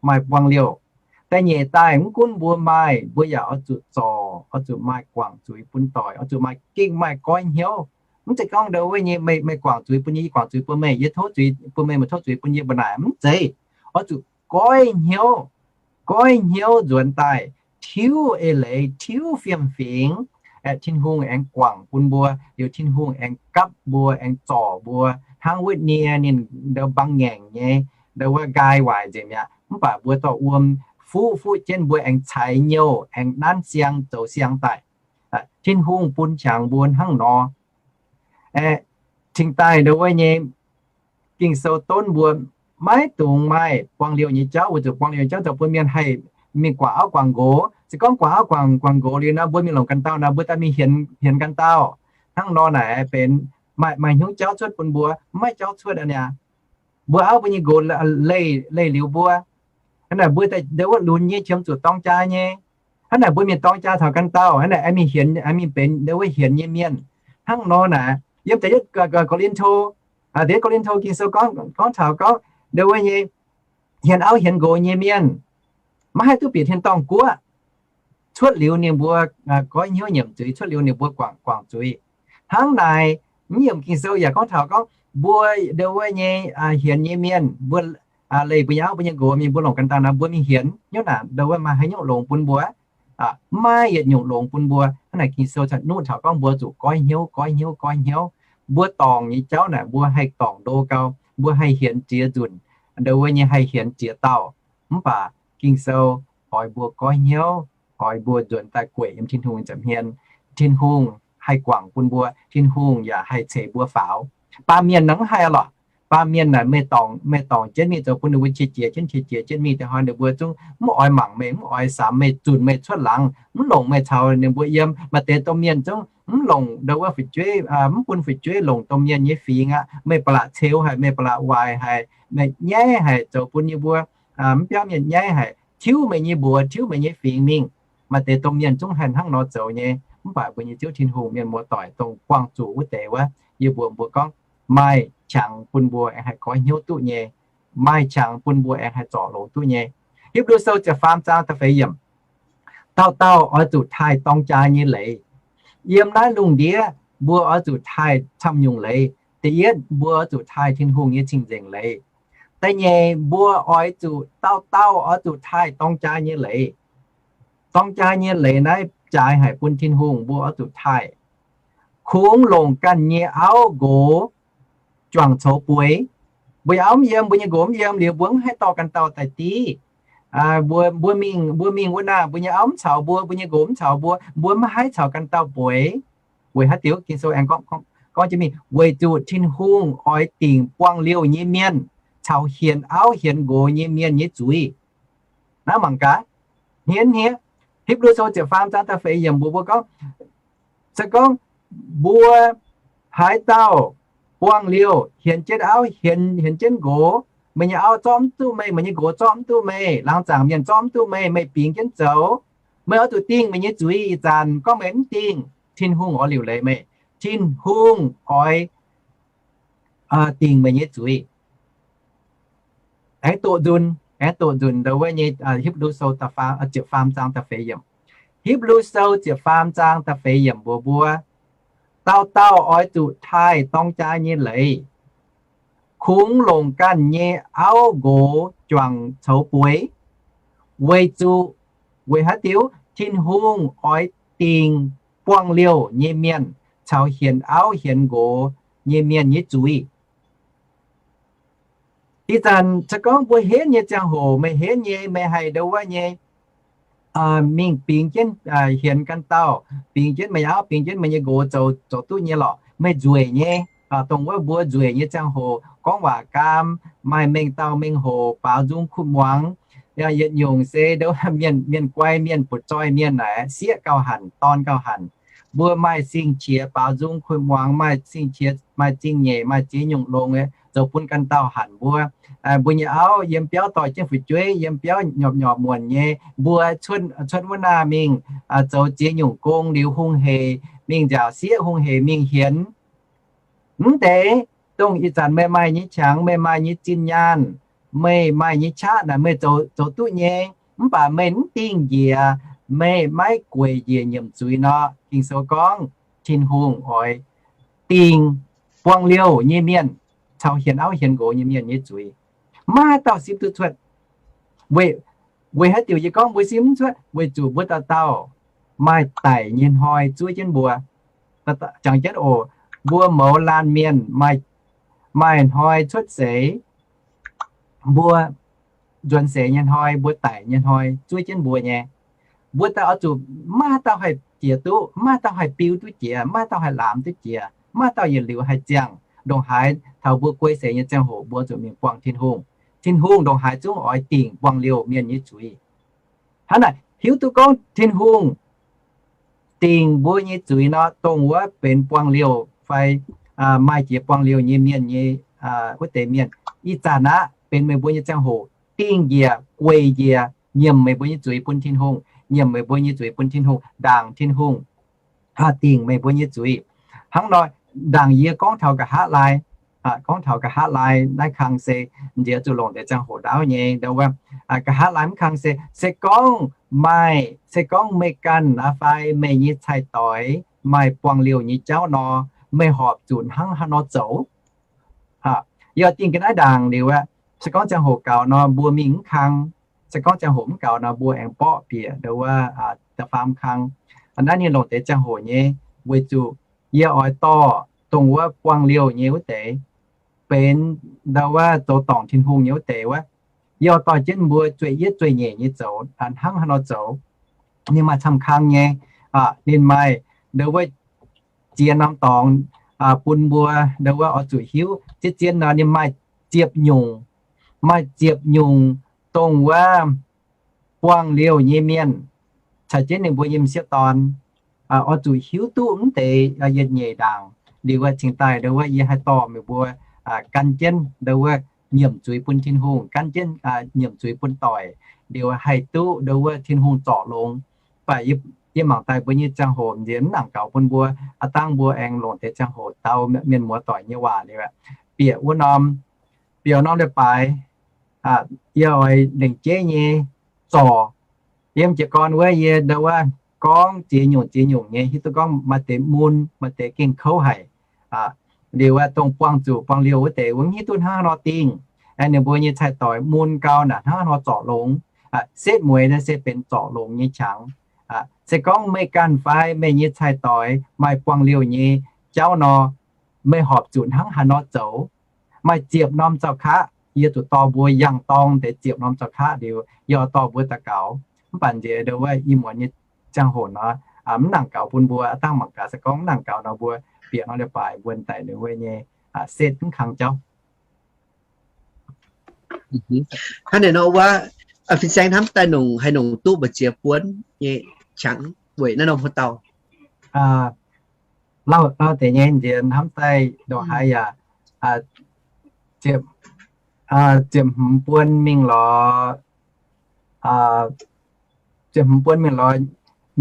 maaih buang liouh. Da'nyeic daaih mv gunv mbuo maaih, mbuo yaac oix zuqc zorc, oix zuqc maaih guangc zuiz bun doic, oix zuqc maaih gengh maaih goiv hnyouv. Mv zeiz gorngv ndo wuov nyei meih, meih guangc zuiz bun yie, yie guangc zuiz bun meih, yie tov zuiz bun meih, meih tov zuiz bun yie, mbuo naaic mv zeiz. Oix zuqc goiv hnyouv, goiv hnyouv nzuonx daaih, tiuv eix leiz, tiuv fiem-fingx, aeqv, Tin-Hungh aengx guangc bun mbuo, liuz Tin-Hungh aengx gapv mbuo, aengx zorc mbuo, hnangv wuov nie ninh ndo mbang ngaengc nyei, ndo wuov nqaai waaic nzengc mi'aqv. Mv baac mbuo dorh wuom fuqv fuqv jienv, mbuo aengx caux nyouh, aengx nanv siang zoux siang daaih. Tin-Hungh bun qangx mbuo hnangv nor. Aeqv, cingx daaih ndo wuov nyei Ging-Sou donv mbuo maiv dungx maaih buang liouh nyei jauv, weic zuqc buang liouh nyei jauv zoux bun mienh haih mingh guangc auv guangc nqox. Se gorngv guangc auv guangc, guangc nqox liuz nor, mbuo mingh longc ganh dauh nor, mbuo daaih mingh hienx, hienx ganh dauh. Hnangv nor naaic benx maaih, maaih hnyouv jauv cuotv bun mbuo, maiv jauv cuotv aqv niaa. Mbuo auv mbuo nyei nqox leih, leih liuz mbuo, hnangv naaic mbuo daaih ndo wuov lunx nyei qiemx zuqc dorng jaa nyei. Hnangv naaic mbuo mingh dorng jaa taux ganh dauh, hnangv naaic aengx mingh hienx, aengx mingh benx ndo wuov hienx nyei mienh. Hnangv nor naaic, yiem da'yietv Ko^lin^to, da'yietv Ko^lin^to Ging-Sou gorngv, gorngv taux gorngv ndo wuov nyei hienx auv hienx nqox nyei mienh, Maiv haih duqv bieqc tin-dorngh guoqv. Cuotv liuz ninh mbuo goiv hnyouv nyiemc zuiz, cuotv liuz ninh mbuo guangc, guangc zuiz. Hnangv naaic, mv yiemc Ging-Sou yaac gorngv taux gorngv mbuo ndo wuov nyei hienx nyei mienh, mbuo leih mbuo nyei auv, mbuo nyei nqox mingh, mbuo longc ganh dauh naaic, mbuo mingh hienx hnyouv naaic, ndo wuov maaih haaix nyungc longx bun mbuo? Maiv yietc nyungc longx bun mbuo. Hnangv naaic Ging-Sou cingx nuqv taux gorngv mbuo zuqc goiv hnyouv, goiv hnyouv, goiv hnyouv. Mbuo dorngc nyei jauv naaic mbuo haih dorngc ndo gau, mbuo haih hienx jiex nzunc, ndo wuov nyei haih hienx jiex dauh. Mv baac Ging-Sou oix mbuo goiv hnyouv, oix mbuo nzuonx daaih gueic yiem Tin-Hungh nza'hmien. Tin-Hungh haih guangc bun mbuo, Tin-Hungh yaac haih ceix mbuo faaux. Baamh mienh naaic mv haih lorqc. Baamh mienh naaic meih dorngc, meih dorngc jienv mingh zoux bun ninh mbuo qiex jiez jienv, qiex jiez jienv mingh deix hnoi ninh mbuo zungv mv oix mangc meih, mv oix samx meih, zunc meih cuotv laangz, mv longc meih caux ninh mbuo yiem. Maaih deix domh mienh zungv mv longc ndo wuov fu'jueiv, mv bun fu'jueiv longc domh mienh nyei fingx aqv. Meih ba'laqc ceux haic, meih ba'laqc waaic haic, meih nyaiv haic, zoux bun yie mbuo mv biauv mienh nyaiv haic, tiuv meih nyei mbuox, tiuv meih nyei fingx mingh. Maaih deix domh mienh zungv haih hnangv nor zoux nyei. Mv baac mbuo nyei Ziouv Tin-Hungh, mienh muoz doic, dongh buangh zuqc wuov deix wuov, yie mbuox mbuo gorngv maaih qangx bun mbuo aengx haih goiv hnyouv duqv nyei. Maaih qangx bun mbuo aengx haih zorc longx duqv nyei. Hipv^lu Sou ziepc faam zaang da'feix yiemc. Dauh dauh oix zuqc taaih dorng jaa nyei leiz. Yiem naaiv lungh ndiev mbuo oix zuqc taaih camv nyungc leiz. Da'yietv, mbuo oix zuqc taaih Tin-Hungh nyei cing-nzengc leiz. Da'nyeic, mbuo oix zuqc, dauh dauh oix zuqc taaih dorng jaa nyei leiz. Dorng jaa nyei leiz naaiv jaaix haic bun Tin-Hungh, mbuo oix zuqc taaih. Kungx longc ganh nyei auv nqox juangc coux bueix. Mbuo nyei auv mv yiem, mbuo nyei nqox mv yiem liuz, mbuo mv haih dorh ganh dauh daaih div. Mbuo, mbuo mingh, mbuo mingh wuov naaic, mbuo nyei auv mv caux mbuo, mbuo nyei nqox mv caux mbuo, mbuo mv haih caux ganh dauh bueix. Weic haaix diuc? Ging-Sou aengx gorngv, gorngv jienv mingh, weic zuqc Tin-Hungh oix dingc buangh liouh nyei mienh caux hienx auv hienx nqox nyei mienh nyei zuiz. Naaiv mangc gaax, hniev hniev, Hipv^lu Sou ziepc faam zaang da'feix yiemc mbuox mbuo gorngv, se gorngv mbuo haaix dauh buangh liouh hienx jienv auv, hienx, hienx jienv nqox, meih nyei auv zorqv mv duqv meih, meih nyei nqox zorqv mv duqv meih, laangz zaangc mienh zorqv mv duqv meih, meih bingx jienv zoux, meih oix zuqc dingh meih nyei zuiz. Ih zanc gorngv meih mv dingh, Tin-Hungh oix liuc leiz meih. Tin-Hungh oix dingc meih nyei zuiz. Aengx doqc nzunc, aengx doqc nzunc ndo wuov nyei Hipv^lu Sou ziepc faam zaang da'feix yiemc. Hipv^lu Sou ziepc faam zaang da'feix yiemc mbuox mbuo, dauh dauh oix zuqc taaih dorng jaa nyei leiz. Kungx longc ganh nyei auv nqox juangc coux bueix. Weic zuqc, weic haaix diuc? Tin-Hungh oix dingc buangh liouh nyei mienh caux hienx auv hienx nqox nyei mienh nyei zuiz. Ih zanc se gorngv mbuo henv nyei ziangh hoc, meih henv nyei, meih haih ndo wuov nyei mingh bingx jienv hienx ganh dauh, bingx jienv meih auv, bingx jienv meih nyei nqox zoux, zoux duqv nyei lorqc. Meih nzueic nyei, dongh wuov mbuo nzueic nyei ziangh hoc gorngv waac gaam, maaih mengh dauh mengh hoc, baaux nzung kuv muangx. Yietc nyungc se ndo mienh, mienh guai mienh, butv-zoih mienh naaic, sieqv gauh hanc, dorn gauh hanc. Mbuo maaih sing-qiex baaux nzung kuv muangx, maaih sing-qiex, maaih zingh nyeic, maaih ziex nyungc longx, zoux bun ganh dauh hanc mbuo. Mbuo nyei auv yiem biauv dorh jienv fu'jueiv, yiem biauv nyopv nyopv muonc nyei, mbuo cuotv, cuotv wuov naaic mingh zoux ziex nyungc gong liuz hungh hec, mingh nziaauc sieqv hungh hec mingh hienx. Mv deix, dongh ih zanc meih maaih nyei qangx, meih maaih nyei zinh nyaanh, meih maaih nyei qaqv naaic meih zoux, zoux duqv nyei. Mv baac meih mv dingh njiec, meih maiv gueic njiec nyiemc zuiz nor, Ging-Sou gorngv Tin-Hungh oix dingh buangh liouh nyei mienh caux hienx auv hienx nqox nyei mienh nyei zuiz. Maiv haaix dauh sipv duqv cuotv. Weic, weic haaix diuc yie gorngv mbuo sipv mv cuotv? Weic zuqc mbuo dauh dauh maaih daic nyei hnoi zuov jienv mbuo. Jangx jienv oc, mbuo mouz laanh mienh maaih, maaih hnoi cuotv seix, mbuo nzuonx seix nyei hnoi, mbuo daic nyei hnoi zuov jienv mbuo nyei. Mbuo daaih oix zuqc maiv haaix dauh haih jiex duqv, maiv haaix dauh haih biu duqv jiex, maiv haaix dauh haih laamx duqv jiex, maiv haaix dauh yietc liuz haih ziangh. Ndongc haaix taux mbuo guei seix nyei ziangh hoc mbuo zuqc mingh buangh Tin-Hungh. Tin-Hungh ndongc haaix zungv oix dingc buangh liouh mienh nyei zuiz. Hnangv naaic hiuv duqv gorngv Tin-Hungh dingc mbuo nyei zuiz nor, dongh wuov benx buangh liouh fai maaih jiex buangh liouh nyei mienh nyei wuov deix mienh. Ih zanc aqv benx meih mbuo nyei ziangh hoc dingh njiec, gueic njiec, nyiemc meih mbuo nyei zuiz bun Tin-Hungh, nyiemc meih mbuo nyei zuiz bun Tin-Hungh, ndaangc Tin-Hungh dingc meih mbuo nyei zuiz. Hnangv nor, ndaangc yie gorngv taux nqa'haav laai, gorngv taux nqa'haav laai naaiv kang se nziex zuqc longc deix ziangh hoc ndaauv nyei ndo wuov. Nqa'haav laai mv kang se, se gorngv maaih, se gorngv meih ganh aqv fai meih nyei cai-doix maaih buangh liouh nyei jauv nor, meih horpc zuqc hnangv haaix nor zoux? Yie dingh ga'naaiv ndaangc liuz aqv, se gorngv ziangh hoc gaux nor mbuo mingh mv kang. Se gorngv ziangh hoc mv gaux nor mbuo aengx mborqv bieqc ndo wuov da'faam kang. Naaiv ninh longc deix ziangh hoc nyei, weic zuqc yie oix dorh dongh wuov buangh liouh nyei wuov deix, benx ndo wuov zoux dorngc Tin-Hungh nyei wuov deix wuov, yie oix dorh jienv mbuo zueih yietv zueih nyeic nyei zoux, hnangv haaix nor zoux. Ninh maaih camv kang nyei, ninh maaih ndo wuov ziex norm dorngx bun mbuo ndo wuov oix zuqc hiuv. Zien-zien nor ninh maaih ziepc nyungc, maaih ziepc nyungc dongh wuov buangh liouh nyei mienh caux jienv ninh mbuo nyei m'sieqv dorn oix zuqc hiuv duqv mv deix yietc nyeic ndaangc. Liuz wuov cingx daaih ndo wuov yie haih dorh meih mbuo gan jienv ndo wuov nyiemc zuiz bun Tin-Hungh, gan jienv nyiemc zuiz bun doic, liuz haih duqv ndo wuov Tin-Hungh zorc longx. Mv baac yie mangc daaih mbuo nyei ziangh hoc nziex mv nangc gaux bun mbuo. Aav dangh mbuo aengx longc deix ziangh hoc dau mienh muoz doic nyei waac liuz aqv. Bieqc wuov norm, bieqc norm leiz-baaix yie oix lengc jeiv nyei zorc. Yiem jiez gorn wuov yie ndo wuov gorngv ziex nyungc ziex nyungc nyei, hiuv duqv gorngv maaih deix mun, maaih deix gengh kouv haic. Liuz wuov dongh buangh zuqc buangh liouh wuov deix wuov mv hiuv duqv hnangv haaix nor dingh. Aengx ninh mbuo nyei cai-doix mun gau naaic hnangv haaix nor zorc longx. Setv mueiz naaiv se benx zorc longx nyei qangx. Se gorngv meih ganh fai meih nyei cai-doix maaih buangh liouh nyei jauv nor, meih horpc zuqc hnangv haaix nor zoux. Maaih ziepc norm zaux kaqv, yie zuqc dorh mbuo yangh dorng deix ziepc norm zaux kaqv liuz, yie oix dorh mbuo daux gaux. Mv baac nziex ndo wuov ih muonz nyei ziangh hoc nor, mv nangc gaux bun mbuo. Aav dangh mangc gaax se gorngv mv nangc gaux nor mbuo bieqc norm leiz-baaix mbuo daic liuz wuov nyei setv mv kang jauv. Hnangv naaiv nor wuov, fin-saeng hnamv daaih nongc haih nongc duqv mbu'ziex buonv nyei qangx weic naaiv norm haaix dauh? Lauh, lauh deix nyei nziex hnamv daaih ndongc haaix yaac ziepc hmz buonv mingh lorz, ziepc hmz buonv mingh lorz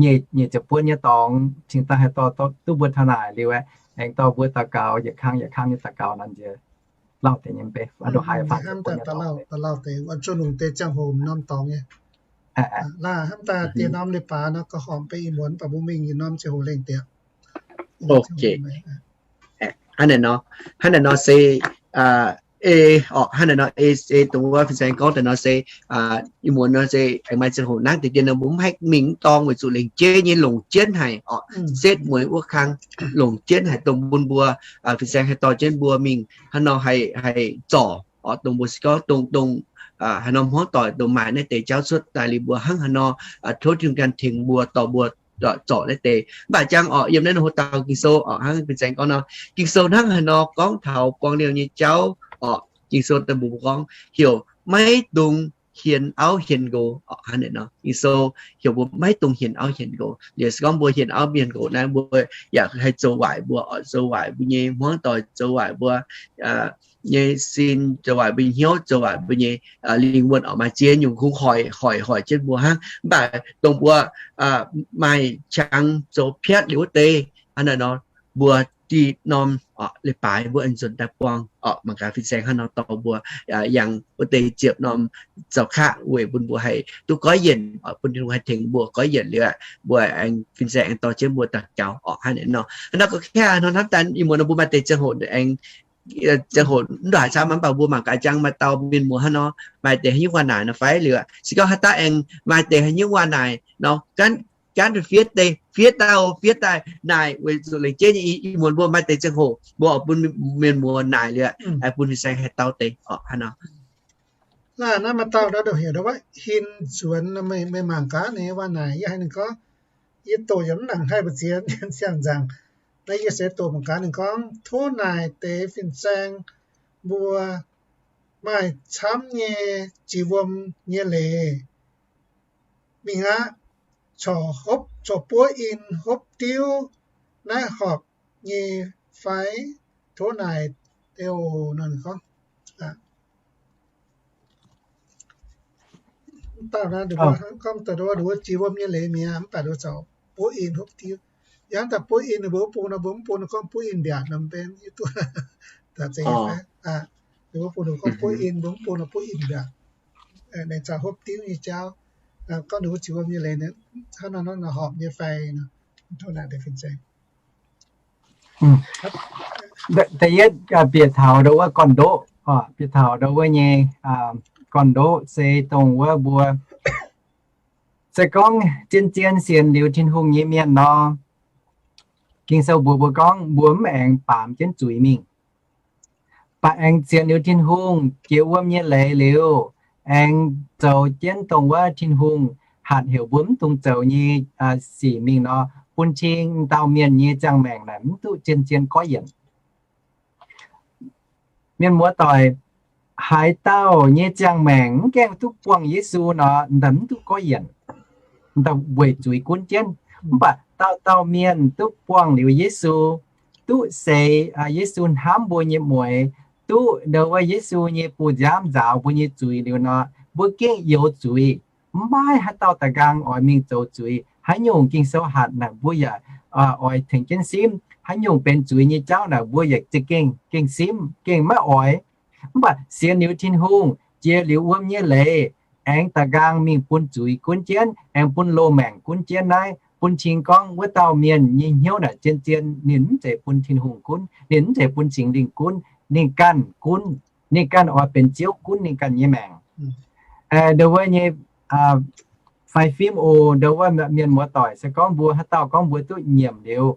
nyic, nyic ziepc buonv nyei dorngx cingx daaih haih dorh duqv mbuo taux naaic liuz aeqv, aengx dorh mbuo daux gaux yietc kang yietc kang nyei daux gaux nor nziex lauh deix nyei mv bei, ndongc haaix faanh hnamv daaih daux lauh deix, zuov longc deix ziangh hoc norm dorngx nyei. Laaih hnamv daaih diex norm leiz-baaix nor, gauh horpc mv bei ih muonz, mv baac mbuo mingh yietc norm ziangh hoc lengh diex. Hnangv naaic nor, hnangv naaic nor se, ei, orqc, hnangv naaic nor ei, ei dongh wuov fin-saeng gorngv daaih nor se, ih muonz nor se aengx maaih ziangh hoc nangv deix dien nor mbuo mv haih mingh mv dorngx weic zuqc lengc jeiv nyei longc jienv haic orqc, setv mueiz wuov kang longc jienv haic dongh bun mbuo, fin-saeng haih dorh jienv mbuo mingh hnangv nor haih, haih zorc orqc, dongh mbuo se gorngv dongh, dongh haaix norm hmuangv doic dongh maaih naaiv deix jauv cuotv daaih liuz mbuo hnangv haaix nor tov Tin-Hungh ganh tengx mbuo dorh mbuo zorc naaiv deix. Mv baac jangx orqc, yiem naaiv norm hoc dauh Ging-Sou orqc, hnangv fin-saeng gorngv nor, Ging-Sou hnangv haaix nor gorngv taux buang liouh nyei jauv orqc, Ging-Sou daaih mbuox mbuo gorngv heuc maiv dungx hienx auv hienx nqox orqc. Hnangv naaic nor Ging-Sou heuc mbuo maiv dungx hienx auv hienx nqox. Liuz se gorngv mbuo hienx auv hienx nqox naaiv, mbuo yaac haih zoux waaic mbuo orqc, zoux waaic mbuo nyei hmuangv doic, zoux waaic mbuo nyei sin, zoux waaic mbuo nyei hnyouv, zoux waaic mbuo nyei lingh wuonh orqc. Maaih ziex nyungc kungx hoic hoic hoic jienv mbuo hnangv. Mv baac dongh mbuo maaih qangx zoux piatv liuz wuov deix, hnangv naaic nor mbuo dieh norm leiz-baaix mbuo aengx nzuonx daaih buangh orqc. Mangc gaax fin-saeng hnangv nor dorh mbuo yangh wuov deix ziepc norm zaux kaqv weic bun mbuo haih duqv goiv yienc, bun Tin-Hungh haih tengx mbuo goiv yienc liuz, mbuo aengx fin-saeng aengx dorh jienv mbuo daux gaux orqc. Hnangv naaic nor, hnangv nor ga'qaeqv hnangv naaiv daaih ih muonz nor mbuo maaih deix ziangh hoc aengx ziangh hoc mv ndongc haaix camv, mv baac mbuo mangc gaax jangx maaih dauh mienh muoz hnangv nor maaih deix haaix nyungc waac-naaic nor fai liuz, se gorngv haaix dauh aengx maaih deix haaix nyungc waac-naaic nor, gaanv gaanv fiev deix, fiev dauh fiev daaih naaic weic zuqc lengc jeiv nyei ih muonz mbuo maaih deix ziangh hoc mbuo oix bun mienh muoz naaic liuz, bun fin-saeng haih dau deix orqc. Hnangv nor. Naaiv maaih dauh nor heuc wuov Hin Nzuonx, meih mangc gaax ninh waac-naaic, yie haiz ninh gorngv, yie doqc yaac mv nangc haih mbu'ziex siang-nzangc. Naaiv yie se doqc mangc gaax ninh gorngv tov naaic deix fin-saeng mbuo maaih camv nyei jiex wuom nyei leiz mingh aqv, corc hopv, corc buov in hopv diuv naaiv horpc nyei fai? Tov naaic deix oc. Nor ninh gorngv, dauh naaiv gorngv deix wuov jiex wuom nyei leiz mi'aqv, mv baac nduov corc buov in hopv diuv. Yangh daaih buov in ninh mbuo mv bung nor, mbuo mv bung nor gorngv buov in mbiaatc nor, mv benx duqv. Ninh mbuo bung nor gorngv buov in, mbuo mv bung nor buov in mbiaatc. ninh zaux hopv diuv nyei jauv. Gorngv ninh mbuo jiex wuom nyei leiz, hnangv nor nor horpc nyei fai? Tov naaic deix fin-saeng. Da'yietv bieqc taux ndau wuov gorn-ndoqv, bieqc taux ndau wuov nyei gorn-ndoqv se dongh wuov mbuo se gorngv zien-zien sienx liuz Tin-Hungh nyei mienh nor, Ging-Sou mbuox mbuo gorngv mbuo mv aengx baamz jienv zuiz mingh, mv baac aengx sienx liuz Tin-Hungh, jiex wuom nyei leiz liuz, aengx zoux jienv dongh wuov Tin-Hungh hatc heuc mbuo mv dungx zoux nyei sic mingh nor, bun cing dauh mienh nyei ziangh maengc naaic mv duqv zien-zien goiv yienc. Mienh muoz-doic, haaix dauh nyei ziangh maengc mv gaengh duqv buangh Yesu nor, mv duqv goiv yienc, weic zuiz gunv jienv. Mv baac dauh dauh mienh duqv buangh liuz Yesu, duqv seix Yesu hnamv mbuo nyei mueix, duqv ndau wuov Yesu nyei bu nziaamv nzaaux mbuo nyei zuiz liuz nor, mbuo gengh youx zuiz. Mv maaih haaix dauh da'nqaang oix mingh zoux zuiz. Haaix nyungc Ging-Sou hatc naaic mbuo yaac oix tengx jienv simv. Haaix nyungc benx zuiz nyei jauv naaic mbuo yaac za'gengh gengh simv, gengh maiv oix. Mv baac sienx liuz Tin-Hungh, jiex liuz wuom nyei leiz, aengx da'nqaang mingh bun zuiz gunv jienv, aengx bun loz-maengc gunv jienv naaiv, bun cing gorngv wuov dauh mienh nyei hnyouv naaic zien-zien ninh mv zeiz bun Tin-Hungh gunv, ninh mv zeiz bun Singx Lingh gunv, ninh ganh gunv, ninh ganh oix benx ziouv gunv ninh ganh nyei maengc. Ndau wuov nyei faix-fim oc, ndau wuov mienh muoz-doic, se gorngv mbuo haaix dauh gorngv mbuo duqv nyiemc liuz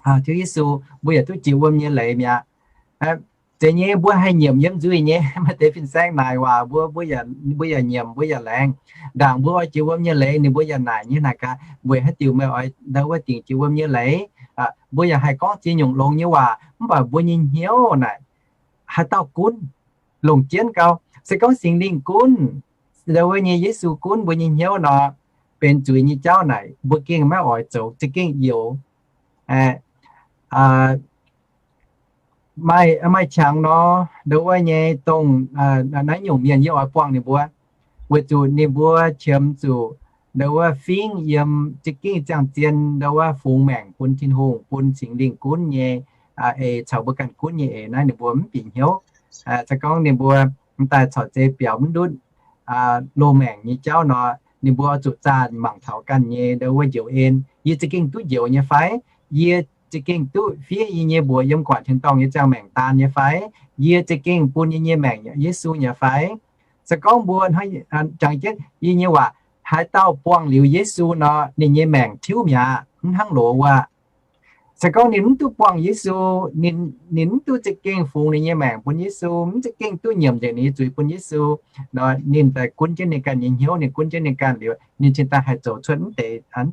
Ziouv Yesu, mbuo yaac duqv jiex wuom nyei leiz mi'aqv. Zeiz nyei, mbuo haih nyiemc yiem nzuih nyei. Maaih deix fin-saeng naaic waac mbuo, mbuo yaac nyiemc, mbuo yaac laengz. Ndaangc mbuo oix jiex wuom nyei leiz, ninh mbuo yaac naaic nyei naaic gaax, weic haaix diuc meih oix ndau wuov dingc jiex wuom nyei leiz? Mbuo yaac haih gorngv ziex nyungc longx nyei waac, mv baac mbuo nyei hnyouv naaic haaix dauh gunv? Longc jienv gau. Se gorngv Singx Lingh gunv, ndau wuov nyei Yesu gunv mbuo nyei hnyouv nor, benx zuiz nyei jauv naaic mbuo gengh maiv oix zoux, za'gengh youx. Maaih, maaih qangx nor, ndau wuov nyei dongh naaiv nyungc mienh yie oix buangh ninh mbuo, weic zuqc ninh mbuo qiemx zuqc ndau wuov fingv yiem za'gengh ziangh zien ndau wuov fungx maengc bun Tin-Hungh, bun Singx Lingh gunv nyei eix caux mbuo ganh gunv nyei eix naaiv ninh mbuo mv bieqc hnyouv. Se gorngv ninh mbuo m'daaih corc zei biaux mv ndutv loz-maengc nyei jauv nor, ninh mbuo oix zuqc zaah mangc taux ganh nyei ndau wuov njoux en. Yie za'gengh duqv njoux nyei fai? Yie za'gengh duqv fiev yie nyei mbuox yiem guangc tin-dorngh nyei ziangh maengc daan nyei fai? Yie za'gengh bun yie nyei maengc Yesu nyei fai? Se gorngv mbuo jangx jienv yie nyei waac, haaix dauh buangh liuz Yesu nor, ninh nyei maengc tiuv mi'aqv, mv hnangv loz wuov. Se gorngv ninh mv duqv buangh Yesu, ninh mv duqv za'gengh fungx ninh nyei maengc bun Yesu, mv za'gengh duqv nyiemc nzengc ninh nyei zuiz bun Yesu nor, ninh daaih gunv jienv ninh ganh nyei hnyouv, ninh gunv jienv ninh ganh liuz, ninh cingx daaih haih zoux cuotv mv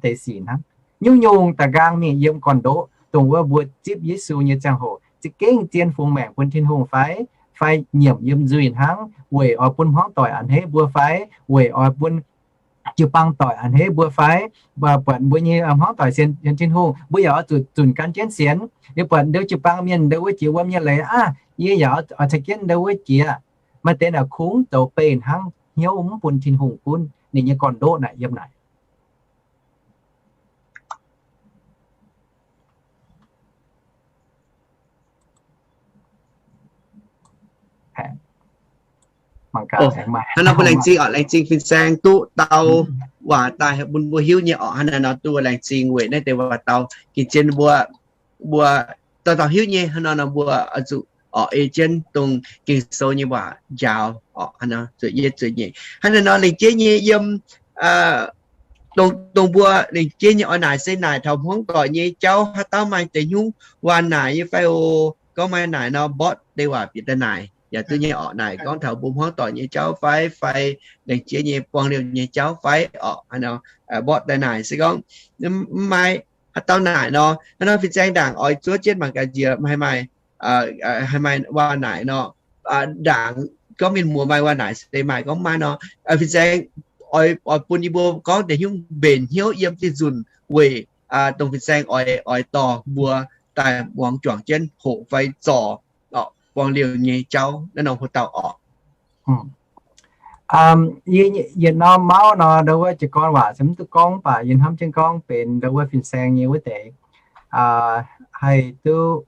deix sic hnangv. Nyungc-nyungc da'nqaang mingh yiem gorn-ndoqv, dongh wuov mbuo zipv Yesu nyei ziangh hoc, za'gengh zien fungx maengc bun Tin-Hungh fai? Fai nyiemc yiem nzuih hnangv, weic oix bun hmuangv doic a'hneiv mbuo fai? Weic oix bun jiu-baang doic a'hneiv mbuo fai? Buatc mbuo nyei hmuangv doic sienx Tin-Hungh, mbuo yaac oix zuqc zunc gan jienv sienx. Yie buatc ndau jiu-baang mienh ndau wuov jiex wuom nyei leiz aqv, yie yaac oix caux jienv ndau wuov jiex. Maaih deix naaic kungx zoux beih hnangv, hnyouv mv bun Tin-Hungh gunv, ninh nyei gorn-ndoqv naaic yiem naaic. Hnangv nor mbuo laengz zingh oc, laengz zingh fin-saeng duqv dau waac daaih bun mbuo hiuv nyei oc. Hnangv naaiv nor duqv laengz zingh weic naaiv deix waac dau gengh zien mbuo, mbuo dauh dauh hiuv nyei. Hnangv nor nor mbuo oix zuqc oc ei jienv dongh Ging-Sou nyei waac njaaux oc. Hnangv nor zuqc yietv zuqc nyeic. Hnangv naaiv nor lengc jeiv nyei yiem dongh mbuo lengc jeiv nyei oix naaic se naaic taux hmuangv doic nyei jauv, haaix dauh maaih deix hnyungv waac naaic nyei fai oc? Gorngv maaih naaic nor, mborqv deix waac bieqc daaih naaic yaac duqv nyei oc. Naaic gorngv taux mbuo hmuangv doic nyei jauv fai, fai lengc jeiv nyei buang liouh nyei jauv fai oc. Mborqv daaih naaic se gorngv mv maaih haaix dauh naaic nor, hnangv nor fin-saeng ndaangc oix zuov jienv mangc gaax nziex maaih, maaih, maaih waac naaic nor. Ndaangc gorngv mienh muoz maaih waac naaic se maaih, gorngv maaih nor, fin-saeng oix, oix bun yie mbuo gorngv deix hnyouv mbenc hnyouv yiem zinh nzunc weic dongh fin-saeng oix, oix dorh mbuo daaih muangx juangc jienv hoqc fai zorc buang liouh nyei jauv naaiv norm huo dauh oc. Yie yietc norm mauv nor, ndau wuov jiez gorn waac se mv duqv gorngv, mv baac yie hnamv jienv gorngv benx ndau wuov fin-saeng nyei wuov deix haih duqv,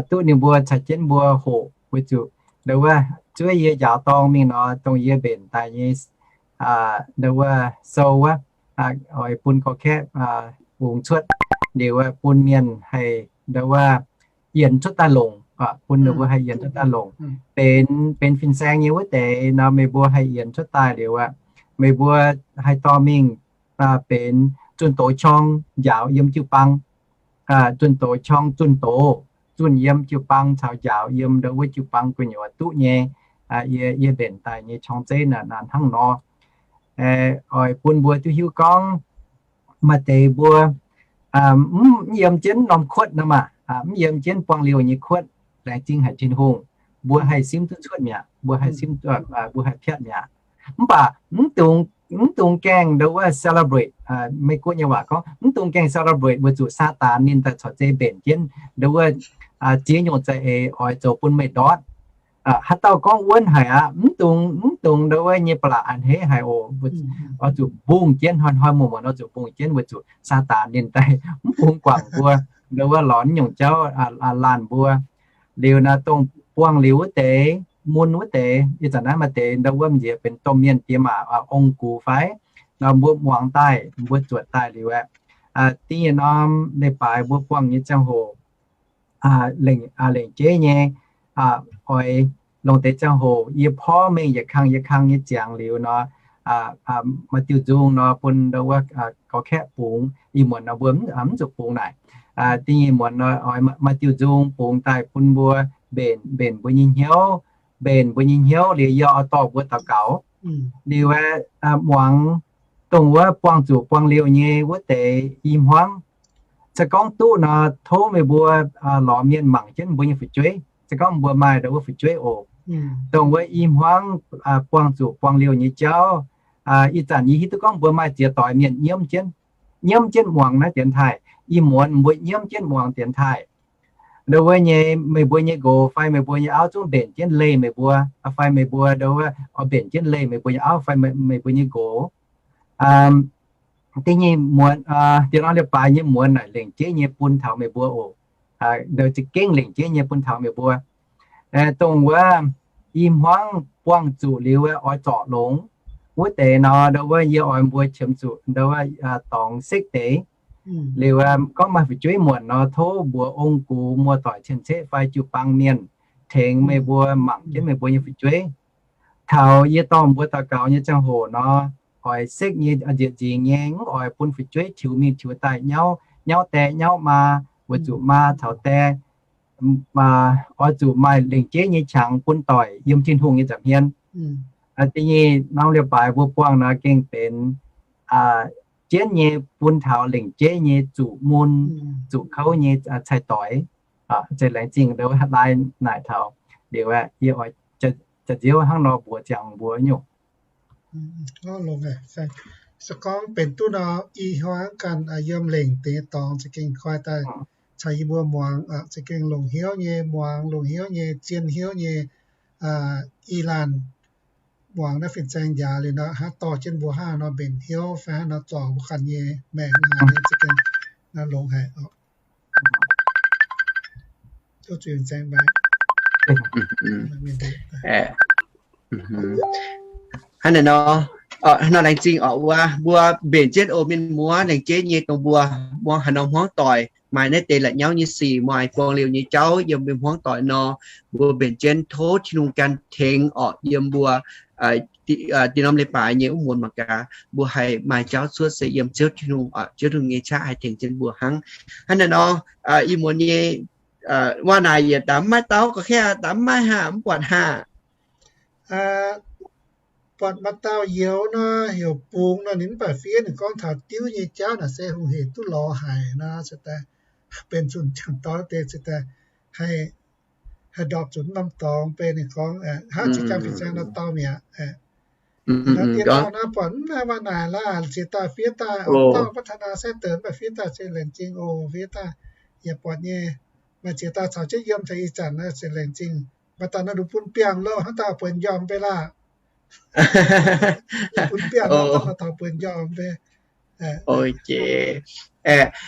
duqv ninh mbuo caux jienv mbuo hoqc weic zuqc ndau wuov zuov yie njaaux dorng mingh nor, dongh yie mbenc daaih nyei, aa, ndau wuov sou wuov, aa, oix bun gorx-kaeqv, aa, bungx cuotv, liuz wuov bun mienh haih ndau wuov yienx cuotv daaih longc, aa, bun ninh mbuo haih yienx cuotv daaih longc. Benx, benx fin-saeng nyei wuov deix nor, meih mbuo haih yienx cuotv daaih liuz aqv, meih mbuo haih dorh mingh, aa, benx zunh doz qorng njaaux yiem jiu-baang, aa, zunh doz qorng zunh doz, zunh yiem jiu-baang caux njaaux yiem ndau wuov jiu-baang gu'nyuoz duqv nyei, aa, yie, yie mbenc daaih nyei qorng-zeiv naaic hnangv nor. Aa, oix bun mbuo duqv hiuv gorngv maaih deix mbuo, aa, mv, mv yiem jienv norm kuotv nor maah, aa, mv yiem jienv buangh liouh nyei kuotv, laengz zingh haic Tin-Hungh, mbuo haih simv duqv cuotv mi'aqv, mbuo haih simv, aa, mbuo haih piatv mi'aqv. Mv baac mv dungx, mv dungx gaengh ndau wuov celebrate, aa, Meiv-Guoqv nyei waac gorngv mv dungx gaengh celebrate weic zuqc Saadaan ninh daaih corc zeiz mbenc jienv ndau wuov, aa, ziex nyungc za'eix oix zoux bun meih ndortv. Aa, haaix dauh gorngv wuonv haic aqv, mv dungx, mv dungx ndau wuov nyei ba'laqc a'hneiv haic oc. Oix zuqc mbungh jienv, hnoi-hnoi muonz-muonz oix zuqc mbungh jienv weic zuqc Saadaan ninh daaih mv bungx guangc mbuo, ndau wuov lorz nyungc jauv, aa, aa, laanh mbuo. Liuz naaiv dongh buangh liuz wuov deix, mun wuov deix, ih zanc naaiv maaih deix ndau wuov m'nziex benx domh mienh diex maac, aa, ong-gux fai, nor mbuo muangx daaih, mbuo zuotc daaih liuz aqv. Aa, da'nyeic norm leiz-baaix mbuo buangh nyei ziangh hoc, aa, lengc, aa, lengc jeiv nyei, aa, oix longc deix ziangh hoc yie porv mengh yietc kang yietc kang nyei ziangx liuz nor, aa, aa, maaih diuh nzung nor bun ndau wuov, aa, gorx-kaeqv bungx. Ih muonz nor mbuo mv, aa, mv zuqc bungx naaic. Aa, da'nyeic muonz nor oix maaih, maaih diuh nzung bungx daaih bun mbuo mbenc, mbenc mbuo nyei hnyouv, mbenc mbuo nyei hnyouv liuz yie oix dorh mbuo daux gaux. Liuz aeqv, aa, muangx dongh wuov buangh zuqc buangh liouh nyei wuov deix i hmuangv. Se gorngv duqv nor, tov meih mbuo, aa, lorz mienh mangc jienv mbuo nyei fu'jueiv. Se gorngv mbuo maaih ndau wuov fu'jueiv oc, dongh wuov i hmuangv, aa, buangh zuqc buangh liouh nyei jauv. Aa, ih zanc yie hiuv duqv gorngv mbuo maaih ziex doix mienh nyiemv jienv, nyiemv jienv muangx naaiv dienx taaih. Ih muonz mbuo nyiemv jienv muangx dienx taaih. Ndau wuov nyei meih mbuo nyei nqox fai meih mbuo nyei auv zungv mbenc jienv leih meih mbuo, fai meih mbuo ndau wuov oix mbenc jienv leih meih mbuo nyei auv fai meih, meih mbuo nyei nqox. Aa, da'nyeic muonz, aa, da'nyeic norm leiz-baaix nyei muonz naaic lengc jeiv nyei bun taux meih mbuo oc. Aa, ndau za'gengh lengc jeiv nyei bun taux meih mbuo. Aa, dongh wuov i hmuangv buangh zuqc liuz oix zorc longx wuov deix nor, ndau wuov yie oix mbuo qiemx zuqc ndau wuov, aa, dorngx sekv deix. Liuz, aa, gorngv maaih fu'jueiv muonc nor, tov mbuox ong-gux, muoz-doic, cien-ceqv fai jiu-baang mienh tengx meih mbuo mangc jienv meih mbuo nyei fu'jueiv. Taux yie dorh mbuo daux gaux nyei ziangh hoc nor, oix sekv nyei, aa, nzieqc nzingx nyei, mv oix bun fu'jueiv tiux mingh tiux daaih nyauv, nyauv die nyauv maa, weic zuqc maa caux die, aa, oix zuqc maaih lengc jeiv nyei qangx bun doic yiem Tin-Hungh nyei nza'hmien. Aa, da'nyeic norm leiz-baaix mbuo buangh nor gengh benx, aa, jienv nyei bun taux lengc jeiv nyei zuqc mun, zuqc kouv nyei, aa, cai-doix. Aa, zeiz laengz zingh ndau wuov lai naaic taux liuz aeqv, yie oix jaax-nziouv hnangv nor mbuox ziangx mbuo nyungc. Se gorngv benx duqv nor, i hmuangv ganh, aa, yiem lengc deix dorngx za'gengh koi daaih caux yie mbuo muangx, aa, za'gengh longc hnyouv nyei muangx, longc hnyouv nyei, zien hnyouv nyei, aa, i laanh muangx naaiv fin-saeng njaaux liuz nor, hnangv dorh jienv mbuo hnangv nor mbenc hnyouv fai hnangv nor zorc mbuo ganh nyei maengc hnangv haaix nyungc za'gengh nor longx haic oc. Tov zuiz fin-saeng mbaix. Hnangv naaiv nor, hnangv nor laengz zingh oc wuov, mbuo mbenc jienv oc mienh muoz, laengz jeiv nyei dongh mbuo muangx haaix norm hmuangv doic maaih naaiv deix la'nyauv nyei sic, maaih buangh liouh nyei jauv yiem mbuo hmuangv doic nor, mbuo mbenc jienv tov Tin-Hungh ganh tengx oc yiem mbuo, aa, da'nyeic norm leiz-baaix nyei wuov muonz mangc gaax mbuo haih maaih jauv cuotv se yiem Ziouv Tin-Hungh oc, Ziouv Tin-Hungh nyei qaqv haih tengx jienv mbuo hnangv. Hnangv naaiv nor, aa, ih muonz nyei, aa, waac naaic yietc daaih mv maaih dauh gorqv-kaeqv, daaih mv maaih haah, mv buatc haah. Buatc maaih dauh youz nor, heuc bungx nor, ninh mv baac fiev ninh gorngv taux diuv nyei jauv naaic se hungh hec duqv lorz haic nor, se daaih benx zunh jangc dorn deix, se daaih haih, haih ndorpc zuqc norm dorngx beiv ninh gorngv, hnangv zinh jangx fin-saeng nor dau mi'aqv. Nor dien dorh nor buatc mv maaih waac naaic laah, ziex dauh fiev daaih, dauh พัฒนา se deix mv baac fiev daaih se laengz zingh oc, fiev daaih yaac buatc nyei. Maaih ziex dauh caux jienv yiem taux ih zanc naaiv se laengz zingh. Maaih dauh nor ninh bun biangh loh, hnangv dauh buonc njormh beiv laah. Bun biangh loh, hnangv dauh buonc njormh beiv.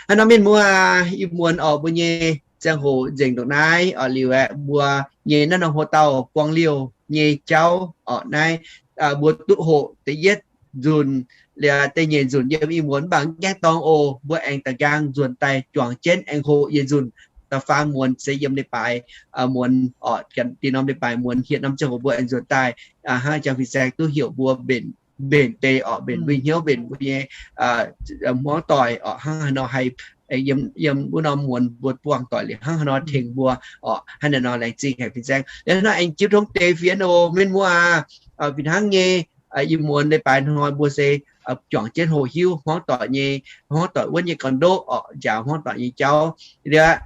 Hnangv nor mienh muoz, ih muonz oc mbuo nyei ziangh hoc nzengc ndongc naaiv oc. Liuz aeqv, mbuo nyei naaiv norm hoc-dauh buangh liouh nyei jauv orqc. Naaiv mbuo duqv hoqc da'yietv nzunc, liuz da'nyeic nzunc yiem ih muonz mv baac mv gaengh dorng oc. Mbuo aengx da'nqaang nzuonx daaih juangc jienv aengx hoqc yietc nzunc. Da'faam muonz se yiem leiz-baaix muonz orqc, da'nyeic norm leiz-baaix muonz hietc norm ziangh hoc mbuo aengx nzuonx daaih hnangv jangx fin-saeng duqv heuc mbuo mbenc, mbenc deix orqc, mbenc mbuo hnyouv, mbenc mbuo nyei hmuangv doic orqc, hnangv haaix nor haih yiem wuov norm muonz mbuo buangh doic liuz hnangv haaix nor tengx mbuo orqc. Hnangv naaiv nor laengz zingh haic fin-saeng. Liuz nor aengx jiu tong deix fienx oc, mienh muoz aac. Fih hnangv nyei, ih muonz leiz-baaix hnoi mbuo se juangc jienv hoqc hiuv hmuangv doic nyei, hmuangv doic wuonv nyei gorn-ndoqv orqc, njaaux hmuangv doic nyei jauv. Liuz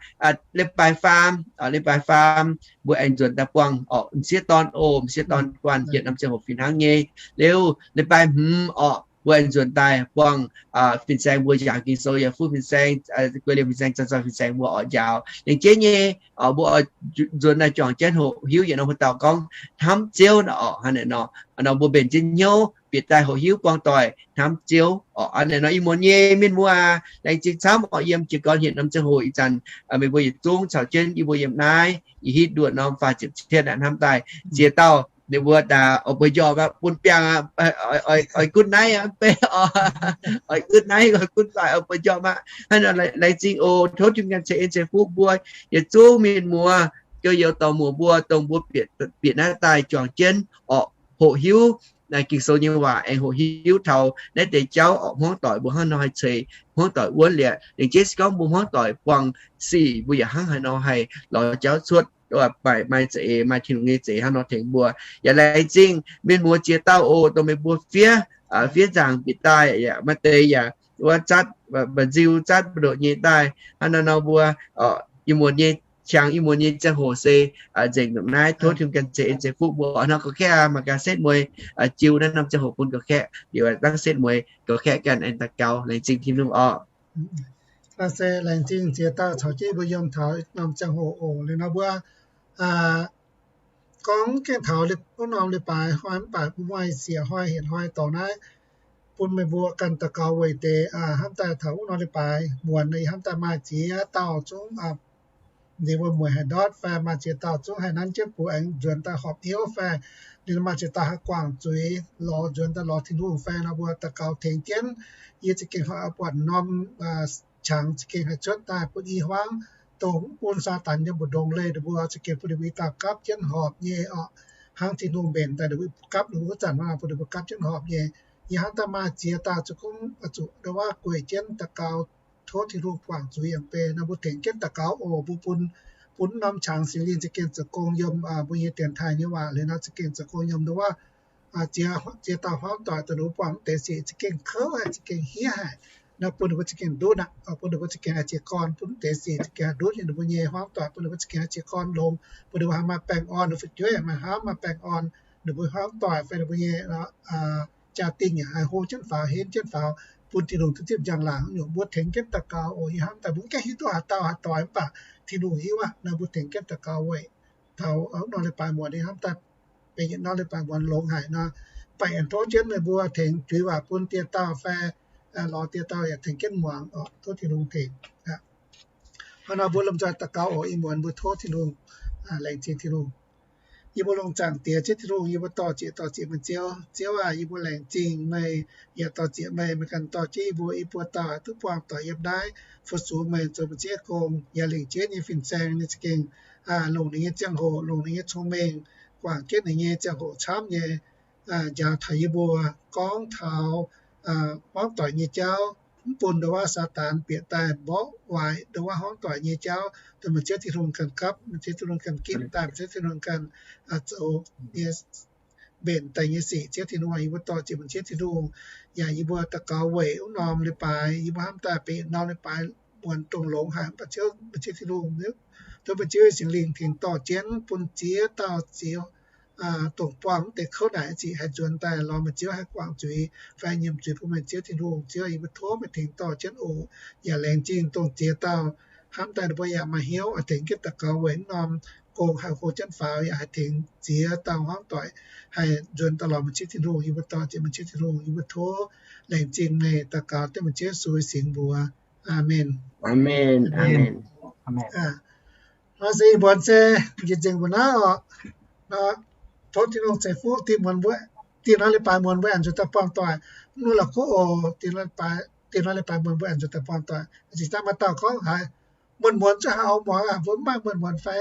leiz-baaix faam, leiz-baaix faam mbuo aengx nzuonx daaih buangh orqc, m'sieqv dorn oc, m'sieqv dorn guanh yietc norm ziangh hoc fih hnangv nyei. Liuz leiz-baaix hmz orqc, mbuo aengx nzuonx daaih buangh fin-saeng mbuo njaaux Ging-Sou yaac fuqv fin-saeng, guei liemh fin-saeng, zanc-zanc fin-saeng mbuo orqc njaaux. Laengz jeiv nyei, mbuo oix nzuonx daaih juangc jienv hoqc hiuv yietc norm hoc dauh gorngv hnamv Ziouv orqc. Hnangv naaiv nor, nor mbuo mbenc jienv hnyouv bieqc daaih hoqc hiuv buangh doic hnamv Ziouv orqc. Hnangv naaiv nor ih muonz nyei mienh muoz aac, laengz zingh camv orqc. Yiem jiez gorn yietc norm ziangh hoc ih zanc meih mbuo yietc zungv caux jienv yie mbuo yiem naaiv, ih hitv nduoqc norm faah ziepc cietv hnamv daaih ziex dauh. Ninh mbuo daaih oix mbuo njormh aqv, bun biangh aqv, oix good night aqv, mv bei oix good night, oix good bye, oix mbuo njormh aqv. Hnangv naaiv laengz zingh oc. Tov Tin-Hungh ganh ceix en ceix fuqv mbuo yietc zungv mienh muoz, goux youz dorh muoc mbuo, dongh mbuo bieqc naaiv daaih juangc jienv orqc, hoqc hiuv Ging-Sou nyei waac, aengx hoqc hiuv taux naaiv deix jauv orqc, hmuangv doic mbuo hnangv nor haih ceix hmuangv doic wuonv liuz. Laengz jeiv se gorngv mbuo hmuangv doic buangh sic, mbuo yaac hnangv haaix nor haih lorz jauv cuotv, maaih za'eix, maaih Tin-Hungh nyei za'eix hnangv nor tengx mbuo. Yaac laengz zingh mienh muoz ziex dauh oc, dongh meih mbuo fiev, fiev nzaangc bieqc daaih, yaac maaih deix yaac wuov zatv, mba'nziu zatv mbu'ndoqc nyei daaih. Hnangv naaiv nor mbuo ih muonz nyei, qangx ih muonz nyei ziangh hoc se nzengc nzengc naaiv. Tov Tin-Hungh ganh ceix en ceix fuqv mbuo. Hnangv nor ga'kaeqv mangc gaax setv mueiz jiu naaiv norm ziangh hoc bun ga'kaeqv, liuz dangh setv mueiz ga'kaeqv ganh aengx daux gaux. Laengz zingh Tin-Hungh orqc. Naaiv se laengz zingh ziex dauh caux jienv mbuo yiem taux norm ziangh hoc oc. Liuz nor mbuo gorngv gengh taux wuov norm leiz-baaix hnoi mv baac mbuo maaih siec hnoi hietc hnoi dorngx naaiv bun meih mbuo ganh daux gaux weic deix hnamv daaih taux wuov norm leiz-baaix muonz hnamv daaih maaih ziex dauh zungv liuz mbuo mueic haaix ndortv fai maaih ziex dauh zungv haih nanv jienv bun aengx nzuonx daaih horpc hnyouv fai liuz maaih ziex dauh haih guangc zuiz lorz nzuonx daaih lorz Tin-Hungh fai nor mbuo daux gaux tengx jienv. Yie za'gengh buatc norm qangx za'gengh haih cuotv daaih bun i hmuangv dongh mv bun Saadaan yiem mbu'ndongx leih ninh mbuo za'gengh bun ninh mbuo i dauh gapv jienv horpc nyei orqc. Hnangv Tin-Hungh mbenc daaih ninh mbuo gapv ninh mbuo wuov zanc nor bun ninh mbuo gapv jienv horpc nyei. Yie hnamv daaih maaih ziex dauh za'gengh zuqc ndongc wuov gueic jienv daux gaux tov Tin-Hungh guangc zuiz yaac bei nor mbuo tengx jienv daux gaux oc. Mbuo bun, bun norm qangx Singx Lingh za'gengh zoux gong yiem mbuo nyei dienx taaih nyei waac liuz nor za'gengh zoux gong yiem ndongc wuov ziex, ziex dauh hmuangv doic dongh ninh mbuo buangh mv deix sic za'gengh kouv haic, za'gengh hniev haic. Nor bun ninh mbuo za'gengh ndutv aqv, bun ninh mbuo za'gengh haih jiez gorn, bun mv deix sic za'gengh haih ndutv yiem ninh mbuo nyei hmuangv doic, bun ninh mbuo za'gengh haih jiez gorn longx, bun ninh mbuo haih maaih baengh orn, ninh fu'jueiv maaih hnamv maaih baengh orn, ninh mbuo hmuangv doic fai ninh mbuo nyei jaa-dingh yaac haih hlo jienv faaux, henv jienv faaux, bun Tin-Hungh duqv zipv njang-laangc nyungc. Mbuo tengx jienv daux gaux oc. Yie hnamv daaih mbuo mv gaengh hiuv duqv haaix dauh haaix doix mv baac Tin-Hungh hiuv aqv. Nor mbuo tengx jienv daux gaux weic taux norm leiz-baaix muonz yie hnamv daaih benx yietc norm leiz-baaix muonz longx haic nor, mv baac aengx tov jienv meih mbuo tengx juix waac bun dieh dauh fai lorz dieh dauh yaac tengx jienv muangx oc. Tov Tin-Hungh tengx. Hnangv nor mbuo lomh nzoih daux gaux oc. Ih muonz mbuo tov Tin-Hungh, laengz zingh Tin-Hungh. Yie mbuo longc zaangc Diex Ziouv Tin-Hungh, yie mbuo dor-ziec dor-ziec meih Ziouv. Ziouv aah, yie mbuo laengz zingh meih, yaac dor-ziec meih, meih ganh dorh jienv yie mbuo i buo dauh duqv buangh doic yiem naaiv, fu-sux meih zoux meih Ziouv gong, yaac lingc jienv nyei fin-saeng ninh za'gengh longc ninh nyei ziangh hoc, longc ninh nyei cong-mengh, guangc jienv ninh nyei ziangh hoc camv nyei, njaaux taux yie mbuo gorngv taux hmuangv doic nyei jauv, mv bun ndongc wuov Saadaan bieqc daaih mborqv waaic ndongc wuov hmuangv doic nyei jauv, dongh meih Ziouv Tin-Hungh ganh gapv, meih Ziouv Tin-Hungh ganh ginv daaih, meih Ziouv Tin-Hungh ganh zoux nyei mbenc daaih nyei sic. Ziouv Tin-Hungh, yie mbuo dor-ziec meih Ziouv Tin-Hungh, yaac yie mbuo daux gaux weic wuov norm leiz-baaix, yie mbuo hnamv daaih benx norm leiz-baaix muonz dongh longx haic, mv baac Ziouv, meih Ziouv Tin-Hungh, tov meih Ziouv Singx Lingh tengx dorh jienv bun ziex dauh ziex dongh buangh mv deix kouv naaic zic haih nzuonx daaih lorz meih Ziouv haih guangc zuiz fai nyiemc zuiz bun meih Ziouv Tin-Hungh. Ziouv, yie mbuo tov meih tengx dorh jienv oc. Yaac laengz zingh dongh ziex dauh hnamv daaih ninh mbuo yaac maaih hnyouv oix tengx jienv daux gaux weic wuov norm gong haih hlo jienv faaux, yaac haih tengx ziex dauh hmuangv doic haih nzuonx daaih lorz meih Ziouv Tin-Hungh. Yie mbuo dor-ziec meih Ziouv Tin-Hungh, yie mbuo tov laengz zingh meih, daux gaux dengv meih Ziouv Yesu nyei singx mbuox. Aamen. Hnoi se ih muonz se njiec nzengc mbuo naaiv oc. Nor, Tov Tin-Hungh ceix fuqv, dieh muonz mbuo, dieh norm leiz-baaix muonz mbuo aengx nzuonx daaih buangh doic. Mv nor la'kuqv oc, dieh norm leiz-baaix muonz mbuo aengx nzuonx daaih buangh doic. Ih zanc maaih dauh gorngv haiz muonz-muonz zungv haih oix muangx aqv, mbuo mv maaih muonz-muonz fai?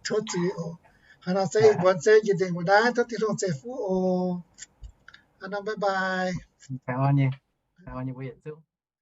Tov zuiz oc. Hnangv nor se ih muonz se njiec nzengc mbuo naaiv, tov Tin-Hungh ceix fuqv oc. Hnangv nor bye bye.